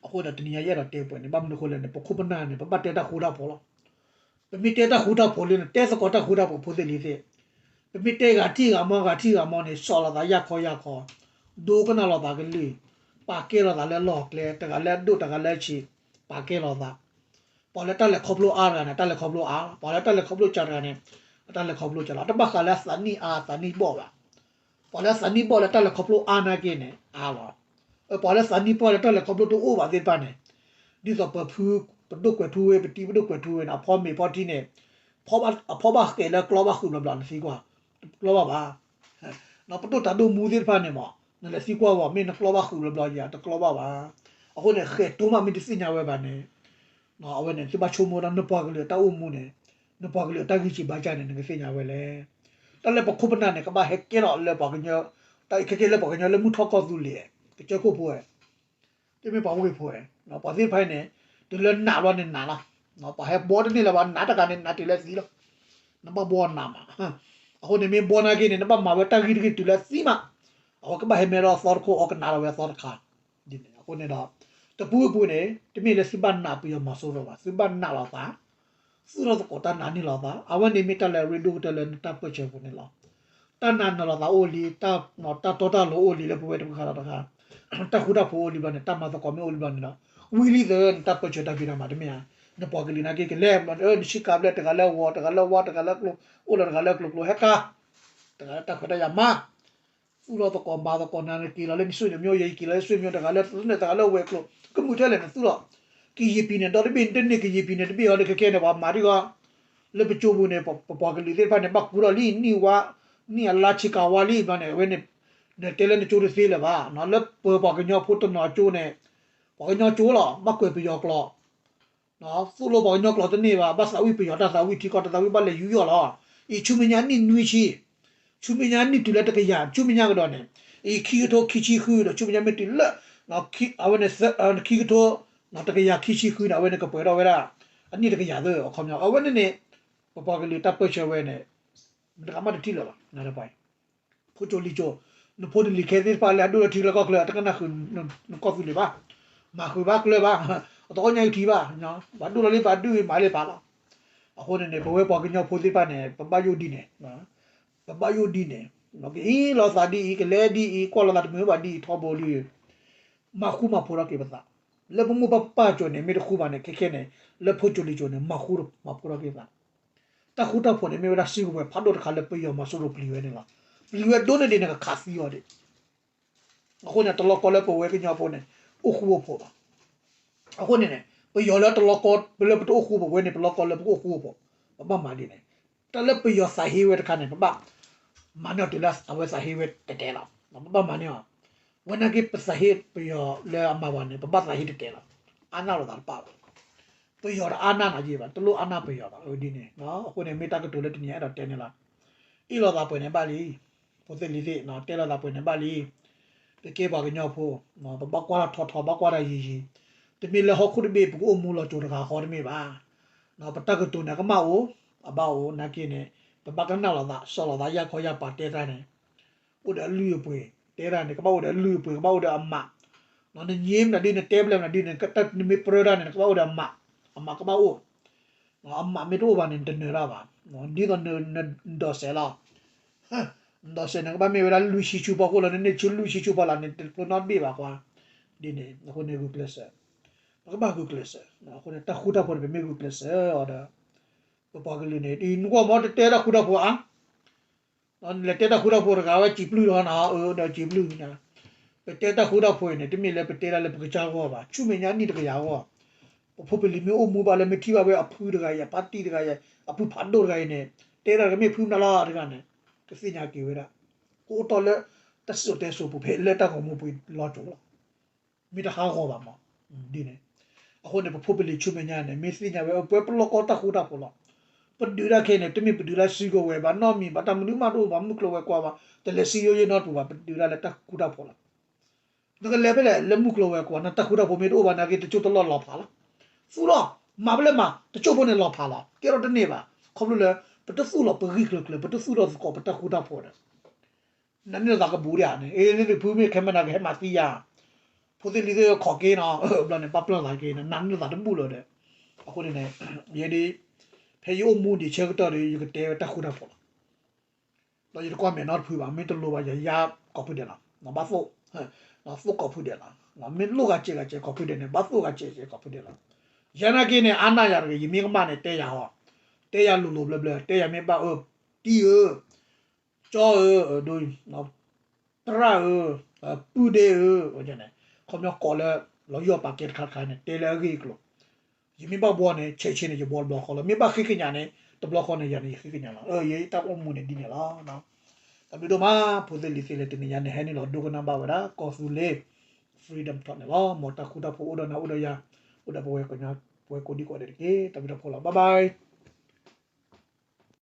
အဃိဒီးတနံၤညါယအဲၣ်ဒိးတဲပှဲၤန့ၣ် ဘၣ်မနုၤအဃိလဲၣ်န့ၣ် ပခိၣ်ပနၢ်န့ၣ် ပဘၣ်တဲတၢ်ဃူတၢ်ဖိးလီၤ. ပမ့ၢ်တဲတၢ်ဃူတၢ်ဖိးလံန့ၣ် တဲသကိးတၢ်ဃူတၢ်ဖိးဖိသ့ၣ်လံၤသ့ၣ်, ပမ့ၢ်တဲဂၤထံၣ်ဂၤမီ ဂၤထံၣ်ဂၤမီန့ၣ် စိာ်လိာ်သးယၢ်ခီယၢ်ခီ, ဒိကနၣ်လိာ်သးကလုၢ်, ပာ်ကဲလိာ်သးလၢလီၢ်ကျဲ, တဂၤလၢအဒိၣ်တဂၤလၢအဆံး, ပာ်ကဲလိာ်သး ပှၤလၢတၢ်လဲၤခီဖျိအါတဂၤန့ၣ် တၢ်လဲၤခီဖျိအါလီၤ. ပှၤလၢတၢ်လဲၤခီဖျိစှၤတဂၤန့ၣ် အတၢ်လဲၤခီဖျိစှၤလီၤ. တဘၣ်ဃးလၢအသးနံၣ်အါသးနံၣ်ဘီၣ်ဘၣ်. ပှၤလၢအသးနံၣ်ဘီၣ်လၢတၢ်လဲၤခီဖျိအါနာ်က့န့ၣ် အါလီၤ. ပှၤလၢသးနံၣ်ဘီၣ်လၢတၢ်လဲၤခီဖျိတအိၣ်ဘၣ်သ့ၣ်တဖၣ်န့ၣ်, ဒ်သိးပဖု ပဒိၣ်ကွဲးထူဝ့ ပတံၤပဒိၣ်ကွဲးထူဝ့န့ၣ် အဖီမ့ၤဖီထံန့ၣ် အဖီဘၣ်ဃဲးလၢကျီဘၣ်ဃုာ်ဘျီဘျီ နသံကွၢ်, တကျီဘၣ်ဘၣ်. ပဒိၣ်တၢ်ဒိၣ်မူသ့ၣ်တဖၣ်န့ၣ်မး နလဲၤသံကွၢ်ဝဲ မ့ၢ်နကျီဘၣ်ဃုာ်ဘျီဘျီဧါ, တကျီဘၣ်ဘၣ်. အဃိန့ၣ် ဃဲးတိမးမ့ၢ်တသ့ၣ်ညါဝဲဘၣ်န့ၣ် အဝဲန့ၣ် သုဘၣ်ဆိကမိၣ်ဒီးနပှၤကလုာ်အတၢ်အိၣ်မူန့ၣ်, နပှၤကလုာ်အတၢ်ဂံၢ်စၢ်ဘါစၢ်န့ၣ် နကသ့ၣ်ညါဝဲလဲၣ်. တၢ်လၢပခိၣ်ပနၢ်န့ၣ် ကဘၣ်ဟဲကဲထီၣ်လၢပှၤကညီ, တၢ်အံၤခဲကဲလၢပှၤကညီလၢမုၢ်ထီၣ်ကီၢ်သူလ့ၤ, ကစၢၢ်ခိၣ်ဖိဝဲ, တမ့ၢ်ပှၤဝ့ၢ်ဖိဝဲ, ပှၤသ့ၣ်တဖၣ်အံၤန့ၣ် တုၤလၢနာ်ဘျီန့ၣ်နာ်လီၤ. ပှၤဟဲဘှီတန့ၢ်လၢၤဘၣ် နာ်တဂၤန့ၣ် နာ်တုၤလၢသံလီၤ. နဘၣ်ဘှီအနာ်မး. အဃိန့ၣ်မ့ၢ်ဘှီနာ်က့န့ၣ် နဘၣ်မၤဝဲတၢ်ဂ့ၢ်တဂ့ၢ်တုၤလၢသံမး, အဝဲကဘၣ်ဟဲမဲထီၣ်အသီတခိၣ် အီကနၣ်လီၤဝဲအသီတခါ ဒ်န့ၣ်. အဃိန့ၣ်ဒီး တပူၤပူၤန့ၣ် တမ့ၢ်လၢသုဘၣ်နာ်ပယီၤမီၤစိရိၤဘၣ်, သုဘၣ်နာ်လိာ်သး, သူၣ်ထီၣ်သကိးတၢ်နာ်န့ၢ်လိာ်သး, အဝဲန့ၣ်မ့ၢ်တၢ်လၢအရ့ဒိၣ်ကတၢၢ်လၢနတၢ်ပၢၢ်ဆၢပူၤန့ၣ်လီၤ. တၢ်နာ်န့ၢ်လိာ်သးအိၣ်လံ, တၢ်တီတၢ်လိၤအိၣ်လံလၢပဝဲတခါဒီးတခါ, တၢ်ဃူတၢ်ဖိးအိၣ်လံဘျီန့ၣ် တၢ်မၤသကိးမ့ၢ်အိၣ်လံဘျီန့ၣ်ဒီး ဝံၤလံသၢ နတၢ်ပၢၢ်ဆၢတၢ်ဖံးတၢ်မၤတမ့ၢ်ဧါ. နပှၤကလုာ်နာ်က့ကလဲၤ နဆံးကၤဘျဲၣ် တဂၤလၢဝီၤ တဂၤလၢဝါ တဂၤလၢကျိ အိၣ်လၢတဂၤလၢကျိကျိဟဲကၤ တဂၤလၢတၢ်ခွဲးတၢ်ယာ်မၤ သူၣ်ထီၣ်သကိးမၤသကိးနၤ နက့ၤလီၤလၢနစုန့ၣ် မ့ၢ်ယဲယက့ၤလီၤလၢစုမ့ၢ်တဂၤလၢ တဂၤလၢဝဲၤကျိၤ ကမုာ်ထဲလဲၣ်နသူၣ်လီၤ. ကယံာ်ပံၤန့ၣ် ဒီတဘ့ၣ်တန့ၢ် ကယံာ်ပံၤန့ၣ်တဘ့ၣ်အီၤလၢခဲခဲန့ၣ် ပှၤမၤဒ်ဂီၤ လၢပကၠိပူၤန့ၣ် ပပှၤကလုာ်သ့ၣ်တဖၣ်န့ၣ် ဘၣ်ကူထီၣ်လံ နံၣ်ဝါ နံၣ်အလါဆံးကၤဝါလံဘျီန့ၣ် အဝဲန့ၣ် နတဲလၢနကၠိတသ့လၢၤဘၣ် လၢပပှၤကညီဖိတနီၤကၠိန့ၣ် ပှၤကညီကၠိလီၤ ဘၣ်ကွဲးပယီၤကျိာ် သိၣ်လိပှၤကညီကျိာ်တန့ၢ်ဘၣ် ဘၣ်သးဝံၣ်ပယီၤတၢ်သးဝံၣ်ထံကီၢ်တၢ်သးဝံၣ်ဘၣ်လဲၤယူးယီၣ်လီၤ. အံၤဆူမဲာ်ညါနံၣ်နွံဆံ ဆူမဲာ်ညါနံၣ်တုၤလၢတကယၤ ဆူမဲာ်ညါကဒီးန့ၣ် အံၤခံကထိခံဆံဃုဒီး ဆူမဲာ်ညါမ့ၢ်တုၤလၢ အဝဲန့ၣ် ခံကထိ တကယၤခံဆံဃုန့ၣ် အဝဲန့ၣ်ကပှဲၤထီၣ်ဝဲဒၣ် အနံၣ်တကယၤသၢအခီပညီ အဝဲန့ၣ်န့ၣ် ပပှၤကလုာ်တၢ်ပၢၢ်ဆၢဝဲန့ၣ် မတဂၤမးတထံၣ်လၢၤဘၣ် နတပှၤ ဖိကၠိလံၤကၠိ နဖိနလံၤခဲသ့ၣ်တဖၣ်လၢအဒိၣ်လၢထံလၢကီၢ်ချၢ တကနၣ်ဃုာ်နကီၢ်သူလ့ၤဘၣ် မၤဃုာ်ဘၣ်ကျၢၤဘၣ် အတကီၢ်ညါအံၤထံၣ်ဘၣ် ပှၤဒိၣ်လီၤလံ ပှၤဒုးမၤလံပာ်လီၤ. အဃိန့ၣ်န့ၣ် ပဝဲပှၤကညီဖိသ့ၣ်တဖၣ်န့ၣ် ပဘၣ်ယိၣ်ဒ်န့ၣ် ပဘၣ်ယိၣ်ဒ်န့ၣ် ကဟ့ၣ်လီၤသးဒ်အံၤ ကလဲၤဒ်အံၤ ကွၢ်လီၤသးတမုာ်ဘၣ်ဒ်အံၤ ထီဘိလံ မၤဃူမၤဖိးထီၣ်က့ၤပသး လၢပမိၢ်ပပၢ်ကၠိန့ၣ် မ့ၢ်တဃူဘၣ်န့ၣ် ခဲခဲန့ၣ် လၢဖိကၠိလံၤကၠိန့ၣ် မၤဃူမၤဖိးထီၣ်က့ၤသး တၢ်ဃူတၢ်ဖိးန့ၣ် မ့ၢ်ဝဲဒၣ်စုကဝဲၤဖးဒိၣ်တခါလၢပယီၤမီၤစိရိၤပျံၤဝဲန့ၣ်လီၤ. ပျံၤဝဲဒိၣ်န့ၢ်ဒံးန့ၣ် ကခးသံအီၤဒံး အဃိန့ၣ် တလီၢ်ကီလၢပဝဲကညီဖိန့ၣ် အိၣ်ဃူအိၣ်ဖိးဘၣ်. အဃိန့ၣ်န့ၣ် ပယီၤလၢတလီၢ်ကီ လၢပတအိၣ်ဃူပဝဲန့ၣ် ပလီၢ်ကီလၢပကအိၣ်ဃူအိၣ်ဖိး ပဘၣ်မၤဒ်န့ၣ် တၢ်လၢပယီၤသးဟ့ဝဲတခါန့ၣ် ပဘၣ်မၤန့ၢ်အီၤတုၤလၢအဝဲသးဟ့ဝဲတဲာ်တဲာ်လီၤ. ပဘၣ်မၤန့ၢ်အီၤ ဝဲနာ်က့ပသးဟ့ပယီၤလၢအမၤဝဲန့ၣ် ပဘၣ်သးဟ့တဲာ်တဲာ်လီၤ. အါနၢ်လိာ်သးတပာ်ဘၣ်. ပယီၤတအါနၢ်နၤယံၤဘၣ် တလိၣ်အါနၢ်ပယီၤဘၣ် အဝဲဒ်န့ၣ်. အဃိန့ၣ် မ့ၢ်တၢ်ကတိၤလၢတနံၤညါအဲၣ်ဒိးတဲန့ၣ်လီၤ. အ့ၣ်လိာ်သးပှဲၤန့ၣ်ဘၣ်လံ. ဖိသ့ၣ်လံၤသ့ၣ် တဲလိာ်သးပှဲၤန့ၣ်ဘၣ်လံ. ပကဲပှၤကညီဖိ ပဘၣ်ကွၢ်တၢ်ထီထီ ဘၣ်ကွၢ်တၢ်ယံၤယံၤ. တမ့ၢ်လၢဟီၣ်ခိၣ်တဘ့ၣ် ပကအိၣ်မူလီၤစိၤတဂၤဃီတမ့ၢ်ဘၣ်. ပတၢ်ကတိၤန့ၣ် ကမၣ်အိၣ် အဘၣ်အိၣ် နာ်က့န့ၣ် ပဘၣ်ကနၣ်လိာ်သး စီၣ်လိာ်သး ယၢ်ခီယၢ်ပၤတဲတၢ်န့ၣ် အိၣ်ဒီးအလုၢ်အပှ့ၤ တဲတၢ်န့ၣ် ကဘၣ်အိၣ်ဒီးအလုၢ်အပှ့ၤ ကဘၣ်အိၣ်ဒီးအမး. နင့မနုၤဒ် နတဲဘျဲၣ်မနုၤဒ်န့ၣ် နမ့ၢ်ပြၢတၢ်န့ၣ် နကဘၣ်အိၣ်ဒီးအမး, အမးကဘၣ်အိၣ်. အမးမ့ၢ်တအိၣ်ဘၣ်န့ၣ် နတနၢၤတၢ်ဘၣ်. ဒ်သိးနဒိးစဲးလီၤ. နဒိးစဲးန့ၣ် ကဘၣ်မ့ၢ်ဝဲဒၣ်လွံၢ်ဆံဆူဖီခိၣ်လီၤ. နန့ၢ်ဆူလွံၢ်ဆံဆူဖီလာ်န့ၣ် တဖျိနီတဘ့ၣ်ဘၣ်ကွၢ်. ဒ်န့ၣ် အဃိန့ၣ်ဂုာ်ကျဲးစၢး, ပကဘၣ်ဂုာ်ကျဲးစၢး. အဃိန့ၣ် တၢ်ဃူတၢ်ဖိးန့ၣ် ပမ့ၢ်ဂုာ်ကျဲးစၢးအီၤဒီး ပပှၤကလုာ်န့ၣ် နကွၢ်မ့ၢ်တတဲတၢ်ဃူတၢ်ဖိးဧါ, လဲၤတဲတၢ်ဃူတၢ်ဖိးတဂၤဝဲစံးပျုၢ်လီၤနီၤ, အၢ ဒီးစံးပျုၢ်, ပတဲတၢ်ဃူတၢ်ဖိးအံၤန့ၣ် တမ့ၢ်လၢပတဲတၢ်လၢပကစၢ်ဂီၢ်ဘၣ်, ဆူမဲာ်ညါနံၣ်တကယၤအဂီၢ်, ပဖိပလံၤမ့ၢ်အိၣ်မူဘၣ်လၢမ့ၢ်ထံၣ်ဘၣ်ဝဲအဖုတဂၤအံၤ အဖါတံၢ်တဂၤအံၤ အဖုဖးဒိၣ်တဂၤအံၤန့ၣ် တဲတၢ်တဂၤမ့ၢ်ဖုမနုၤလီၤတဂၤန့ၣ် ကသ့ၣ်ညါက့ၤဝဲဒၣ်, ကအိၣ်တီၢ်လၢ တၢ်စံၣ်စိၤတဲစိၤပူၤဖဲလၢတၢ်ဂီၤမူပူၤလီၤစိၤလီၤ. မ့ၢ်တဟးဂီၤဘၣ်မး, ဒ်န့ၣ်, အဃိန့ၣ် ပဖိပလံၤဆူမဲာ်ညါန့ၣ် မ့ၢ်သ့ၣ်ညါဝဲပဝဲပလီၢ်ကီတၢ်ဃူတၢ်ဖိးလီၤ. ပဒုးတၢ်ခဲအံၤန့ၣ် တမ့ၢ်ပဒုးတၢ်စုကဝဲၤဘၣ်, နီတမံၤဘၣ်, တၢ်မနုၤမးတအိၣ်ဘၣ်, မုၢ်ကျိၤဝဲၤကွာ်ဘၣ်, တလဲၤစံယိယိနီတပူၤဘၣ်, ပဒုးတၢ်လၢတၢ်ဃူတၢ်ဖိးလီၤ. နကလဲၤဖဲလဲၣ် လၢမုၢ်ကျိၤဝဲၤကွာ် နတၢ်ဃူတၢ်ဖိးမ့ၢ်တအိၣ်ဘၣ်နာ်က့ တစိၢ်တလီၢ်လီၤဖးလီၤ. သူၣ်လီၤ, မၤဖဲလဲၣ်မၤ, တစိၢ်ဖိန့ၣ်လီၤဖးလီၤ. ကဲထီၣ်တန့ၢ်ဘၣ်, ခီဖျိလၢ ပတသူၣ်လီၤပဂံၢ်ကျၢၤကျၢၤ, ပတသူၣ်ထီၣ်သကိးပတၢ်ဃူတၢ်ဖိးဒီး နန့ၢ်လိာ်သးကဘူးဒံးဧါန့ၣ်, အ့ လၢနဖုမ့ၢ်ခဲမနၤကဟဲမၤသံယၤ, ဖိသ့ၣ်လံၤသ့ၣ်ခီၣ်က့ၤနီၤ, ဘျီန့ၣ် ပာ်ပျၢ်သးက့ၤန့ၣ် နန့ၢ်လိာ်သးတဘူၣ်လၢၤဒီး, အဃိန့ၣ်န့ၣ်, ယဲဒၣ်, ဖဲယအိၣ်မူဒံးဆၢကတီၢ်ဒီး ယကတဲဝဲတၢ်ဃူတၢ်ဖိးလီၤ. ဒီးယတကွၢ်မဲာ်နီတဖုဘၣ်, မ့ၢ်တလိၤဘၣ်ယၤယါကိးဖုဒဲးလီၤ, ဘၣ်သိၣ်, သိၣ်ကိးဖုဒဲးလီၤ, မ့ၢ်လိၣ်ဂၤစဲးဂၤစဲးကိးဖုဒဲးန့ၣ် ဘၣ်သိၣ်ဂၤစဲးဂၤစဲးကိးဖုဒဲးလီၤ. ယဲနာ်က့န့ၣ် အါနၢ်ယၤတဂ့ၤ, ယမ့ၢ်ကမၣ်န့ၣ် တဲယၤဟီ, တဲယၤလိၤလိၤဘျၢဘျၢ, တဲယၤမ့ၢ်ဘၣ်အၢ, တံၢ်ဧၢ, ကၠီဧၢ, ဒိ, သရၣ်ဧၢ, ပုၢ်ဒ့ဧၢ, န့ၣ်, ခီပညီကိးလၢ လီၤယီၢ်ပာ်ကဲတခါတခါန့ၣ် တဲလၢအဂ့ၢ်အကျိၤ, ယမ့ၢ်ဘၣ်ဘှီန့ၣ် ဆဲးဆဲးန့ၣ် ယဘှီတဘျီဃီလီၤ, မ့ၢ်ဘၣ်ဃ့ကညးန့ၣ် တဘျီဃီန့ၣ် ယၤန့ၣ် ယဃ့ကညးလီၤ, ယတၢ်အိၣ်မူန့ၣ်ဒ်န့ၣ်လီၤ. တၢ်ဘျုးဒိၣ်မး ဖိသ့ၣ်လံၤသ့ၣ်လၢတနံၤညါန့ၣ် ဟဲနုာ်လီၤဒိကနၣ်ဘၣ်ဝဲဒၣ် ကီၢ်သူလ့ၤ Freedom Talk န့ၣ်လီၤ. မ်တၢ်ဃူတၢ်ဖိးအိၣ်ဒီးနၤအိၣ်ဒီးယၤ, အိၣ်ဒီးပဝဲကိးဒံကိးဒဲးတက့ၢ်. တၢ်ဘျုးတၢ်ဖှိၣ်လီၤ, bye bye.